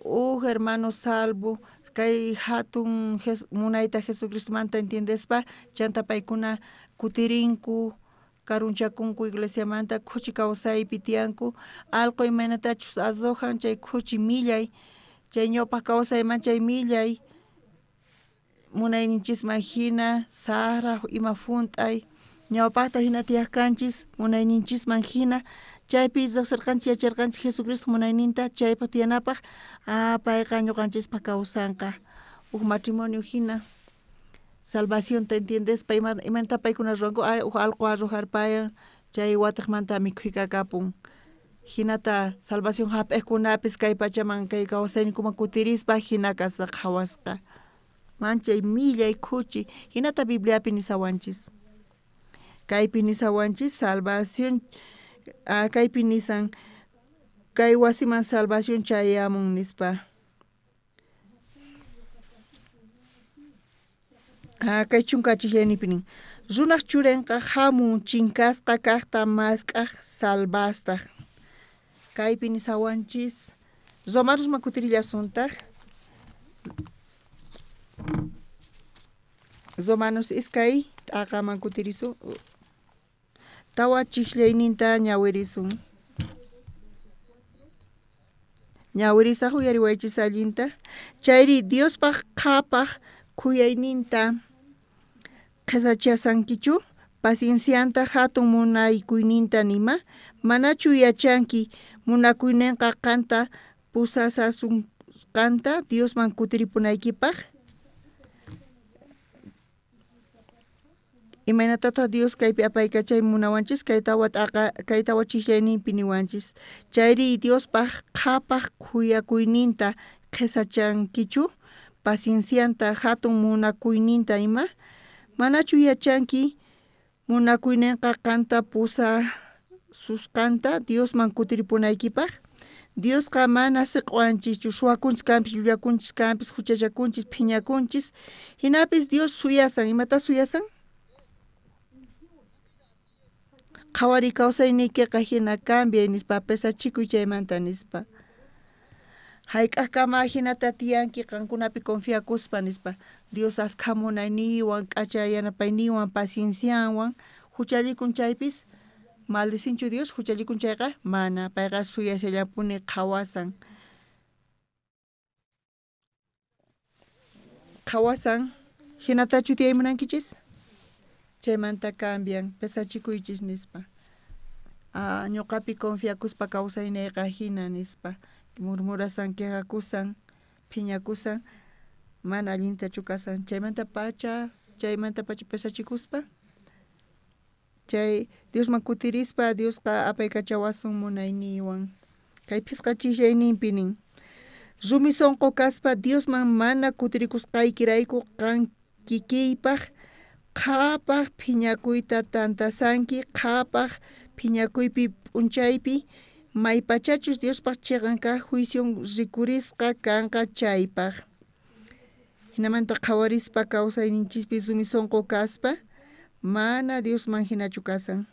Uj hermano salvo kay hatun munayta Jesucristomanta entiendespa chanta paykuna kutirinku, karunchakunku iglesiamanta, khuchi kawsaypi tiyanku. Allqu imaynatachus arrojan chay khuchi millay, chay ñawpaq kawsayman chay millay munayninchisman hina saqra ima junt'ay ñawpaqta hina tiyaq kanchis munayninchisman hina. Chaypi riqsirqanchis yacharqanchis Jesucristo munayninta chaypaq tiyanapaq payqa ñuqanchispaq kawsanqa. Uj matrimonio hina salvacionta entiendespa imaynata paykuna ruwanku, uj allqu arrojarpayan chay watiqmanta mikhuykakapun. Hinata salvación hap'iqkunapis kay pachaman kay kawsayninkuman kutirispa hina kasqa qhawasqa. Manchay millay khuchi hinata Bibliapi nisawanchis. Kaypi nisawanchis salvación, kaypi nisan kay wasiman salvación chayamun nispa. Kay 10 nin: runaq churinqa hamun chinkasqa kaqta mask'aj salvastaq. Kaypi nisawanchis Romanosman kutirillasuntaq. Romanos 2 t'aqaman kutirisun. 4 chijllayninta ñawirisun. Ñawirisaj uyariwaychis allinta. Chayri Diospaj qhapaj khuyayninta qhesachasankichu? Paciencianta hatun munaykuyninta nima? Manachu yachanki munakuynenqa qanta pusasasunqanta Diosman kutiripunaykipaq? Imaynatataq Dios kaypi apaykachay munawanchis kay tawa t'aqa kay tawa chijllayninpi niwanchis? Chayri Diospaq qhapaq khuyakuyninta qhesachankichu? Paciencianta hatun munakuyninta ima? Manachu yachanki munakuynenqa qanta pusasusqanta Diosman kutiripunaykipaq? Diosqa mana siq'uwanchischu, suwakunchis kanpis, llullakunchis kanpis, huchachakunchis, phiñakunchis. Hinapis Dios suyasan. Imata suyasan? Qhawariy kawsayniykiqa hina cambiay nispa, pesachikuy chaymanta nispa. Hayk'aqkama hinata tiyanki qankunapi confiakuspa nispa. Dios askha munayniywan, k'acha yanapayninwan, paciencianwan huchallikun chaypis, maldicinchu Dios huchallikun chayqa? Mana, payqa suyashallanpuni qhawasan. Qhawasan, hinatachu tiyay munankichis? Chaymanta cambian, pesachikuychis nispa. Ñuqapi confiakuspa kawsayniyqa hina nispa. Murmurasan, quejakusan, phiñakusan, mana allintachu kasan. Chaymanta pacha pesachikuspa, chay Diosman kutirispa Diosqa apaykachawasun munayniywan. Kay phisqa chijllayninpi nin: Rumi sonqo kaspa Diosman mana kutirikusqaykirayku qan kikiypaq qhapaq phiñakuyta tantasanki, qhapaq phiñakuypi p'unchaypi maypachachus Diospaq chiqan kaq juicion rikurisqa kanqa chaypaq. Hinamanta qhawarispa kawsayninchispi rumi sonqo kaspa mana Diosman hinachu kasan.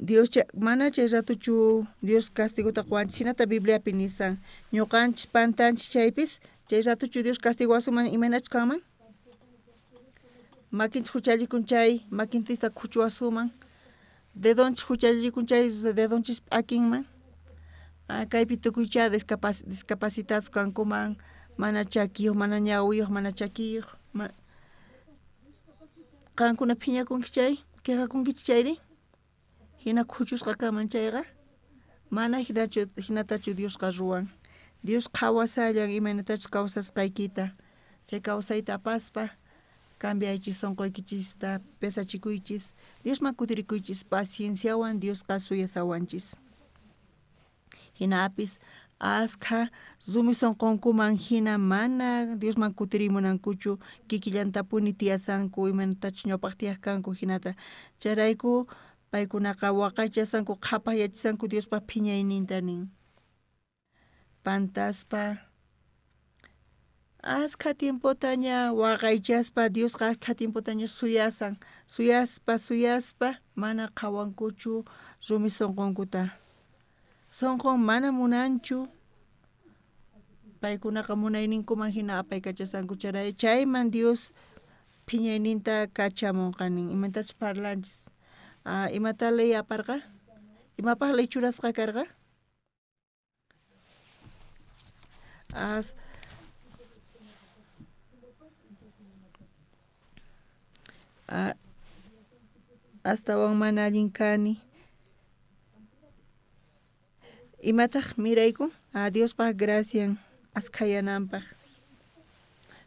Dios mana chay ratuchu Dios castigota quwanchis, hinata Bibliapi nisan. Ñuqanchis pantanchis chaypis chay ratuchu Dios castigowasunman imaynachus kanman? Makinchis huchallikun chay makintista khuchuwasuman, dedonchis huchallikun chay dedonchis p'akinman. Kaypi tukuycha discapacitados kankuman, mana chakiyuq, mana ñawiyuq, mana chakiyuq. Qankuna phiñakunki chay, quejakunkichis chayri? Hina khuchusqa kaman chayqa mana hinatachu Diosqa ruwan. Dios qhawasallan imaynatachus kawsasqaykita. Chay kawsayta apaspa cambiaychis sonqoykichista, pesachikuychis, Diosman kutirikuychis, pacienciawan Diosqa suyasawanchis. Hinapis askha rumi sonqonkuman hina mana Diosman kutirimunankuchu, kikillantapuni tiyasanku imaynatachus ñawpaq tiyaq kanku hinata. Chayrayku paykunaqa waqaychasanku, qhapaqyachisanku Diospaq phiñayninta nin. Pantaspa askha tiempotaña waqaychaspa Diosqa askha tiempotaña suyasan, suyaspa suyaspa mana qhawankuchu rumi sonqonkuta. Sonqon mana munanchu, paykunaqa munayninkuman hina apaykachasanku. Charay chayman Dios phiñayninta kachamunqa nin. Imatachus parlanchis. Imata ley aparqa? Imapaq ley churasqa karqa? Astawan mana allin kani. Imataq mirayku? Diospaq gracian askhayananpaq.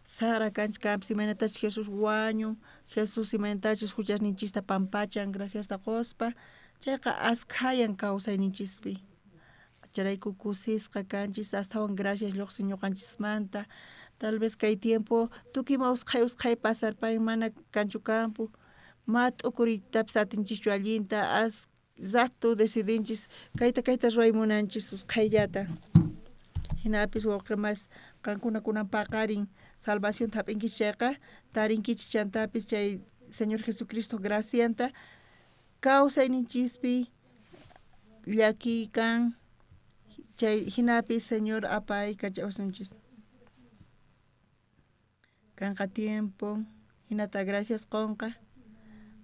Sara kanchis kanpis imaynatachus Jesús wañun, Jesús imaynatachus huchasninchista pampachan graciasta quspa, chayqa askhayan kawsayninchispi. Chayrayku kusisqa kanchis, astawan gracias lluqsin ñuqanchismanta. Tal vez kay tiempo tukuy ima usqhay usqhay pasarpayn mana kanchu kampu, ma t'ukuriytapis atinchischu allinta, as rato decidinchis kayta kayta ruway munanchis usqhayllata. Hinapis wawqi mas qankuna kunan paqarin salvacionta hap'inkichis chayqa tarinkichis chantapis chay Señor Jesucristo gracianta kawsayninchispi llakiy kan, chay hinapis Señor apaykachawasunchis. Kanqa tiempo hinata gracias qunqa,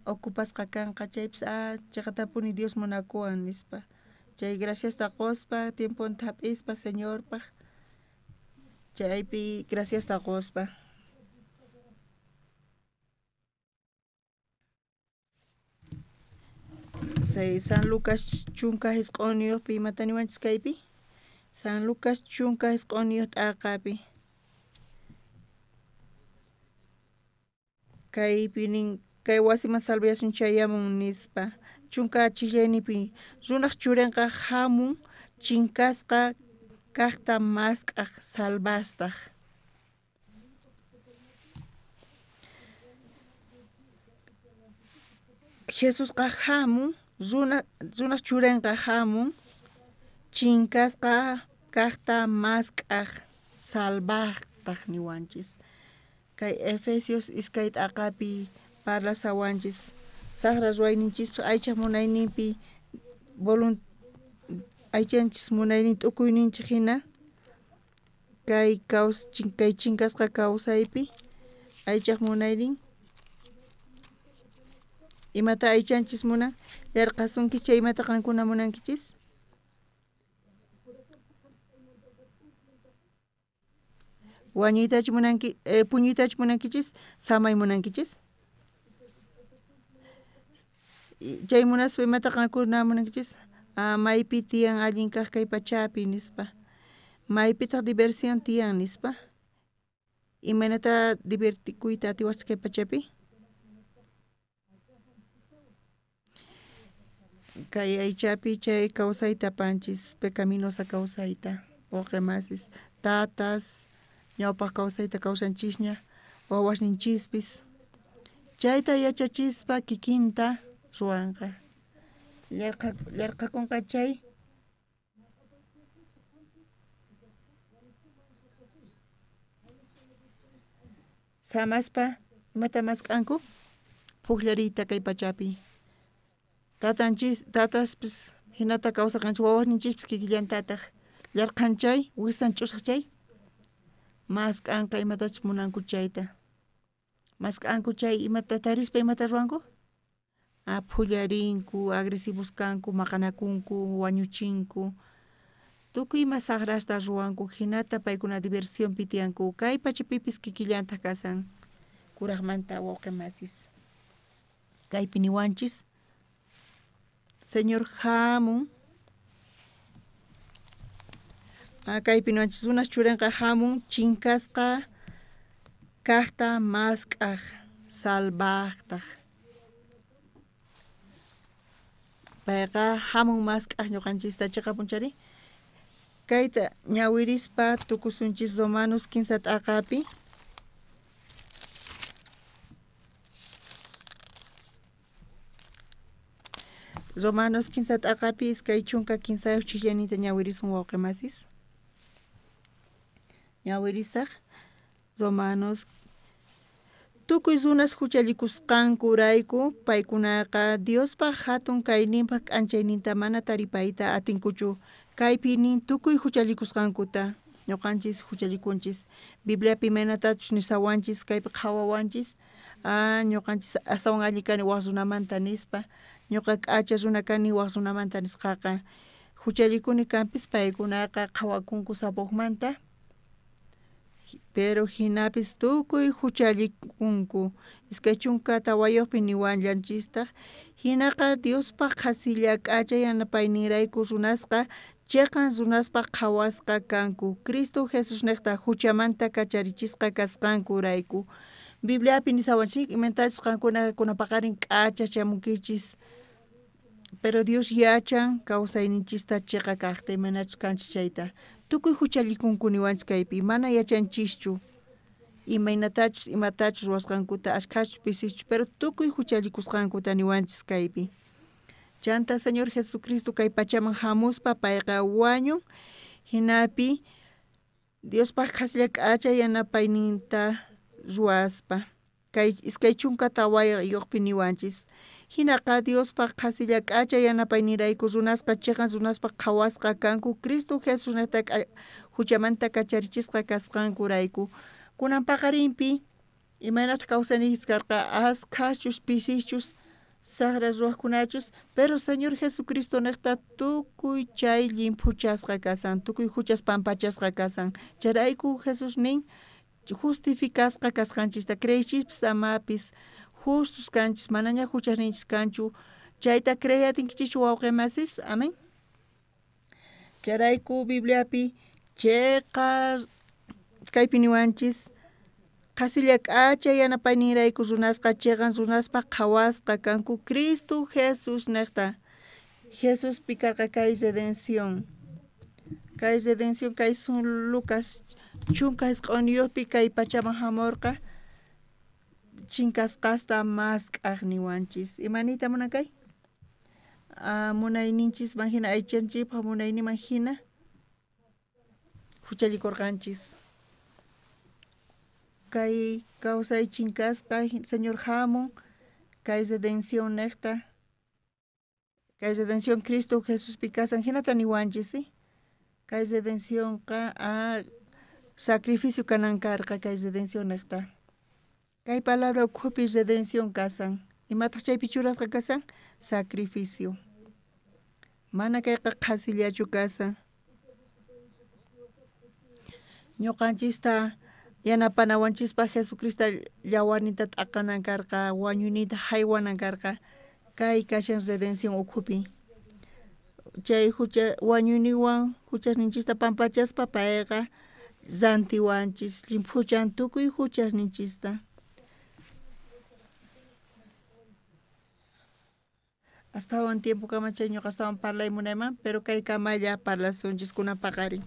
ocupasqa kanqa chaypis chiqatapuni Dios munakuwan nispa. Chay graciasta quspa tiemponta hap'ispa Señorpaq chaypi graciasta quspa. Kawsay San Lucas 19 imata niwanchis kaypi? San Lucas 19 t'aqapi. Kaypi nin kay wasiman salvación chayamun nispa. Chunka chillaynipi runaj churinqa hamun chinkasqa kajta mask'aj salvastaj. Jesusqa hamun runaj churinqa hamun chinkasqa kajta mask'aj salvajtaj niwanchis. Kay Efesios iskay t'aqapi parlasawanchis saqra ruwayninchispis aychaj munayninpi aychanchis munaynin t'ukuyninchik hina kay kay chinkasqa kawsaypi aychaj munaynin imata aychanchis munan yarqasunkichis chay imata qankuna munankichis. Wañuytachu munanki puñuytachu munankichis samay munankichis. Chay munaspa imata qankuna munankichis maypi tiyan allin kaq kay pachapi nispa maypitaq diversión tiyan nispa imaynata divertikuyta atiwaqchis kay pachapi. Kay aychapi chay kawsayta apanchis pecaminosa kawsayta wawqimasis tatas ñawpaq kawsayta kawsanchisña wawasninchispis chayta yachachispa kikinta ruwanqa yarqakunqa chay samaspa imata mask'anku pukllariyta kay pachapi. Tatanchis tataspis hinata kawsaqanchis wawasninchispis kikillantataq yarqhan chay wisan ch'usaq chay mask'anqa imatachus munanku chayta mask'anku chay imata tarispa imata ruwanku phullarinku agresivos kanku maqanakunku wañuchinku tukuy ima saqrasta ruwanku hinata paykuna diversionpi tiyanku kay pachapipis kikillantaq kasan kuraqmanta wawqimasis kaypi niwanchis Señor hamun kaypi niwanchis runaj churinqa hamun chinkasqa kajta mask'aj salvajtaj payqa hamun mask'aj ñuqanchista chiqapunchari kayta ñawirispa tukusunchis Romanos 15 t'aqapi. Romanos 15 t'aqapi 23 chillanita ñawirisun wawqimasis. Ñawirisaq Romanos tukuy runas huchallikusqankurayku paykunaqa Diospaq hatun kayninpaq k'anchayninta mana taripayta atinkuchu kaypi nin tukuy huchallikusqankuta ñuqanchis huchallikunchis Bibliapi imaynatachus nisawanchis kaypi qhawawanchis ñuqanchis astawan alli kani waq runamanta nispa ñuqa k'acha runa kani waq runamanta nisqaqa huchallikuni kanpis paykunaqa qhawakunku sapuqmanta pero hinapis tukuy huchallikunku 24 niwanllanchistaq hinaqa Diospaq qhasilla k'acha yanapayninrayku runasqa chiqan runaspaq qhawasqa kanku Cristo Jesusniqta huchamanta kacharichisqa kasqankurayku. Bibliapi nisawanchik imatachus qankuna kunapaqarin k'acha chamunkichis pero Dios yachan kawsayninchista chiqa kaqta imanachus kanchis chayta tukuy huchallikunku niwanchis kaypi mana yachanchischu imaynatachus imatachus ruwasqankuta ashkhachus pisichus pero tukuy huchallikusqankuta niwanchis kaypi. Chanta Señor Jesucristo kay pachaman hamuspa payqa wañun hinapi Diospaq qhasilla k'acha yanapayninta ruwaspa kay 24 niwanchis hinaqa Diospaq qhasilla k'acha yanapayninrayku runasqa chiqan runaspaq qhawasqa kanku Cristo Jesusniqta huchamanta kacharichisqa kasqankurayku. Kunan paqarinpi imaynataq kawsaniykichis karqa askhachus pisichus saqra ruwaqkunachus pero Señor Jesucristo niqta tukuy chay llimphuchasqa kasan tukuy huchas pampachasqa kasan chayrayku Jesús nin justificasqa kasqanchista creeychispis amapis justus kanchis manaña huchasninchis kanchu Chayta creyatinkichis wawqi masis, amén. Chayrayku Bibliapi cheqa kaypi niwanchis qhasilla k'acha yanapayninrayku runasqa cheqan runaspa qhawasqa kanku Cristo Jesus niqta. Jesuspi karqa kay redención. Kay redención kay sun Lucas 19 kay pachaman hamurqa chinkasqasta mask'aq niwanchis. Imaniyta munan kay? Munayninchisman hina aychanchikpaq munayninman hina huchallikurqanchis. Kay kawsay chinkasqa Señor hamun kay redención niqta. Kay redención Cristo Jesuspi kasan hinata niwanchis, ¿sí? Kay redencionqa sacrificio kanan karqa kay redención niqta. Kay palabra ukhupi redención kasan. Imataq chaypi churasqa kasan? Sacrificio. Mana kayqa qhasillachu kasan. Ñuqanchista yanapanawanchispaq Jesucristo llawarninta t'aqanan karqa, wañuyninta haywanan karqa. Kay kashan redención ukhupi. Chay hucha wañuyninwan huchasninchista pampachaspa payqa rantiwanchis, llimphuchan tukuy huchasninchista. Astawan tiempo kama chay ñuqa astawan parlay munayman, pero kay kamalla parlasunchis kunan paqarin.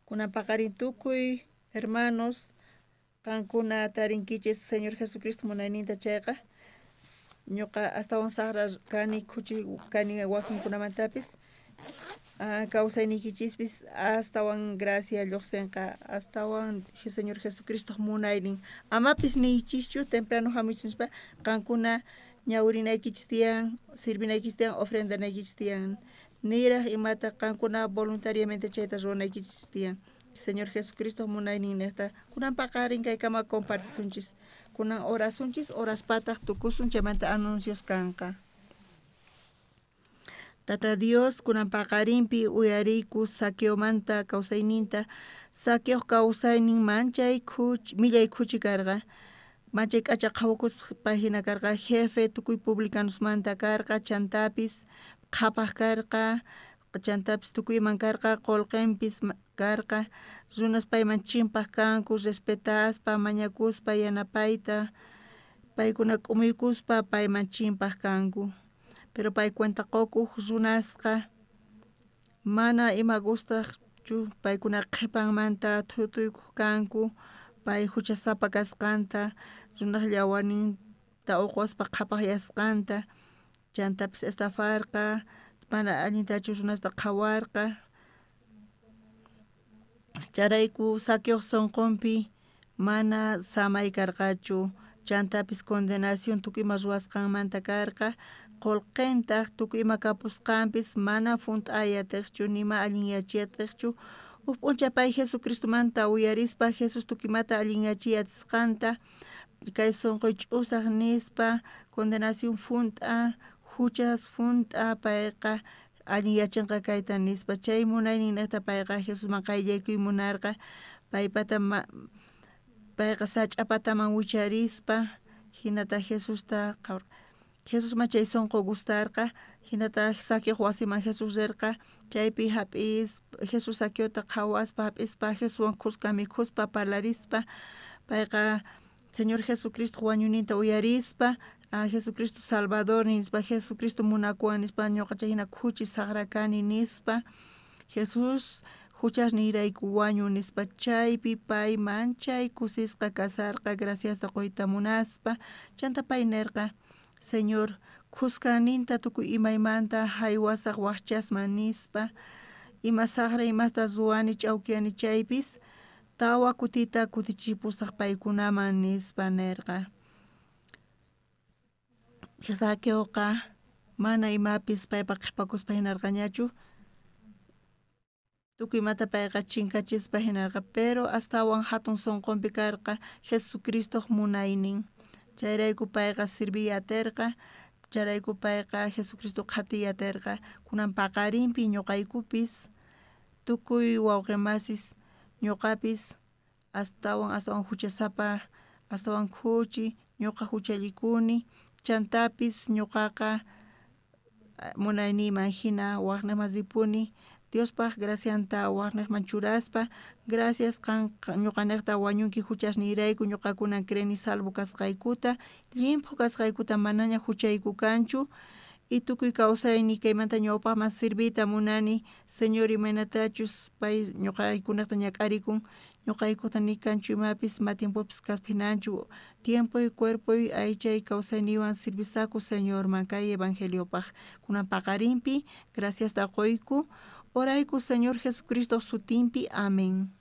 Kunan paqarin tukuy hermanos qankuna tarinkichis Señor Jesucristo munayninta chayqa ñuqa astawan saqra kani khuchi kani wakinkunamantapis kawsayniykichispi astawan gracia lluqsinqa astawan Señor Jesucristo munaynin. Amapis niychischu temprano hamuychis nispa qankuna ñawrinaykichis tiyan, sirvinaykichis tiyan, ofrendanaykichis tiyan. Niraq imata qankuna voluntariamente chayta ruwanaykichis tiyan. Señor Jesucristo munaynin niqta kunan paqarin kaykama compartisunchis. Kunan orasunchis, oraspataq tukusun chaymanta anuncios kanqa. Tata Dios kunan paqarinpi uyariyku Zaqueomanta kawsayninta. Zaqueoj kawsaynin manchay khuchi, millay khuchi karqa. Manchay k'acha qhawakuspa hina karqa, jefe tukuy publicanosmanta karqa, chantapis qhapaq karqa, chantapis tukuyman karqa, qullqinpis karqa, runas payman chimpaq kanku, respetaspa, mañakuspa, yanapayta, paykuna k'umuykuspa payman chimpaq kanku. Pero pay cuenta qukuq runasqa mana ima gustaqchu, paykuna qhipanmanta thutuykuq kanku, pay huchasapa kasqanta, runaq llawarninta uquspa qhapaqyasqanta, chantapis estafarqa, mana allintachu runasta qhawarqa. Chayrayku Zaqueoj sunqunpi mana samay karqachu, chantapis condenación tukuy ima ruwasqanmanta karqa, qullqintaq tukuy ima kapusqanpis mana junt'ay atiqchu, nima allinyachiy atiqchu. Huk p'unchay pay Jesucristomanta uyarispa Jesús tukuy imata allinyachiy atisqanta, kay sunquy ch'usaq nispa, condenación junt'a, huchas junt'a, payqa allinyachinqa kayta nispa. Chay munaynin niqta payqa Jesusman qayllaykuy munarqa, paypata payqa sach'a pataman wicharispa hinata Jesusta qhawarqa. Jesusman chay sunqu gustarqa, hinata Zaqueoj wasiman Jesús rirqa, chaypi hap'ispa Jesús Zaqueota qhawaspa hap'ispa Jesuswan khuska mikhuspa parlarispa payqa Señor Jesucristo wañuyninta uyarispa Jesucristo Salvador nispa, Jesucristo munakuwan nispa, ñuqa chay hina khuchi saqra kani nispa, Jesús huchasniyrayku wañun nispa, chaypi pay manchay kusisqa kasarqa graciasta quyta munaspa. Chanta pay nirqa, Señor, khuskanninta tukuy imaymanta haywasaq waqchasman nispa, ima saqra imasta ruwani ch'awkiyani chaypis tawa kutita kutichipusaq paykunaman nispa nirqa. Zaqueoqa mana imapis paypaq qhipakuspa hinarqañachu, tukuy imata payqa chinkachispa hinarqa, pero astawan hatun sunqunpi karqa Jesucristoq munaynin. Chayrayku payqa sirviy atirqa, chayrayku payqa Jesucristo qhatiy atirqa. Kunan paqarinpi ñuqaykupis tukuy wawqimasis ñuqapis astawan astawan huchasapa, astawan khuchi Ñuqa huchallikuni, chantapis ñuqaqa munayniyman hina waqniqman ripuni, Diospaq gracianta waqniqman churaspa, gracias qan ñuqaniqta wañunki huchasniyrayku, ñuqakunan creeni salvo kasqaykuta, llimphu kasqaykuta, manaña huchayku kanchu, y tukuy kawsayni kaymanta ñawpaqman sirviyta munani, Señor imaynatachus pay ñuqaykunata ñak'arikun, ñuqaykuta ni kanchu imapis ma tiempopis kasphinanchu, tiempoy, cuerpoy, aychay kawsayniywan sirvisaku Señorman kay evangeliopaq, kunan paqarinpi graciasta qoyku, orayku Señor Jesucristo sutinpi, amén.